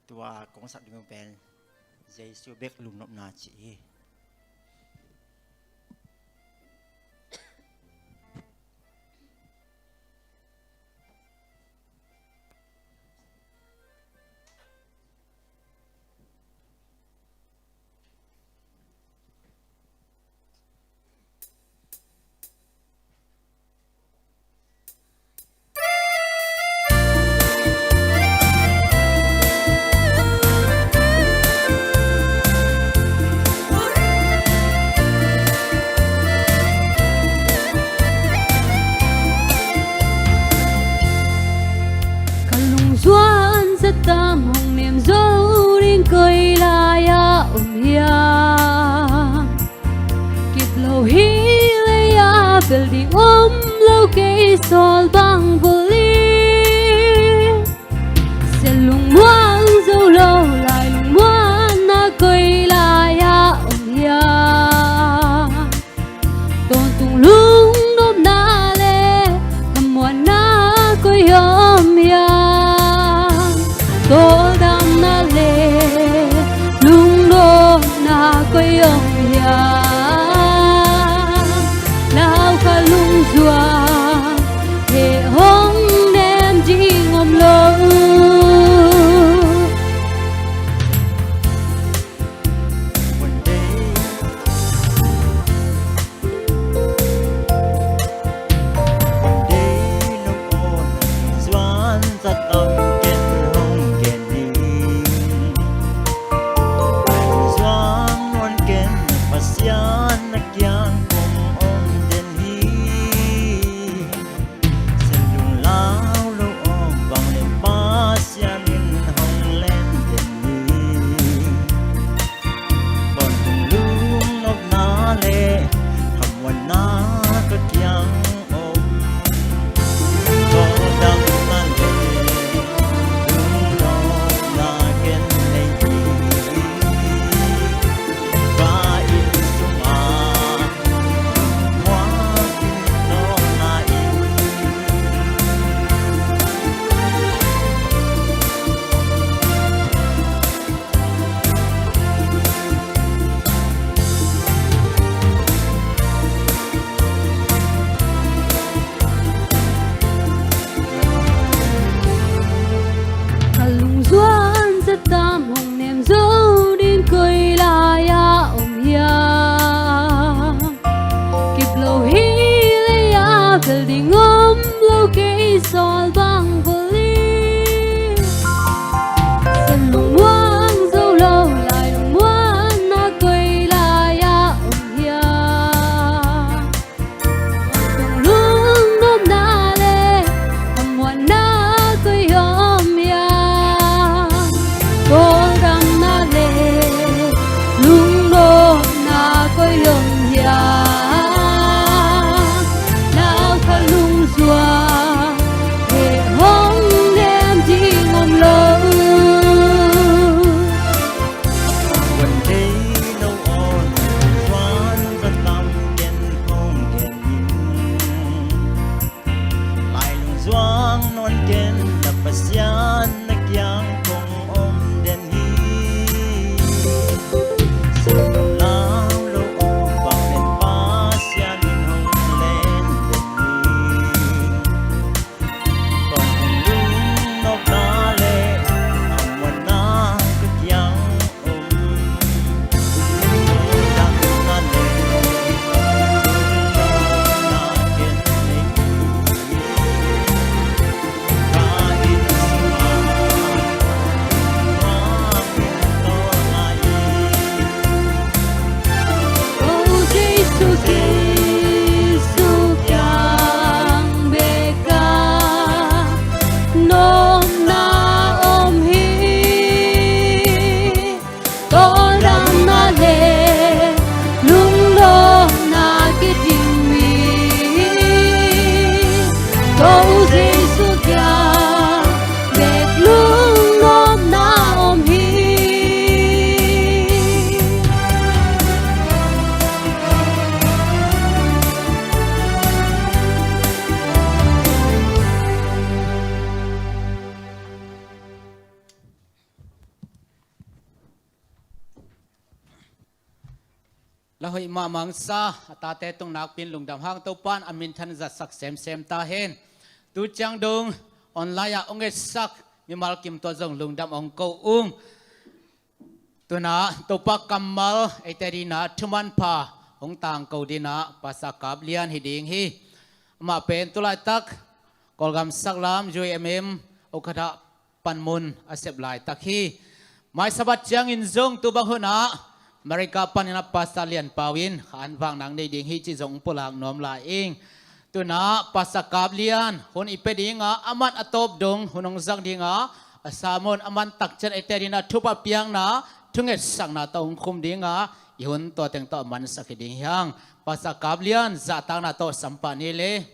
Tua kong sak ding uh pen Jesu bek lungnopna ci hi. Ka lungzuan zatam hong nem zo ding koi lai-ah om hiam? Kip lo hi lei-ah pel ding om lo, kei sawl bang bul hi. Sia lungmuang zo lo lai lungmuanna koi lai-ah om hiam? Tawntung lungnopna le khamuanna koi om hiam? Tawldamna le lungnopna koi om hiam? Lau kha lungzuan he hong nem ding om lo. Tawntung lungnopna le khamuanna ka kiang om. Tawldamna le lungnopna ken nei hi. Ka inn sungah ka lungzuan zatam hong nem zo ding koi lai-ah om hiam? Kip lo hi lei-ah pel ding om lo, kei sawl bang bul hi. Sia lungmuang zo lo lai lungmuanna koi lai-ah om hiam? Tawntung lungnopna le khamuanna koi om hiam? Tawldamna le lungnopna koi om hiam? Lau kha lungzuan Nawn ken na Pasian na kiang kong om den hi. Sanglam lo om bang pen Pasian in hong len den hi. Kong lungnopna le a muanna ka kiang om. Ko Jesu, Jesu kiang bek ah nopna om hi. Tawldamna le lunglawhna kidim hi. Ko Jesu kiang bek lungnopna om hi. La hoih mahmah sa, a tate tung nakpi-in lungdam hang, Topa'n a minthan zatsak semsem ta hen. Tu ciang dong online ah hong etsak mimal kim tawh zong lungdam hong ko ung. Tu-in ah Topa kammal eite dingin ah thumanpha hong tangko dingin ah Pastor Kap Lian hi ding hi. Amah pen tu laitak Kawlgam saklam U M M ukhatah panmun a sep laitak hi. Mai Sabbath ciangin zong tu bang hun ah America panin ah Pastor Lian Pau in kha an vak nang nei ding hi cih zong pulak nuam lai ing. Tu-in ah Pastor Kap Lian hun i pia ding a, aman a tawp dong hun hong zang ding a, a sermon aman takciang eite dingin ah thupha piakna, thungetsakna tawh hong khum ding a, i hun tua teng tawh a mansak hi ding hi hang. Pastor Kap Lian zahtakna tawh sampah ni le.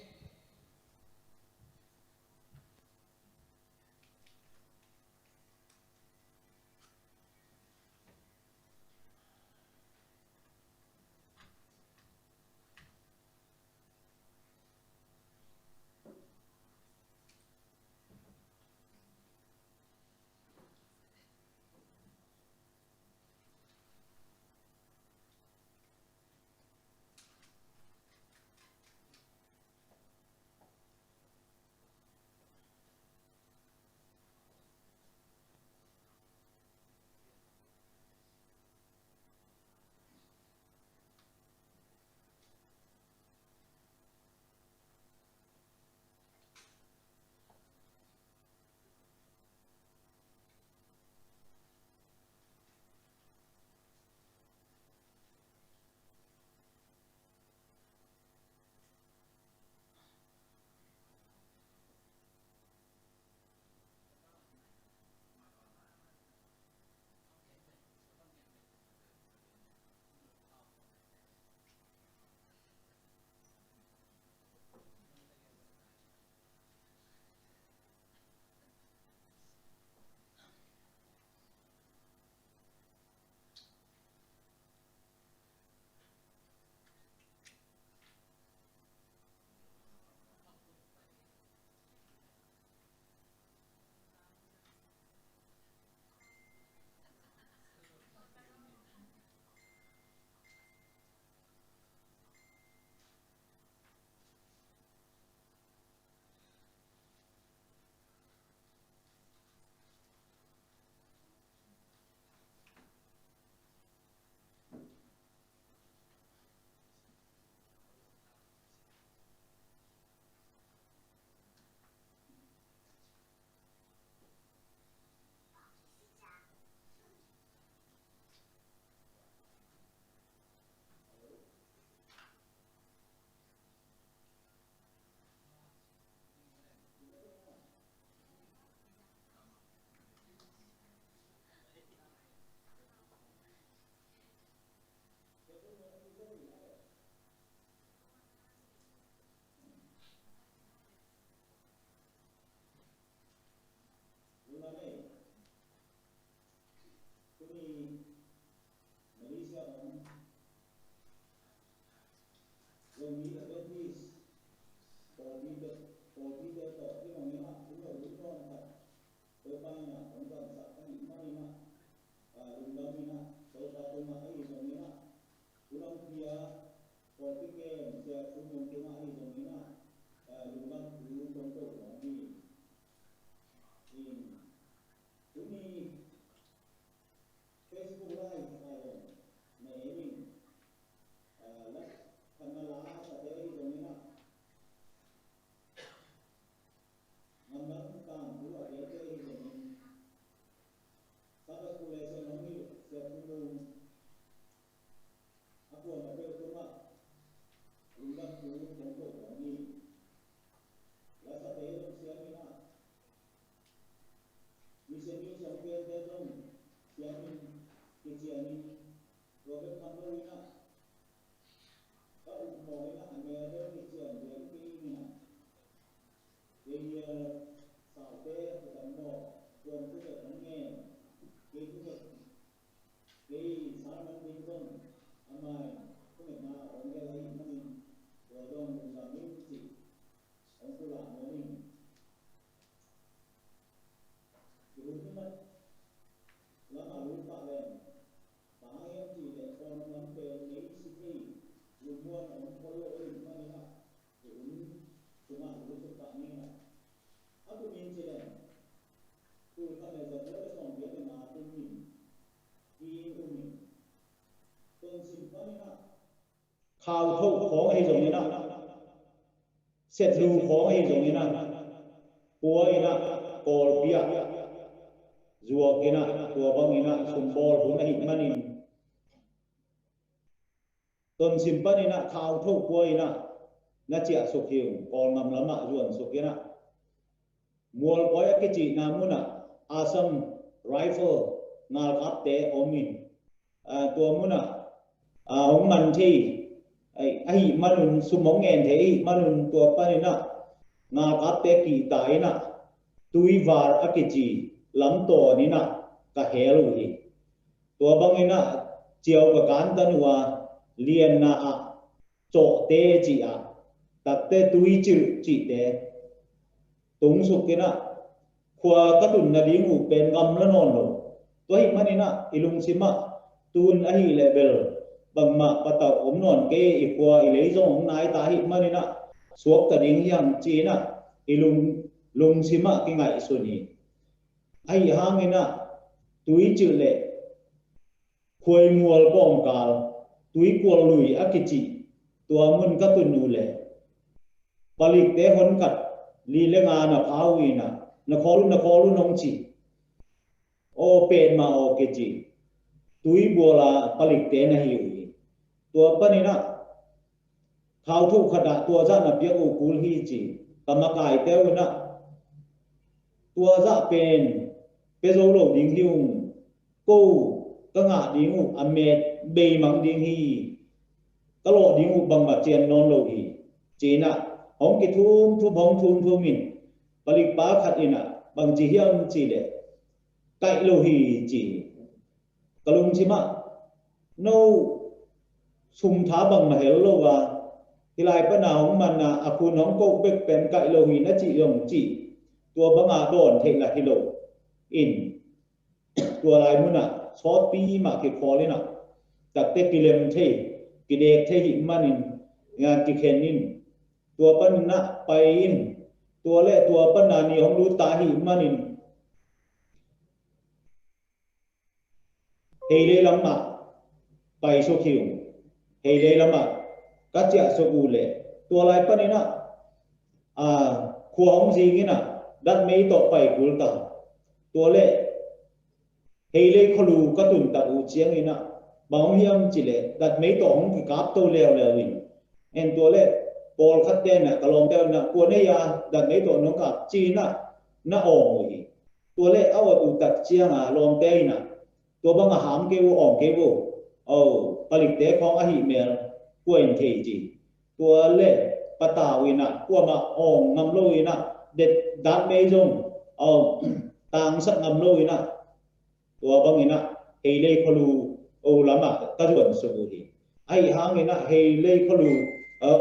khau thoh khawng ahi zongin ah, setlu khawng ahi zongin ah, pua in ah, kawlpi ah zuak in ah, tua bangin ah sumbawl hun ahih manin, Tonzang panin ah khau thoh pua in ah na ciahsuk hi ung, Kawlngam lamah zuansuk in ah, Mualpawi a kicihna munah Assam Rifle ngalkapte om in, aa, tua munah, aa, hong man thei, ai, ahih manun, sum hong ngen thei ahih manun, tua panin ah ngalkapte kihta in ah Tuivar a kici lamtawn in ah ka hel uh hi. Tua bangin ah ciau ka kantan uh a, lianna ah Cawhte cih ah, takte Tuicilh cihte tungsuk in ah, khua ka tun nading uh pen gamla nawn lo. Tua ahih manin ah i lungsim ah, tun ahih leh bel bangmah patauh om nawn kei, i khua i lei zong hong nai ta ahih manin ah, suakta ding hi hang ci in ah i lung, lungsim ah kingaihsun hi. Ahi hangin ah Tuicilh le Khuaimual kawmkal, Tuikual lui a kici tua mun ka tun uh leh, palikte honkhat li le nga na pha uh in ah, na khawl un, na khawl un hong ci. Aw petmah aw kici, Tuibual a palikte na hi uh hi. Tua panin ah khau thoh khat ah tua zah na piak uh kul hi ci, ka makaite uh in ah, tua zah pen pia zo lo ding hi ung, ko ka ngah ding uh a met beimang ding hi, ka lawh ding uh bangmah cian nawn lo hi, ci in ah hong kithum thum, hong thum thum in, palikpa khat in ah bangci hiam cih leh, kaih lo hi ci. Ka lungsim ah, no sum tha bangmah hel lo a, hih lai pana hong man a, a khun hong koh bek pen kaih lo hi na cih zong cih, tua banga dawn theih lah hi lo in, tua lai munah sawtpi mah kikhawl in ah, takte kilem thei, kidek thei hih manin, nga kikhen in, tua panin ah pai in, tua le tua pana ni hong lut ta hih manin, Heilei lamah paisuk hi ung. Heilei lamah ka ciahsuk uh leh, tua lai panin ah, aa, khua hong zing in ah, datmei tawh pai kul ta. Tua leh Heilei khualu ka tun tak uh ciangin ah, bang hong hiam cih leh, datmei tawh hong kikap to leuleu in. En tua leh, pawlkhatte in ah, ka lawmte in ah, kua na hi a, datmei tawh nong kap ci in ah, na awng uh hi. Tua leh a awt uh tak ciang a lawmte in ah, tua bang a ham kei vo, awng kei vo. Aw, palikte khawng ahih mel kua in thei ci. Tua leh patau in ah, kuamah awng ngam lo in ah, det datmei zong, aw, tangsak ngam lo in ah, tua bangin ah Heilei khualu o lamah ka zuansuk uh hi. Ahi hangin ah Heilei khualu, ah,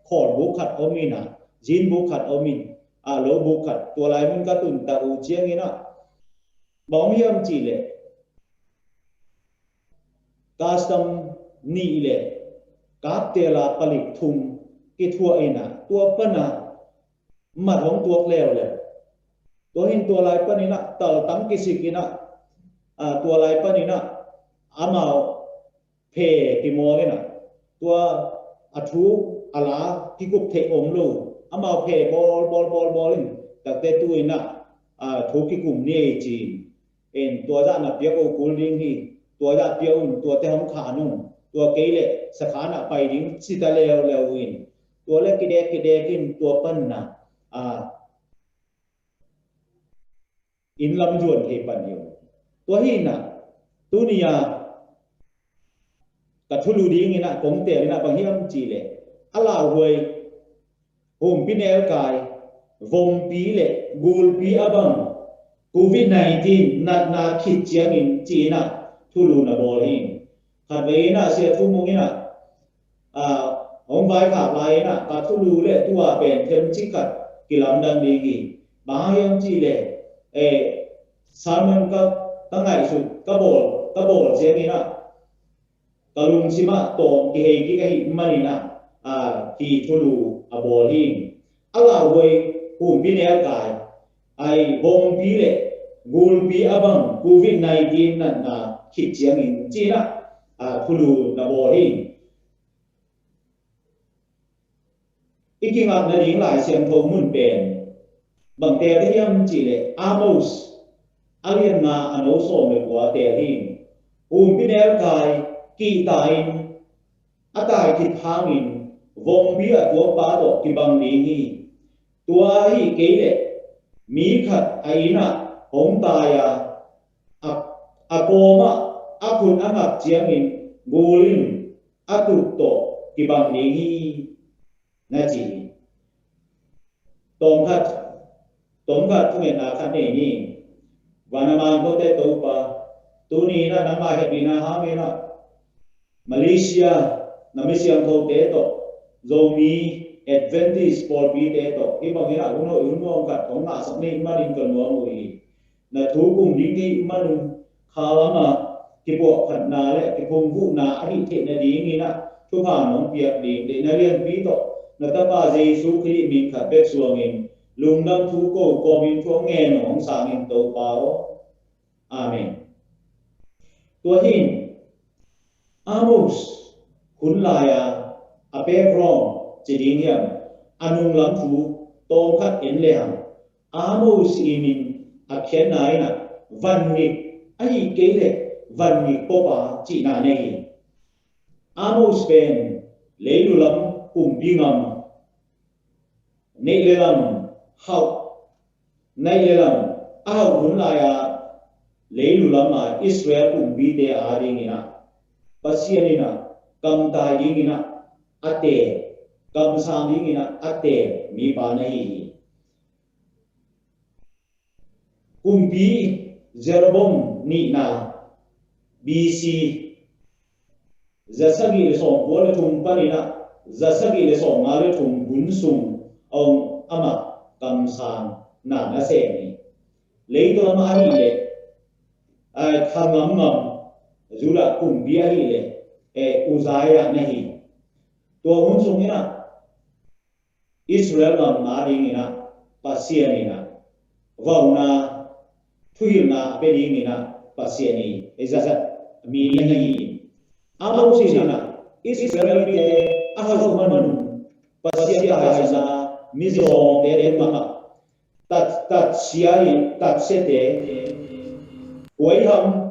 khawl buk khat om in ah, zin buk khat om in, ah, lo buk khat, tua lai mun ka tun tak uh ciangin ah, bang hong hiam cih leh, custom nih le kaptel a palik thum kithuah in ah, tua pana mat hong tuak leuleu. Tua hin tua lai panin ah taltang kisik in ah, ah, tua lai panin ah amau phe kimawl in ah, tua a thu a la kikup theih om lo, amau phe bawl, bawl, bawl, bawl in, takte tu in ah, ah, thu kikum ni ei ci in, en tua zah na piak uh kul ding hi, tua zah piak un, tuate hong khan un, tua kei leh sakhan ah pai ding ci ta leuleu in, tua leh kidek kidek in tua panna, ah, inn lam zuan thei pan hi uh. Tua hi in ah, tuni a ka thulu ding in ah kong teel in ah bang hiam cih leh, a lauhuai, humpi nelkai, vompi le gulpi a bang, covid nineteen natna khit ciangin ci in ah thulu na bawl hi. Khatvei in ah Sia Thu Mung in ah, ah, hong vaikhak lai in ah, ka thulu le tua pen themcik khat kilamdang ding hi. Bang hang hiam cih leh, eh, sermon ka, ka ngaihsut, ka bawl, ka bawl ciangin ah, ka lungsim ah tawm kihei kik ahih manin ah, ah, hih thulu a bawl hi. A lauhuai, humpi nelkai, ai, vompi le gulpi a bang covid nineteen natna khit ciangin ci in ah, ah, thulu na bawl hi. i kingak nading Lai Siangtho mun pen bang teel hiam cihleh Amos a lian nga a no sawm le kua teel hi. Humpi nelkai kihta in a tai khit hangin vompi a tuakpa tawh kibang ding hi. Tua ahi kei leh mi khat a inn ah hong tai a, a, a kawmah a khut a ngak ciangin gul in a tuk tawh kibang ding hi, na ci hi. Tawmkhat, tawmkhat thungetna khat nei ni. Van a mangkote Topa, tuni in ah nangmah hehpihna hangin ah Malaysia na misiangthote tawh, Zomi Adventist pawlpite tawh hih bangin ah hun hoih hun nuam khat hong ngahsak na hih manin ka nuam uh hi. Na thu kum ding ka hih manun kha lam a kipuahphatna le kiphungvuhna a hih theih nadingin ah thupha nong piak ding deihna lianpi tawh na Tapa Jesu Khrih min khat bek suangin lungdam thu ko kawmin thu hong ngen hong sangin Topa aw. Amen. Tua hi in Amos hun lai-a a background ci ding hiam, a nunglam thu tawmkhat en le hang, Amos in in a khiatna in ah vanngik ahi kei leh vanngik pawpa cihna nei hi. Amos pen leilu lam kumpi ngam neih le lam hauh, neih le lam a hauh hun lai-a leilu lam a Israel kumpite a dingin ah Pasian in ah kamtai dingin ah a teel, kamsang dingin ah a teel mipa na hi hi. Kumpi Jeroboam nihna B C zasagih le sawmkua le thum panin ah zasagih le sawmnga le thum hun sung a om amah kamsang na nasem hi. Leitung amah ahih leh, eh, kha ngamngam Judah kumpi ahih leh, eh, Uzziah na hi. Tua hun sungin ah Israel gam a dingin ah Pasian in ah vauna, thuhilhna a pia dingin ah Pasian i ei zat mi na hi. Amos in ah Israel mite a hauh manun Pasian taisana mizawngte tungah tat, tatsia in, tatsiate, huaiham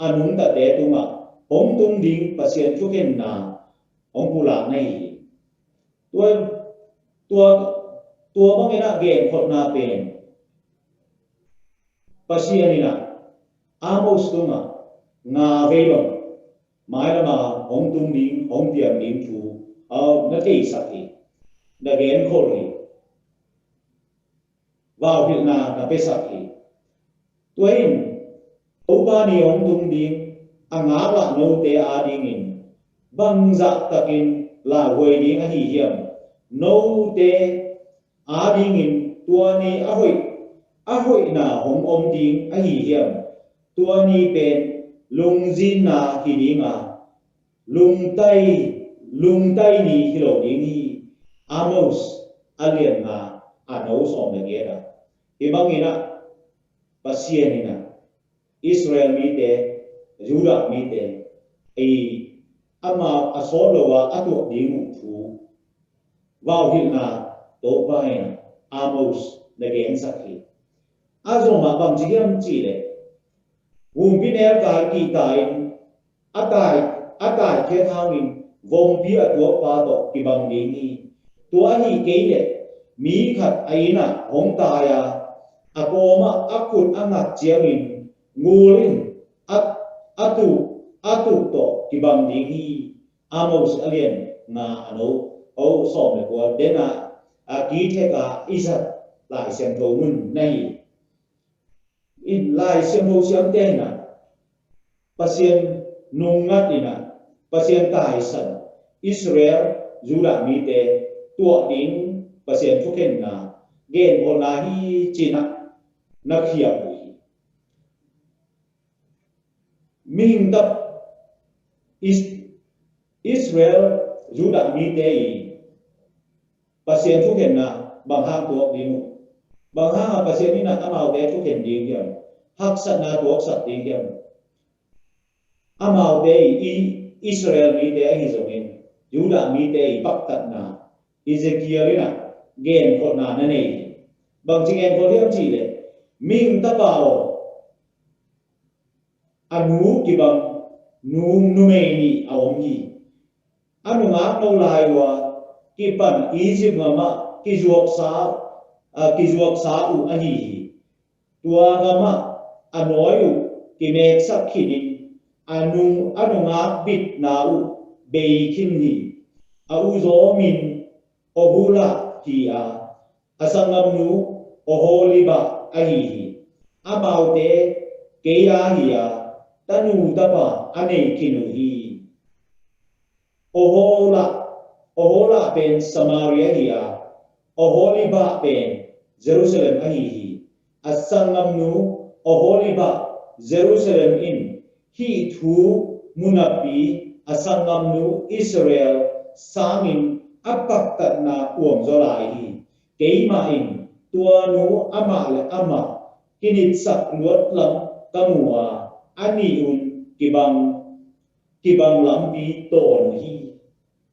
a nungtate tungah hong tung ding Pasian thukhenna hong pulak na hi. Tua, tua, tua bangin ah genkholhna pen Pasian in ah Amos tungah nga vei bang mailama hong tung ding, hong piang ding thu a na theisak hi, na genkholh hi. Vauhilhna na piasak hi. Tua in Topa ni hong tung ding a ngaklah note a dingin bangzah takin lauhuai ding ahi hiam? Note a dingin tua ni a hoih, a hoihna hong om ding ahi hiam? Tua ni pen lungzinna hi ding a, lungtai, lungtai ni hi lo ding hi. Amos a lian nga a no sawm le giat ah. Hih bangin ah Pasian in ah Israel mite, Judah mite, ei, ama a sawt lo a a tuak ding uh thu vauhilhna Topa in ah Amos na gensak hi. A zom ah bang ci hiam cihleh, humpi nelkai kihta in a tai, a tai khiat hangin vompi a tuakpa tawh kibang ding hi. Tua ahi kei leh mi khat a inn ah hong tai a, a kawmah a khut a ngak ciangin gul in a, a tuk, a tuk tawh kibang ding hi. Amos a lian nga a no, a no sawm le kua, den a, a kithek a i zat Lai Siangtho mun na hi. In Lai Siangtho siamte in ah Pasian nungngat in ah Pasian taisan Israel, Judah mite tuah ding Pasian thukhenna genkholhna hi ci-in ah na khiak uh hi. Mihing tap Is-, Israel, Judah mite i Pasian thukhenna bang hang tuak ding uh? Bang hang a Pasian in ah amaute thukhen ding hiam? Haksatna tuaksak ding hiam? Amaute i, i Israel mite ahi zongin Judah mite i paktatna, Ezekiel in ah genkholhna na nei hi. Bangci genkhol hiam cih leh, mihing tapa aw, a nu kibang nu numei nih a om hi. A nungak no lai uh a kipan Egypt gam ah kizuaksa, a kizuaksa uh ahi hi. Tua gam ah a nawi uh kimeksak khin in a nung, a nungak bitna uh bei khin hi. A uzaw min Ohola hi a, a sanggamnu Oholiba ahi hi. Amaute kei a hi a, tanu tapa a nei khin uh hi. Ohola, Ohola pen Samaria hi a, Oholiba pen Jerusalem ahi hi. A sanggamnu Oholiba Jerusalem in hih thu mu napi a sanggamnu Israel sangin a paktatna uamzaw lai hi. Keimah in tua nu amah le amah kinitsak luat lam ka mu a, a nih un kibang, kibang lampi tawn uh hi.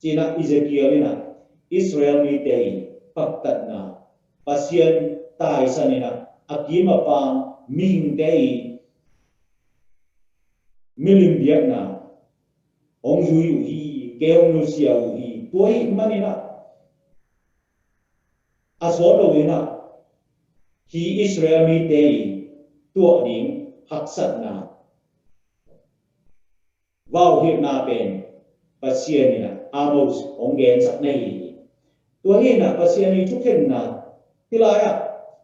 Ci-in ah Ezekiel in ah Israel mite i paktatna, Pasian taisan in ah a kim a pam mihingte i milim biakna hong zui uh hi, kei hong nusia uh hi. Tua ahih manin ah a sawt lo in ah hih Israel mite i tuah ding haksatna vauhilhna pen Pasian in ah Amos hong gensak na hi hi. Tua hi in ah Pasian i thukhenna, hih lai-ah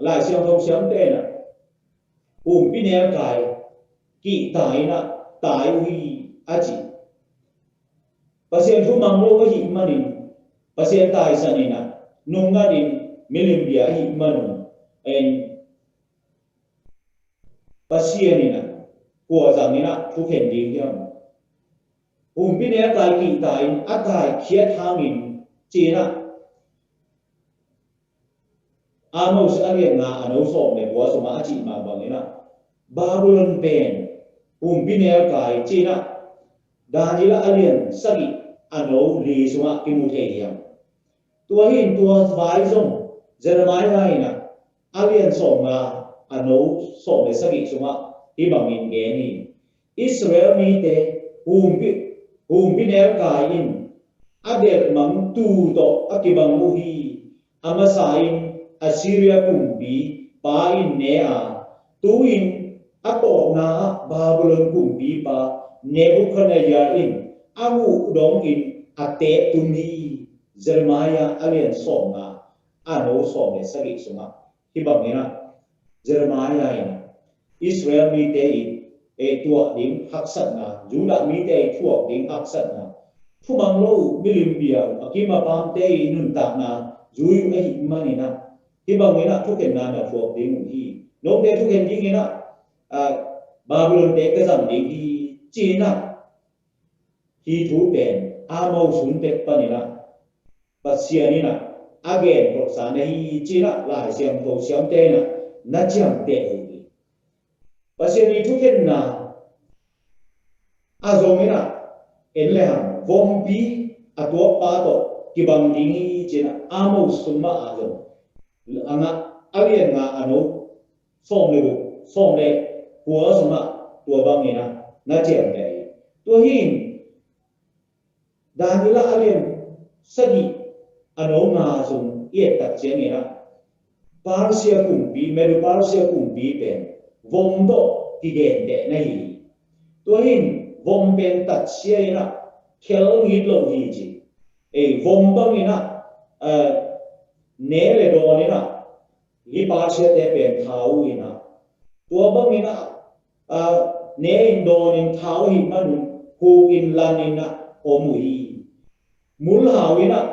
Lai Siangtho siamte in ah humpi nelkai kihta in ah tai uh hi a ci. Pasian thu mang lo ahih manin, Pasian taisan in ah nungngat in milim bia ahih manun, en Pasian in ah kua zang in ah thukhen ding hiam? Humpi nelkai kihta in a kaikhiat hangin ci-in ah Amos a lian nga a no sawm le kua sungah a cih mah bangin ah Babylon pen humpi nelkai ci-in ah Daniel a lian sagih a no li sungah kimu thei hiam? Tua hi in tua vai zong Jeremiah in ah a lian sawm nga a no sawm le sagih sungah hih bangin gen hi. Israel mite humpi, humpi nelkai in a delhmang tu tawh a kibang uh hi. A masa in Assyria kumpipa in ne a, tu-in a tawpna ah Babylon kumpipa Nebuchadnezzar in a muh dongin a tep tum hi. Jeremiah a lian sawm nga a no sawm le sagih sungah hih bangin ah Jeremiah in Israel mite i, e, tuah ding haksatna, Judah mite i thuak ding haksatna, thumang lo uh, milim bia uh, a kim a pamte i nuntakna zui uh ahih manin ah hih bangin ah thukhenna na thuak ding uh hi. Note thukhen dingin ah, a, Babylon te ka zang ding hi ci-in ah hih thu pen Amos hun pek panin ah Pasian in ah a genkholhsa na hi ci-in ah Lai Siangtho siamte in ah na ciamteh uh hi. Pasian i thukhenna a zong in ah en le hang vompi a tuakpa tawh kibang ding hi ci-in ah Amos sung mah a zong a nga, a lian nga a no sawm le guk, sawm le kua sungah tua bangin ah na ciamteh hi. Tua hi in Daniel a lian sagih a no nga sung i et tak ciangin ah Persia kumpi, Medo Persia kumpi pen vom tawh kigenteh na hi hi. Tua hi in vom pen tatsia in ah khel ngit lo hi ci. Ei, vom bangin ah, eh, ne le dawn in ah hih Persia te pen thau uh in ah, tua bangin ah, a, ne in dawn in thau ahih manun huk in lan in ah om uh hi. Mul hau in ah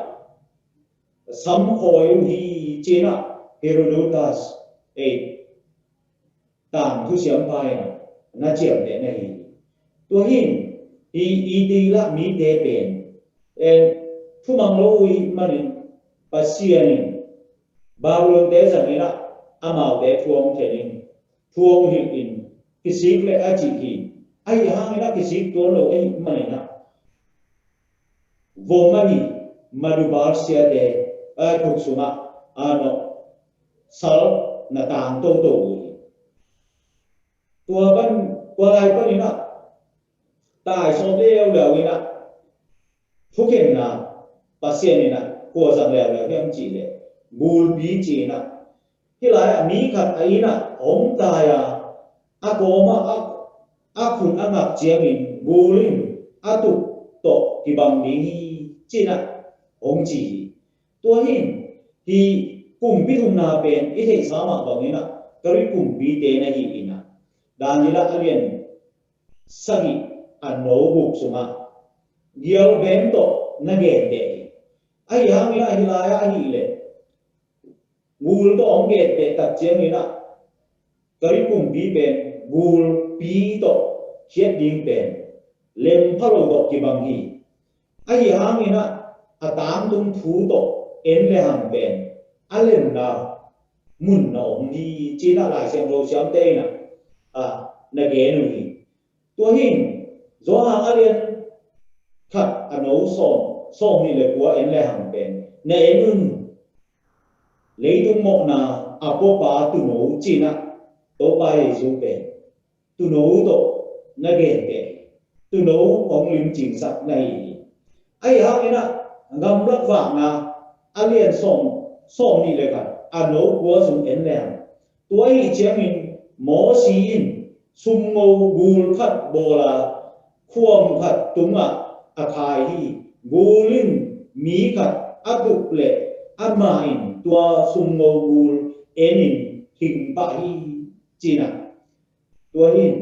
sam khawi uh hi ci-in ah Herodotus, ei, tangthu siampa in ah na ciamteh na hi. Tua hi in i, i ti lah mite pen, eh, thumang lo uh ahih manin Pasian in Babylon te zangin ah amaute thu hong khen in, thu hong hilh in, kisik le a cih hi. Ahi hangin ah kisik tuan lo ahih manin ah vom ahi Medo Persia te, a khut sungah a nawh sal na tang toto uh hi. Tua pan, tua lai panin ah tai sawm leuleu in ah thukhenna Pasian in ah kua zang leuleu hiam cih leh gulpi ci in ah, hih lai ah mi khat a inn ah hong tai a, a kawm ah a, a khut a ngak ciangin gul in a tuk tawh kibang ding hi ci in ah hong ci hi. Tua hi in hih kumpi thumna pen i theihsa mah bangin ah Greek kumpite na hi in ah, Daniel a lian sagih a no guk sungah gial beng tawh na genteh hi. Ahi hangin ah hih lai ah ahih leh gul tawh hong genteh tak ciangin ah Greek kumpi pen gulpi tawh khiat ding pen lem pha lo tawh kibang hi. Ahi hangin ah a tangtung thu tawh en le hang pen a lemna mun na om hi ci in ah Lai Siangtho siamte in ah, ah, na gen uh hi. Tua hi in Johan a lian khat a no sawm, sawm nih le kua en le hang pen na en un. Leitung mawhna a puapa tuuno ci in ah Topa Jesu pen tuuno tawh na genteh, tuuno hong limcingsak na hi hi. Ahi hangin ah Gamlak Vakna a lian sawm, sawm nih le khat a no kua sung en le hang, tua ahih ciangin Mosi in sumngo gul khat bawl a, khuam khat tungah a khai hi. Gul in mi khat a tuk leh amah in tua sumngo gul en in hing pah hi ci in ah. Tua hi in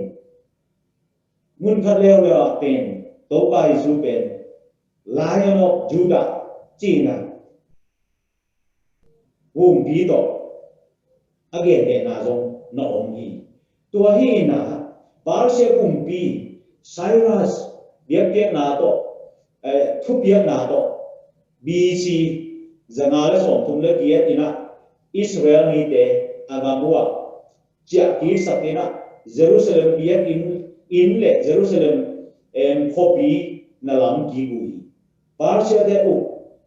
mun khat leuleu ah pen Topa Jesu pen Lion of Judah ci in ah humpi tawh a gentehna zong na om hi. Tua hi in ah Persia kumpi Cyrus biakpiakna tawh, eh, thupiakna tawh B C za nga le sawmthum le giat in ah Israel mite a gam uh ah ciah kiksak in ah Jerusalem biakinn, inn le Jerusalem, em, khuapi na lam kik uh hi. Persia te uk,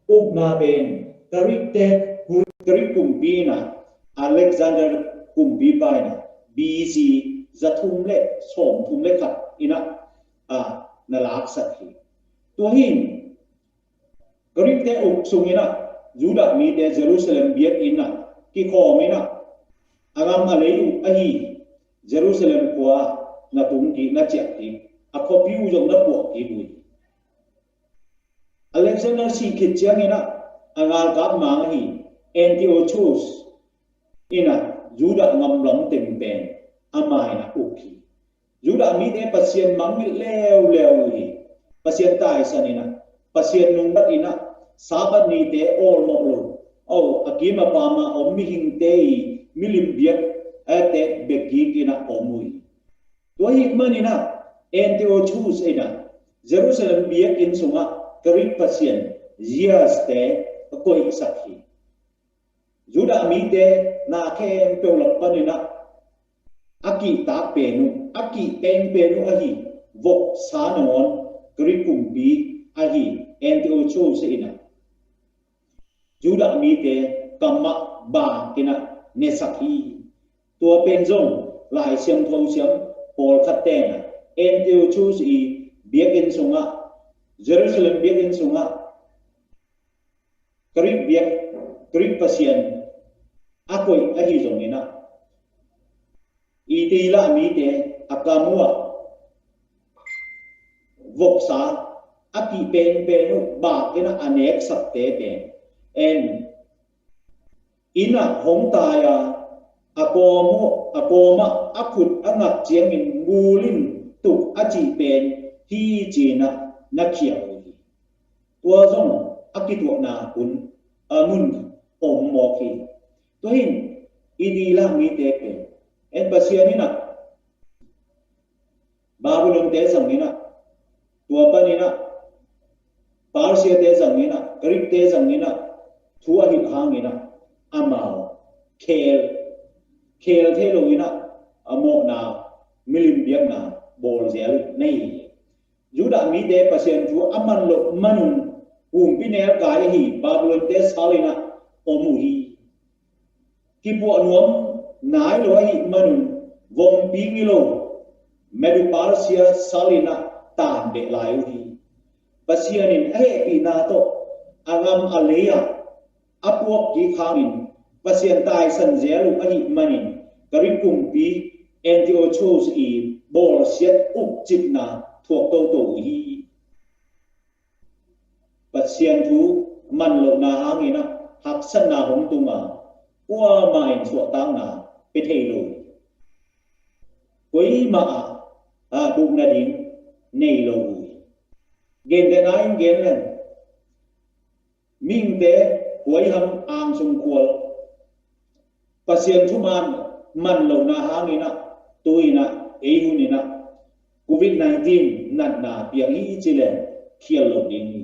ukna pen Greek te, Greek kumpi in ah Alexander kumpipa in ah B C za thum le sawmthum le khat in ah, a, na laksak hi. Tua hi in Greek te uk sung in ah Judah mite Jerusalem biakinn ah kikhawm in ah a gam a lei uh ahi Jerusalem khua na tung kik, na ciah kik, a khuapi uh zong na puak kik uh hi. Alexander sih khit ciangin ah a galkap mang ahi Antiochus in ah Judah gam lam teng pen amah in ah uk hi. Judah mite Pasian mangngilh leuleu uh hi. Pasian taisan in ah, Pasian nungbat in ah, Sabbath nite awlmawh lo, aw, a kim a pam a om mihingte i milim biak, eh, te bek kik in ah om uh hi. Tua ahih manin ah Antiochus in ah Jerusalem biakinn sungah Greek pasian Zeus te a koihsak hi. Judah mite na khempeuh lak panin ah a kihtak pen uh, a kih pengpen uh ahi voksa nangawn Greek kumpi ahi Antiochus in ah Judah mite kamah bang in ah nesak hi. Tua pen zong Lai Siangtho siam pawlkhat ten ah Antiochus i biakinn sungah, Jerusalem biakinn sungah Greek biak, Greek pasian a koih ahi zongin ah, i tila mite a kam uh ah voksa a kih pengpen uh bak in ah a neksakte pen en in ah hong tai a, a kawm uh, a kawm ah a khut a ngak ciangin gul in tuk a cih pen hi ci in ah na khial uh hi. Tua zong a kituahna hun, a mun om mawk hi. Tua hi in i dihlak mite pen en Pasian in ah Babylon te zang in ah, tua panin ah Persia te zang in ah, Greek te zang in ah, thu a hilh hangin ah amau khel, khel thei lo in ah a mawhna, milim biakna bawl zel na hi hi. Judah mite Pasian thu a man loh manun humpi nelkai ahi Babylon te sal in ah om uh hi. Kipuah nuam nai lo ahih manun vompi ngilo, medupa sia sal in ah taan beh lai uh hi. Pasian in a hehpihna tawh a gam a lei ah a puak kik hangin Pasian taisan zel uh ahih manin Greek kumpi Antiochus i bawlsiat ukcipna thuak toto uh hi. Pasian thu man lohna hangin ah haksatna hong tung a, kuamah in suahtakna pia thei lo uh hi. Kuamah ah, ah, buk nading nei lo uh hi. Gentehna in gen leng, mihingte huaiham angsung khual Pasian thuman man lohna hangin ah, tu-in ah, ei hun in ah covid nineteen natna piang hi ci leng khial lo ding hi.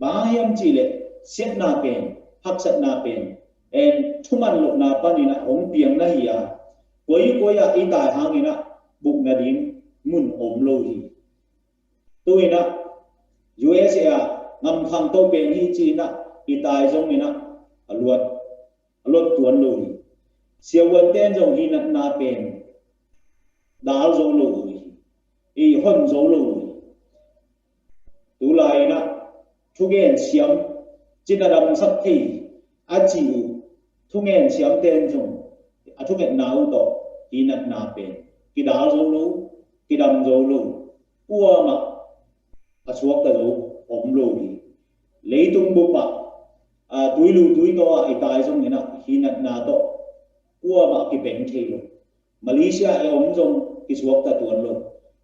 Bang hang hiam cih leh siatna pen, haksatna pen, en, thuman lohna panin ah hong piang na hi a, koi koi ah i tai hangin ah buk nading mun om lo hi. Tu-in ah U S A ah gam khangto pen hi ci-in ah i tai zongin ah a luat, a luat tuan lo hi. Siavuante in zong hih natna pen dal zo lo uh hi. I hon zo lo uh hi. Tulai-in ah thugen siam, cina damsak thei a ci uh thugen siamte in zong a thungetna uh tawh hih natna pen kidal zo lo, kidam zo lo, kuamah a suakta zo om lo hi. Leitung bup ah, ah, tuilu tuitaw ah i tai zongin ah hih natna tawh kuamah kibeng thei lo. Malaysia ah i om zong kisuakta tuan lo.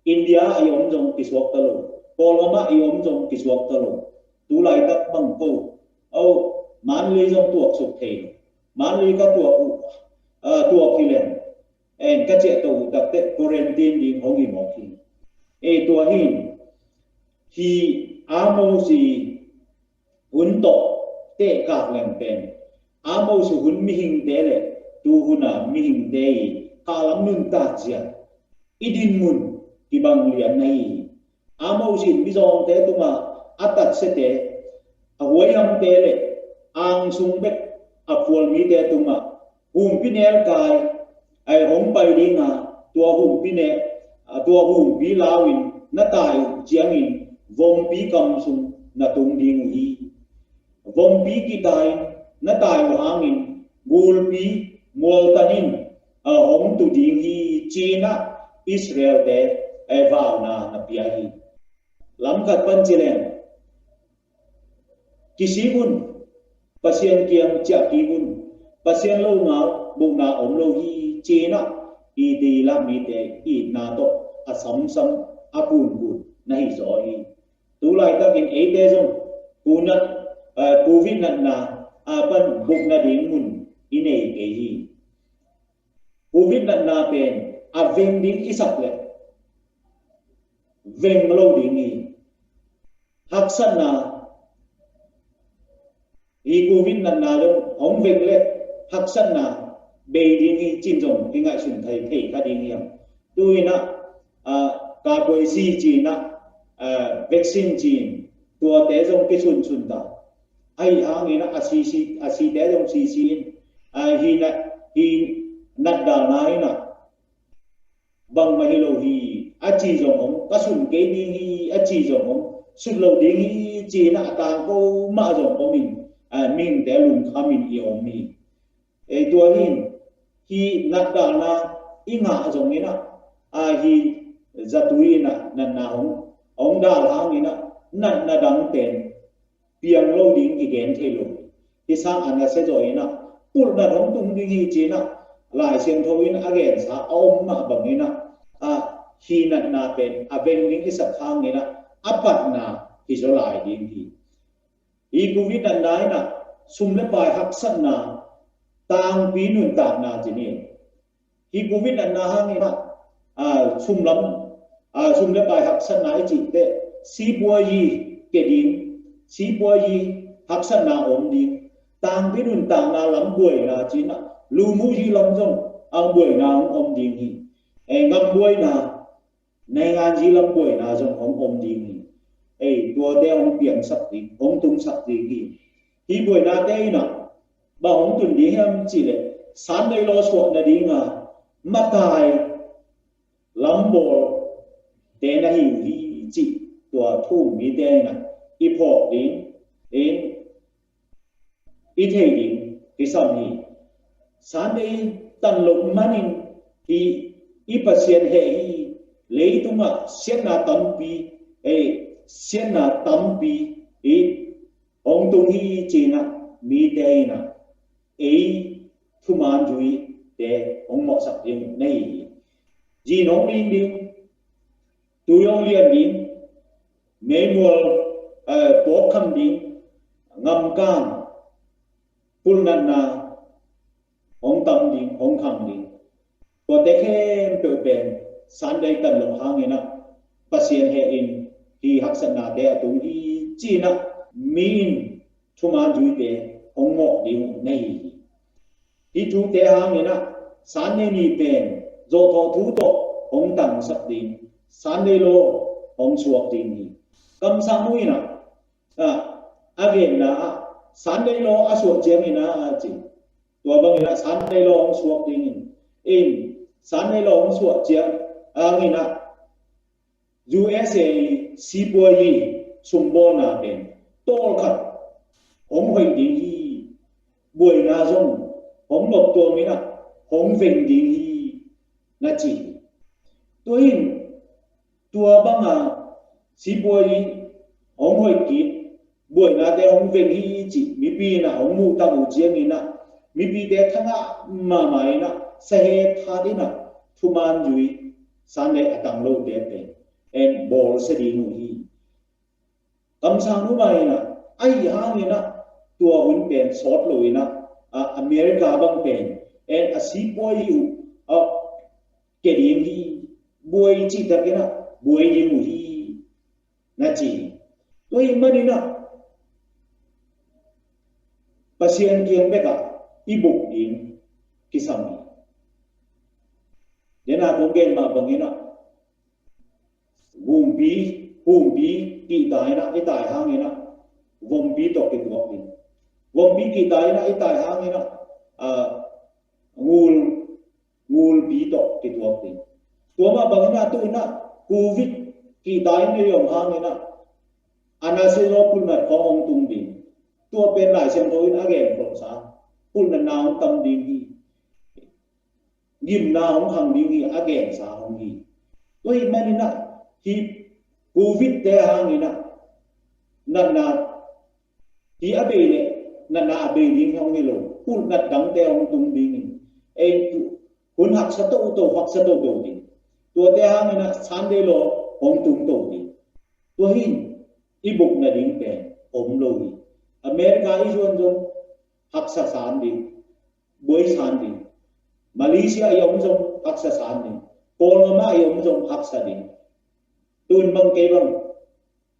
India ah i om zong kisuakta lo. Kawlgam ah i om zong kisuakta lo. Tu laitak bang ko, au, Mandalay zong tuaksuk thei lo. Mandalay ka tuak uh, ah, tuak hi leng, en, ka ciah to uh takteh quarantine ding hong hi mawk hi. E, tua hi, hi Amos i hun tawh tehkak leng pen, Amos hun mihingte le tu hun a mihingte i kah lam nuntak zia i dinmun kibang lian na hi hi. Amos in mizawngte tungah a tatsiate, a huaihamte le angsung bek a khualmite tungah humpi nelkai, ai, hong pai ding a, tua humpi ne, a, tua humpi lau-in na tai uh ciangin vompi kam sung na tung ding uh hi. Vompi kitai-in na tai uh hangin gulpi mualtan in, a, hong tu ding hi, ci-in ah Israel-te, a, vauna na pia hi. Lamkhat pan ci leng, kisik un, Pasian kiang ciah kik un, Pasian lo ngal bukna om lo hi, ci-in ah i dilah mite itna tawh a samsam, a kunkun na hi zaw hi. Tu laitakin eite zong kunat, eh, covid natna, ah, pan bukna ding mun i nei kei hi. Covid natna pen a veng ding i sak leh veng lo ding hi. Haksatna, hi covid natna zong hong veng leh haksatna bei ding hi, ci-in zong kingaihsun thei, thei kha ding hi hang. Tu-in ah, ah, kakuai si ci-in ah, ah, vaccine ci-in tuate zong kisunsun ta. Ahi hangin ah, a sisi, a site zong sisi in, ah, hi nat, hi natdalna in ah bangmah hi lo hi, a ci zong om, ka sun kei ding hi, a ci zong om, sut lo ding hi, ci-in ah a tangko mah zong om in, ah, mihingte lungkhamin i om hi. Ei, tua hi in, hi natdalna i ngah zongin ah, ah, hi zatui in ah natna hong, hong dal hangin ah natna dang pen piang lo ding kigen thei lo. Hi sang a nasia zaw in ah pulhnat hong tung ding hi, ci-in ah Lai Siangtho in a gensa a om mah bangin ah, ah, hi natna pen a veng ding i sak hangin ah a patna hi zaw lai ding hi. Hi covid natna in ah sum le pai haksatna, tangpi nuntakna ci ni. Hi covid natna hangin ah, ah, sum lam, ah, sum le pai haksatna i cih teh, sipuayi kia ding, sipuayi haksatna om ding, tangpi nuntakna lam buaina ci-in ah, lumuyi lam zong ang buaina hong om ding hi. Eh, gam buaina, nainganzi lam buaina zong hong om ding hi. Ei, tuate hong piangsak ding, hong tungsak ding hi. Hi buainate in ah Bang hong tun ding hiam cih leh Sunday law suah nadinga matai lambawl te na hi uh hi cih tua thu um mite in ah i phawk ding, i, i thei ding kisam hi. Sunday tan loh manin hi i Pasian heh hi, leitungah siatna tampi, ei, siatna tampi i hong tung hi ci-in ah mite in ah ei thuman zuite hong mawhsak ding na hi hi. Zin hong ling ding, tui hong lian ding, meimual, eh, pawk kham ding, ngamkang, pulnatna hong tam ding, hong khang ding. Tuate khempeuh pen Sunday tan loh hangin ah Pasian heh in hi haksatnate a tung hi ci-in ah mi in thuman zuite hong mawh ding uh na hi hi. Hih thute hangin ah Sunday ni pen zawhthawh thu tawh hong tangsak ding, Sunday law hong suak ding hi. Kamsang nu in ah, ah, a genna ah Sunday law a suah ciangin ah a ci. Tua bangin ah Sunday law hong suak ding in, in Sunday law hong suak ciang hangin ah U S A sipuai hi, sumbawlna pen tawlkhat hong hoih ding hi, buaina zong hong noptuam in ah hong veng ding hi, na ci hi. Tua in tua banga sipuai hi hong hoih kik, buainate hong veng hi cih mipi in ah hong muhtak uh ciangin ah mipite thangah mahmah in ah sahet hat in ah thuman zui Sunday a tang lote pen en bawlsia ding uh hi. Kamsang nu mah in ah ahi hangin ah tua hun pen sawt lo in ah, ah, America bang pen en a sipuai hi uh, ah, kia ding hi, buai cihtakin ah buai ding uh hi, na ci hi. Tua ahih manin ah Pasian kiang bekah i buk ding kisam hi. Dena kong gen mah bangin ah humpi, humpi kihta in ah i tai hangin ah vompi tawh kituak ding. Vompi kihta in ah i tai hangin ah, ah, ngul, ngulpi tawh kituak ding. Tua mah bangin ah tu in ah Covid kihta in i om hangin ah a nasia zaw pulnat khawng hong tung ding. Tua pen Lai Siangtho in a gen khawmsa pulnatna hong tam ding hi. Gimna hong khang ding hi a gensa hong hi. Tua ahih manin ah hih Covid te hangin ah natna hi a bei leh natna a bei ding hong hi lo, pulnat dangte hong tung ding in ei tu hun haksa toto, haksa toto ding. Tuate hangin ah Sunday law hong tung to ding. Tua hi in i buk nading pen om lo hi. America i zuan zong haksa san ding, buai san ding. Malaysia i om zong haksa san ding. Kawlgam ah i om zong haksa ding. Tun bang kei bang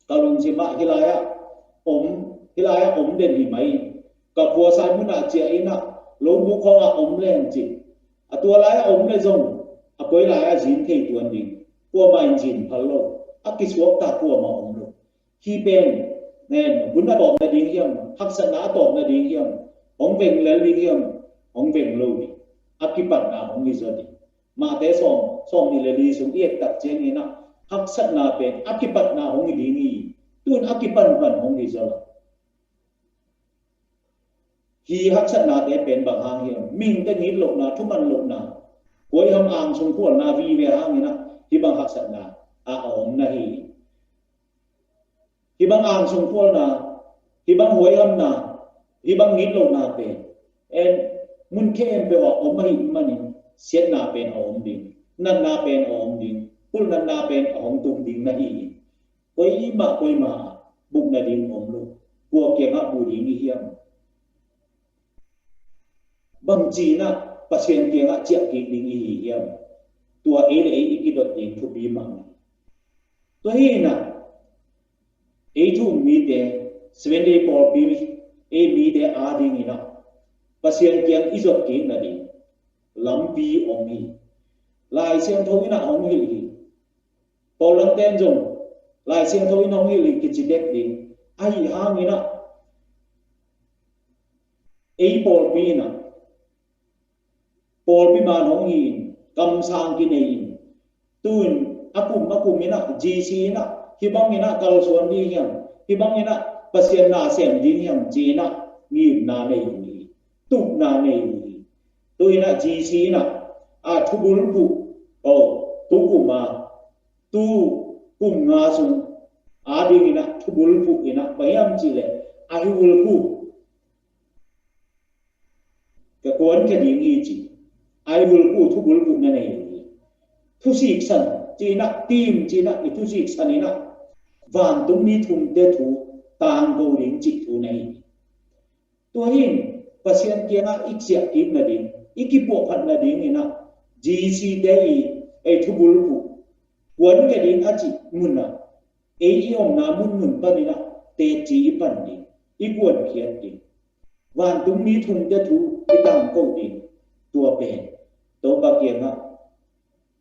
ka lungsim ah hih lai-ah om, hih lai-ah om den hi mai. Ka khuasai munah ciah in ah lo buk khawngah om leng cih. A tua lai-ah om le zong a koi lai-ah zin thei tuan ding. Kuamah in zin phal lo. A kisuakta kuamah om lo. Hih pen, nen, hun a tawp nading hiam, haksatna a tawp nading hiam, hong veng lel ding hiam, hong veng lo ding. A kipatna hong hi zaw ding. Matthai sawm, sawm nih le li sung i et tak ciangin ah haksatna pen a kipatna hong hi ding hi. Tun a kipanpan hong hi zaw lo. Hih haksatnate pen bang hang hiam? Mihingte ngit lohna, thuman lohna, huaiham angsung khualna vive hangin ah hih bang haksatna a om na hi. Hih bang angsung khualna, hih bang huaihamna, hih bang ngit lohna pen en mun khempeuh ah om ahih manin siatna pen a om ding, natna pen a om ding, pulnatna pen a hong tung ding na hi hi. Koimah koimah buk nading om lo. Kua kiangah bu ding i hiam? Bangci in ah Pasian kiangah ciah kik ding i hi hiam? Tua ei le ei i kidot ding thupi mahmah. Tua hi in ah ei thu um mite, Seven Day pawlpi ei mite adingin ah Pasian kiang i zot kik nading lampi om hi. Lai Siangtho in ah hong hilh hi. Paul lamten zong Lai Siangtho in hong hilh hi kici dek ding. Ahi hangin ah ei pawlpi in ah, pawlpi man hong hi in, kamsang kinei in, tu-in a kum a kum in ah, G C in ah, hih bang in ah kalsuan ding hiam, hih bang in ah Pasian na sem ding hiam ci-in ah ngimna nei uh hi, tupna nei uh hi. Tu-in ah G C in ah, a thubulphuh, oh, tu kum a, tu kum nga sung a ding in ah thubulphuh in ah, bang hiam cih leh a hi bulphuh ka kuankhia ding hi ci. A hi bulphuh, thubulphuh na nei hi. Thusiksan ci-in ah, tim ci-in ah, i thusiksan in ah vantungmi thumte thu tangko ding cih thu na hi. Tua hi in Pasian kiangah i ciah kik nading, i kipuahphat nading in ah G C te i, ei thubulphuh, kuankhia ding a cih mun ah, ei i omna munmun pan in ah teci i pan ding, i kuankhiat ding. Vantungmi thumte thu i tangko ding. Tua pen Topa kiangah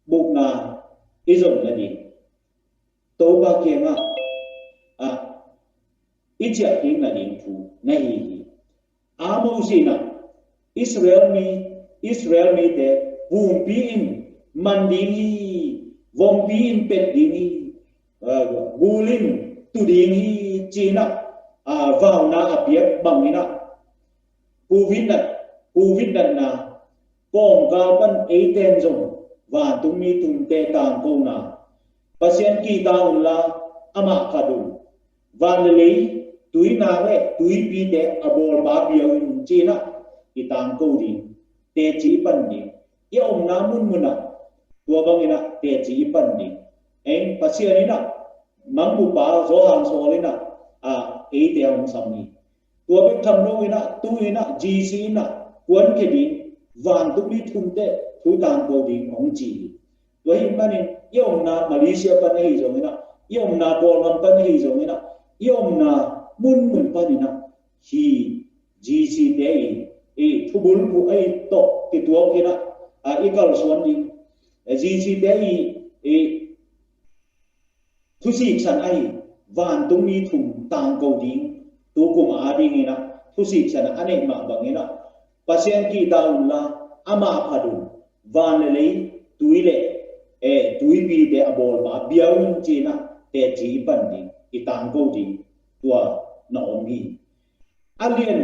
bukna i zon nading, Topa kiangah, ah, i ciah kik nading thu na hi hi. Amos in ah Israel mi, Israel mite humpi in man ding hi, vompi in pet ding hi, ah, gul in tu ding hi ci-in ah, ah, vauna a piak bang in ah, covid nat, covid natna kawmkal pan eite in zong vantungmi thumte tangkona, Pasian kihta unla amah phat un, van le lei, tuinak le tuipite a bawlpa bia un ci-in ah i tangko ding, teci i pan ding. I omna munmun ah tua bang in ah teci i pan ding. Eng, Pasian in ah mangmupa Johan Saul in ah, ah, eite a hong sam hi. Tua bek tham lo in ah, tu-in ah G C in ah kuankhia ding, vantungmi thumte thu tangko ding hong ci hi. Tua hi manin i omna Malaysia pan ahi zongin ah, i omna Kawlgam pan ahi zongin ah, i omna munmun pan in ah, hi G C te i, i thubulphuh ahi tawh kituak in ah, ah, i kalsuan ding. G C te i, i thusiksan ahi vantungmi thum tangko ding, tu kum a ding in ah thusiksan a neih mah bang in ah, Pasian kihta unla amah phat un, van le lei, tui le, eh, tuipite a bawlpa bia un ci-in ah teci i pan ding, i tangko ding, tua na om hi. A lian,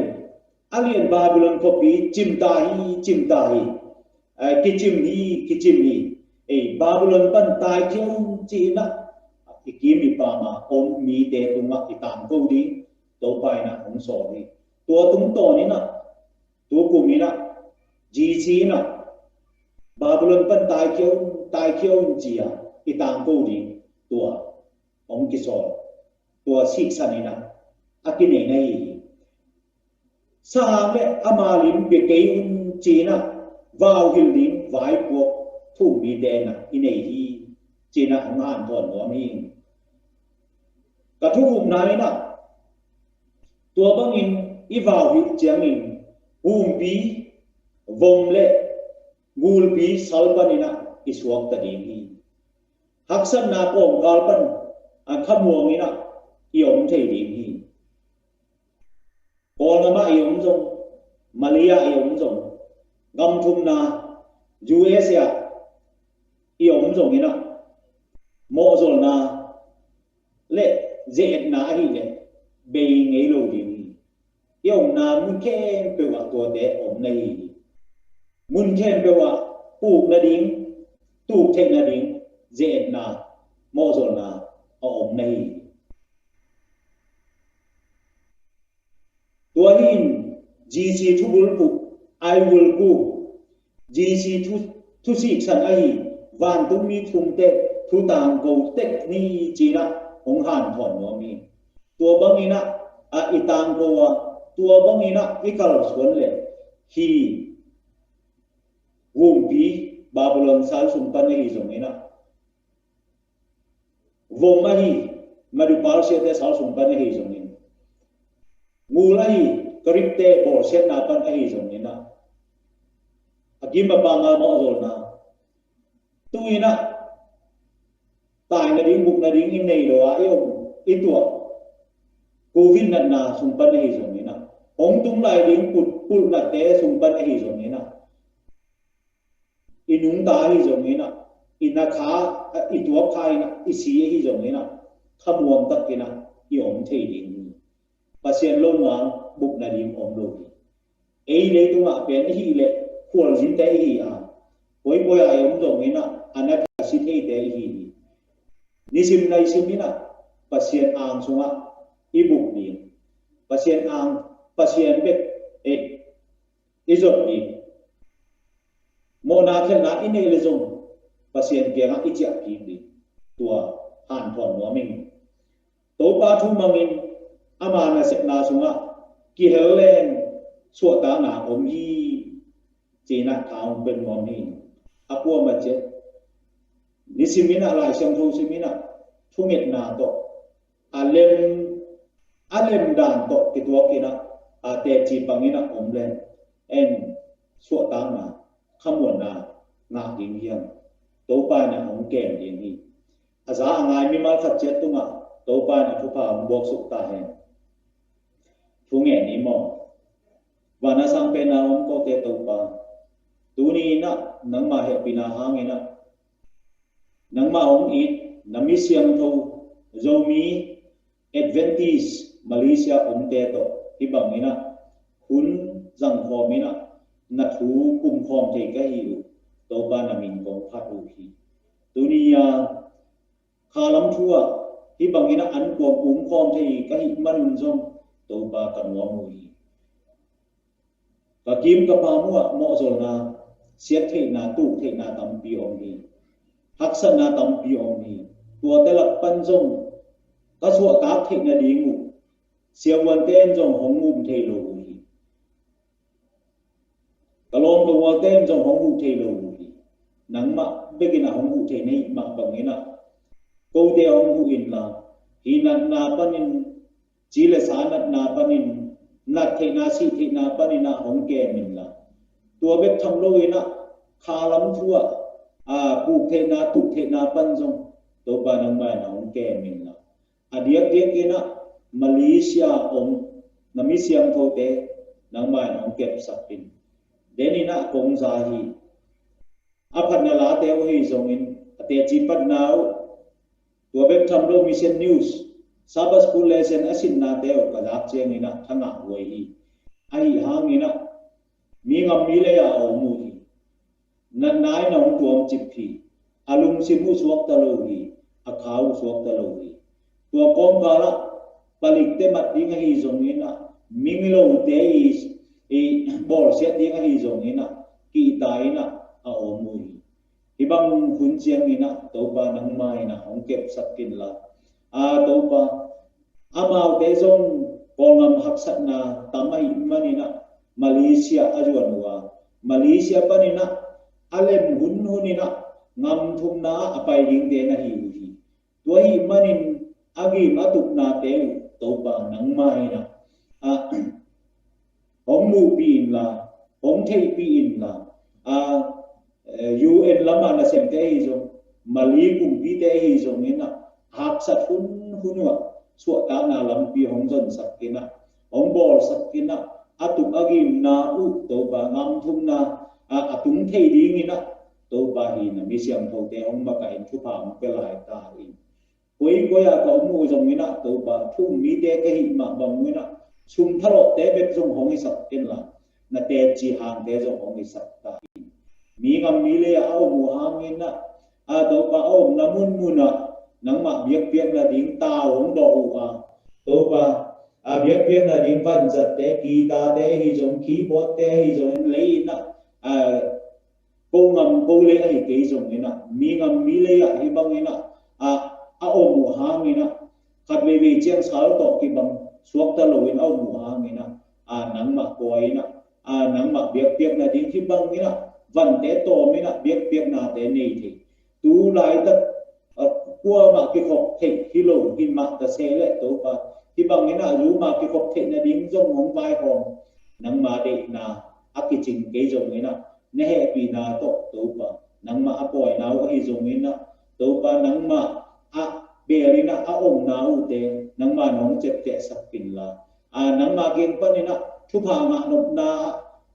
a lian Babylon khuapi cimta hi, cimta hi. Eh, kicim hi, kicim hi. Eh, Babylon pan taikhia un ci-in ah i kim i pam a om mite tungah i tangko ding, Topa in ah hong sawl hi. Tua tungtawn in ah, tu kum in ah, G C in ah, Babylon pan taikhia un, taikhia un ci-a i tangko ding, tua hong kisawl, tua siksan in ah a kinei na hi hi. Sahang le ama lim pia kei un ci-in ah vauhilh ding vaipuak thu-um mite in ah i nei hi ci-in ah hong hanthawn nuam hi. Ka thu-umna in ah, tua bangin i vauhilh ciangin humpi, vom le gulpi sal pan in ah i suakta ding hi. Haksatna kawmkal pan a khamuang in ah i om thei ding hi. Kawlgam ah i om zong, Malay ah i om zong, gam thumna U S A ah i om zong in ah, mawhzolna le ze-etna ahih leh bei ngei lo ding hi. I omna mun khempeuh ah tuate om na hi hi. Mun khempeuh ah puk nading, tuk theih nading, ze-etna, mawhzolna a om na hi hi. Tua hi in G C thubulphuh, I will go, G C thu, thusiksan ahi vantungmi thumte thu tangko tek ni ci-in ah hong hanthawn nuam hi. Tua bangin ah, ah, i tangko a, tua bangin ah i kalsuan leh hi. Humpi Babylon sal sung pan ahi zongin ah, vom ahi, Medo-Persia te sal sung pan ahi zongin, ngul ahi, Greek te bawlsiatna pan ahi zongin ah, a kim a pam a mawhzolna, tu-in ah tai nading, buk nading i nei lo a i om, i tuah covid natna sung pan ahi zongin ah, hong tung lai ding put, pulhnate sung pan ahi zongin ah, i nungta ahi zongin ah, i na kha, i tuak kha in ah, i si ahi zongin ah, khamuang takin ah i om thei ding hi. Pasian lo ngang buk nading om lo hi. Ei leitungah pen i hih leh khualzinte i hi a, koikoi ah i om zongin ah, a na a si theite i hi hi. Nisim naisim in ah Pasian ang sungah i buk ding, Pasian ang, Pasian bek, eh, i zot ding. Mawhna khelhna i neih le zong Pasian kiangah i ciahkik ding. Tua hanthawn nuam ing. Topa thu mangin ama nasepna sungah kihel leng suahtakna om hi, ci-in ah tha hong pia nuam hi. A kuamah ciat, nisimin ah, Lai Siangtho simin ah, thungetna tawh, a lem, a lem dan tawh kituakin ah, a teci pangin ah om leng, en suahtakna, khamuanna ngah ding hiam? Topa in ah hong kem ding hi. A za a ngai mimal khat ciat tungah Topa in ah thupha hong buaksuk ta hen. Thu ngen ni maw? Van a sang pen a om kote Topa, tuni in ah nangmah hehpihna hangin ah, nangmah hong it na mi siangtho, Zomi, Adventist, Malaysia omte tawh hih bangin ah hun zangkhawm in ah na thu kumkhawm thei ka hi uh. Topa, na min kong phat uh hi. Tuni a khalam thu ah hih bangin ah an kuang kumkhawm thei ka hih manun zong Topa, ka nuam uh hi. Ka kim ka pam uh ah mawhzolna, siat theihna, tuk theihna tampi om hi. Haksatna tampi om hi. Tuate lak pan zong ka suahtak theih nading uh siavuante in zong hong um thei lo uh hi. Ka lawm ka gualte in zong hong huh thei lo uh hi. Nangmah bekin ah hong huh thei na hih mah bangin ah, kote hong huh inla, hi natna panin, ci le sa natna panin, nat theihna, sih theihna panin ah hong kem inla, tua bek tham loin ah, khalam thu ah, a, puk theihna, tuk theihna pan zong Topa, nangmah in ah hong kem inla, a diakdiakin ah Malaysia om na mi siangthote nangmah in hong kepsak in. Den in ah kong za hi. A phatna late uh ahi zongin, a teci patna uh, tua bek tham lo Mission News, Sabbath School lesson a sinnate uh ka zak ciangin ah thangah huai hi. Ahi hangin ah mi ngam mi lei ah a om uh hi. Natna in ah hong tuamcip hi. A lungsim uh suakta lo hi. A kha uh suakta lo hi. Tua kawmkal ah palikte mat ding ahi zongin ah, migilote i, i bawlsiat ding ahi zongin ah, kihta in ah a om uh hi. Hih bang hun ciangin ah Topa, nangmah in ah hong kepsak inla, a Topa, amaute zong Kawlgam haksatna tam ahih manin ah Malaysia a zuan uh a, Malaysia panin ah a lem hunhun in ah ngamthumna ah a pai dingte na hi uh hi. Tua ahih manin a gim a tupnate uh Topa, nangmah in ah, a, hong muhpih inla, hong theihpih inla, a, eh, U N lamah nasemte ahi zong, Mali kumpite ahi zongin ah, haksat hunhun uh ah suahtakna lampi hong zonsak in ah, hong bawlsak in ah, a tup a gimna uh Topa, ngamthumna, a, a tung thei dingin ah, Topa, hih na mi siangthote hong makaih in thupha hong pia lai ta in. Koikoi ah ka om uh zongin ah Topa, thu um mite ka hih mah bangin ah, sum thalawhte bek zong hong hisak inla, na teci hangte zong hong hisak ta in. Mi ngam mi lei ah a om uh hangin ah, a Topa, a omna munmun ah nangmah biakpiakna ding tau hong dawh uh a, Topa, a biakpiakna ding vanzatte, guitar-te ahi zong, keyboard-te ahi zong, lei in ah, a, ko ngam ko lei ahi kei zongin ah, mi ngam mi lei ah hih bangin ah, a, a om uh hangin ah, khat veivei ciang sal tawh kibang suakta loin a om uh hangin ah, a, nangmah kua in ah, a, nangmah biakpiakna ding hih bangin ah, vante tawm in ah biakpiaknate nei thei. Tu laitak, a, kuamah kikhop theih hi lo, hi mah ta se leh Topa, hih bangin ah zumah kikhop theih nading zong hong vaihawm, nangmah deihna a kicing kei zongin ah, na hehpihna tawh Topa, nangmah a pawina uh ahi zongin ah, Topa, nangmah a beel in ah a omna uhte nangmah in hong ciaptehsak inla, a, nangmah kiang panin ah thupha ngah nopna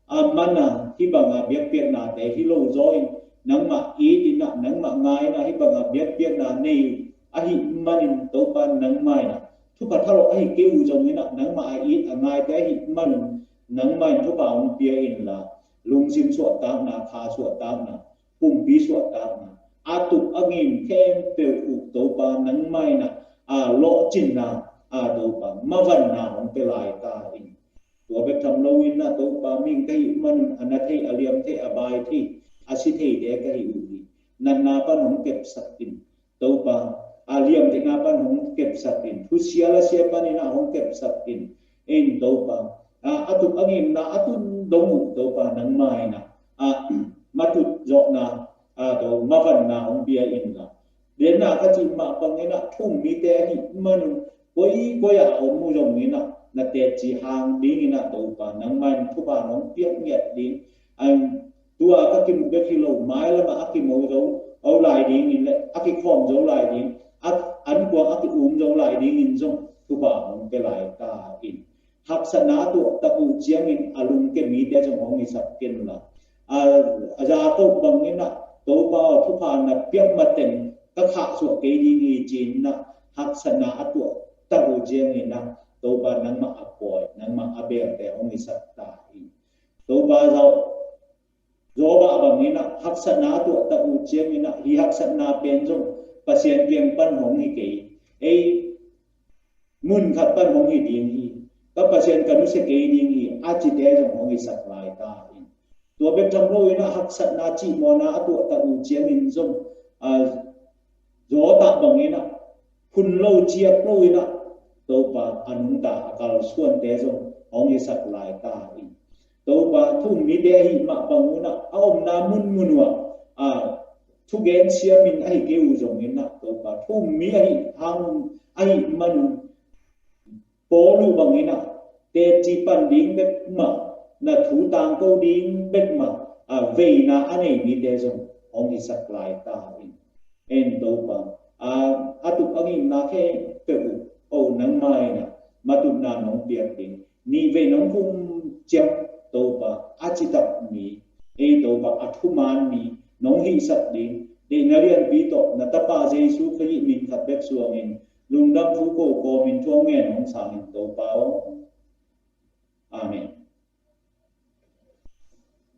a mana hih banga biakpiaknate hi lo zaw in, nangmah it in ah, nangmah ngai in ah, hih banga biakpiakna nei ahih manin Topa nangmah in ah, thupha thalawh ahi kei uh zongin ah, nangmah a it a ngaite ahih manin nangmah in thupha hong pia inla, lungsim suahtakna, kha suahtakna, pumpi suahtakna, a tup a ngim khempeuh uh Topa nangmah in ah, a lawhcinna, a Topa mavanna hong pia lai ta in. Tua bek tham lo in ah Topa, mihing ka hih manun a na thei, a liam thei, a bai thei, a si theite ka hi uh hi. Natna pan hong kepsak in Topa, a liamtheihna pan hong kepsak in, thusia lasia panin ah hong kepsak in, in Topa, a, a tup a ngimna a tun dong uh Topa nangmah in ah, a, matut zawhna, a, to mavanna hong pia inla, lianna ka cih mah bangin ah thu-um mite ahih manun, koi koi ah a om uh zongin ah, na teci hang dingin ah Topa, nangmah in thupha nong piak ngiat ding, an, tua ka kimu bek hi lo, mailamah a kimo zo, o lai dingin le, a kikhawm zo lai ding, a, ankuang a ki-um zo lai dingin zong thupha hong pia lai ta in. Haksatna a tuahtak uh ciangin a lungke mite zong hong hisak kenla. A, a Jakob bangin ah, Topa aw, thupha na piak mateng ka khahsuah kei ding hi ci-in ah, haksatna a tuahtak uh ciangin ah, Topa nangmah a pawi, nangmah a belte hong hisak ta hi. Topa zau, Job bangin ah, haksatna a tuahtak uh ciangin ah, hih haksatna pen zong Pasian kiang pan hong hi kei. Ei, mun khat pan hong hi ding hi. Ka Pasian ka nusia kei ding hi, a cite zong hong hisak lai ta hi. Tua bek tham lo in ah, haksatna cihmawhna a tuahtak uh ciangin zong, a, Job bangin ah, phun lo ciap lo in ah, Topa a nungta a kalsuante zong hong hisak lai ta hi. Topa thu-um mite ahih mah bangun ah, a omna munmun uh ah, a, thugen siamin ahi kei uh zongin ah, Topa thu-um mi ahi hang, ahih manun, Paul uh bangin ah, teci pan ding bek mah, na thu tangko ding bek mah, a, veina a nei mite zong hong hisak lai ta in. En Topa, a, a tup a ngimna khempeuh uh, o nangmah in ah, matutna nong piak ding, nihvei nong khum ciang Topa, a citak mi, ei Topa, a thuman mi nong hihsak ding, deihna lianpi tawh na Tapa Jesu Khrih min khat bek suangin, lungdam thu ko kawmin thu hong ngen hong sang in Topa aw. Amen.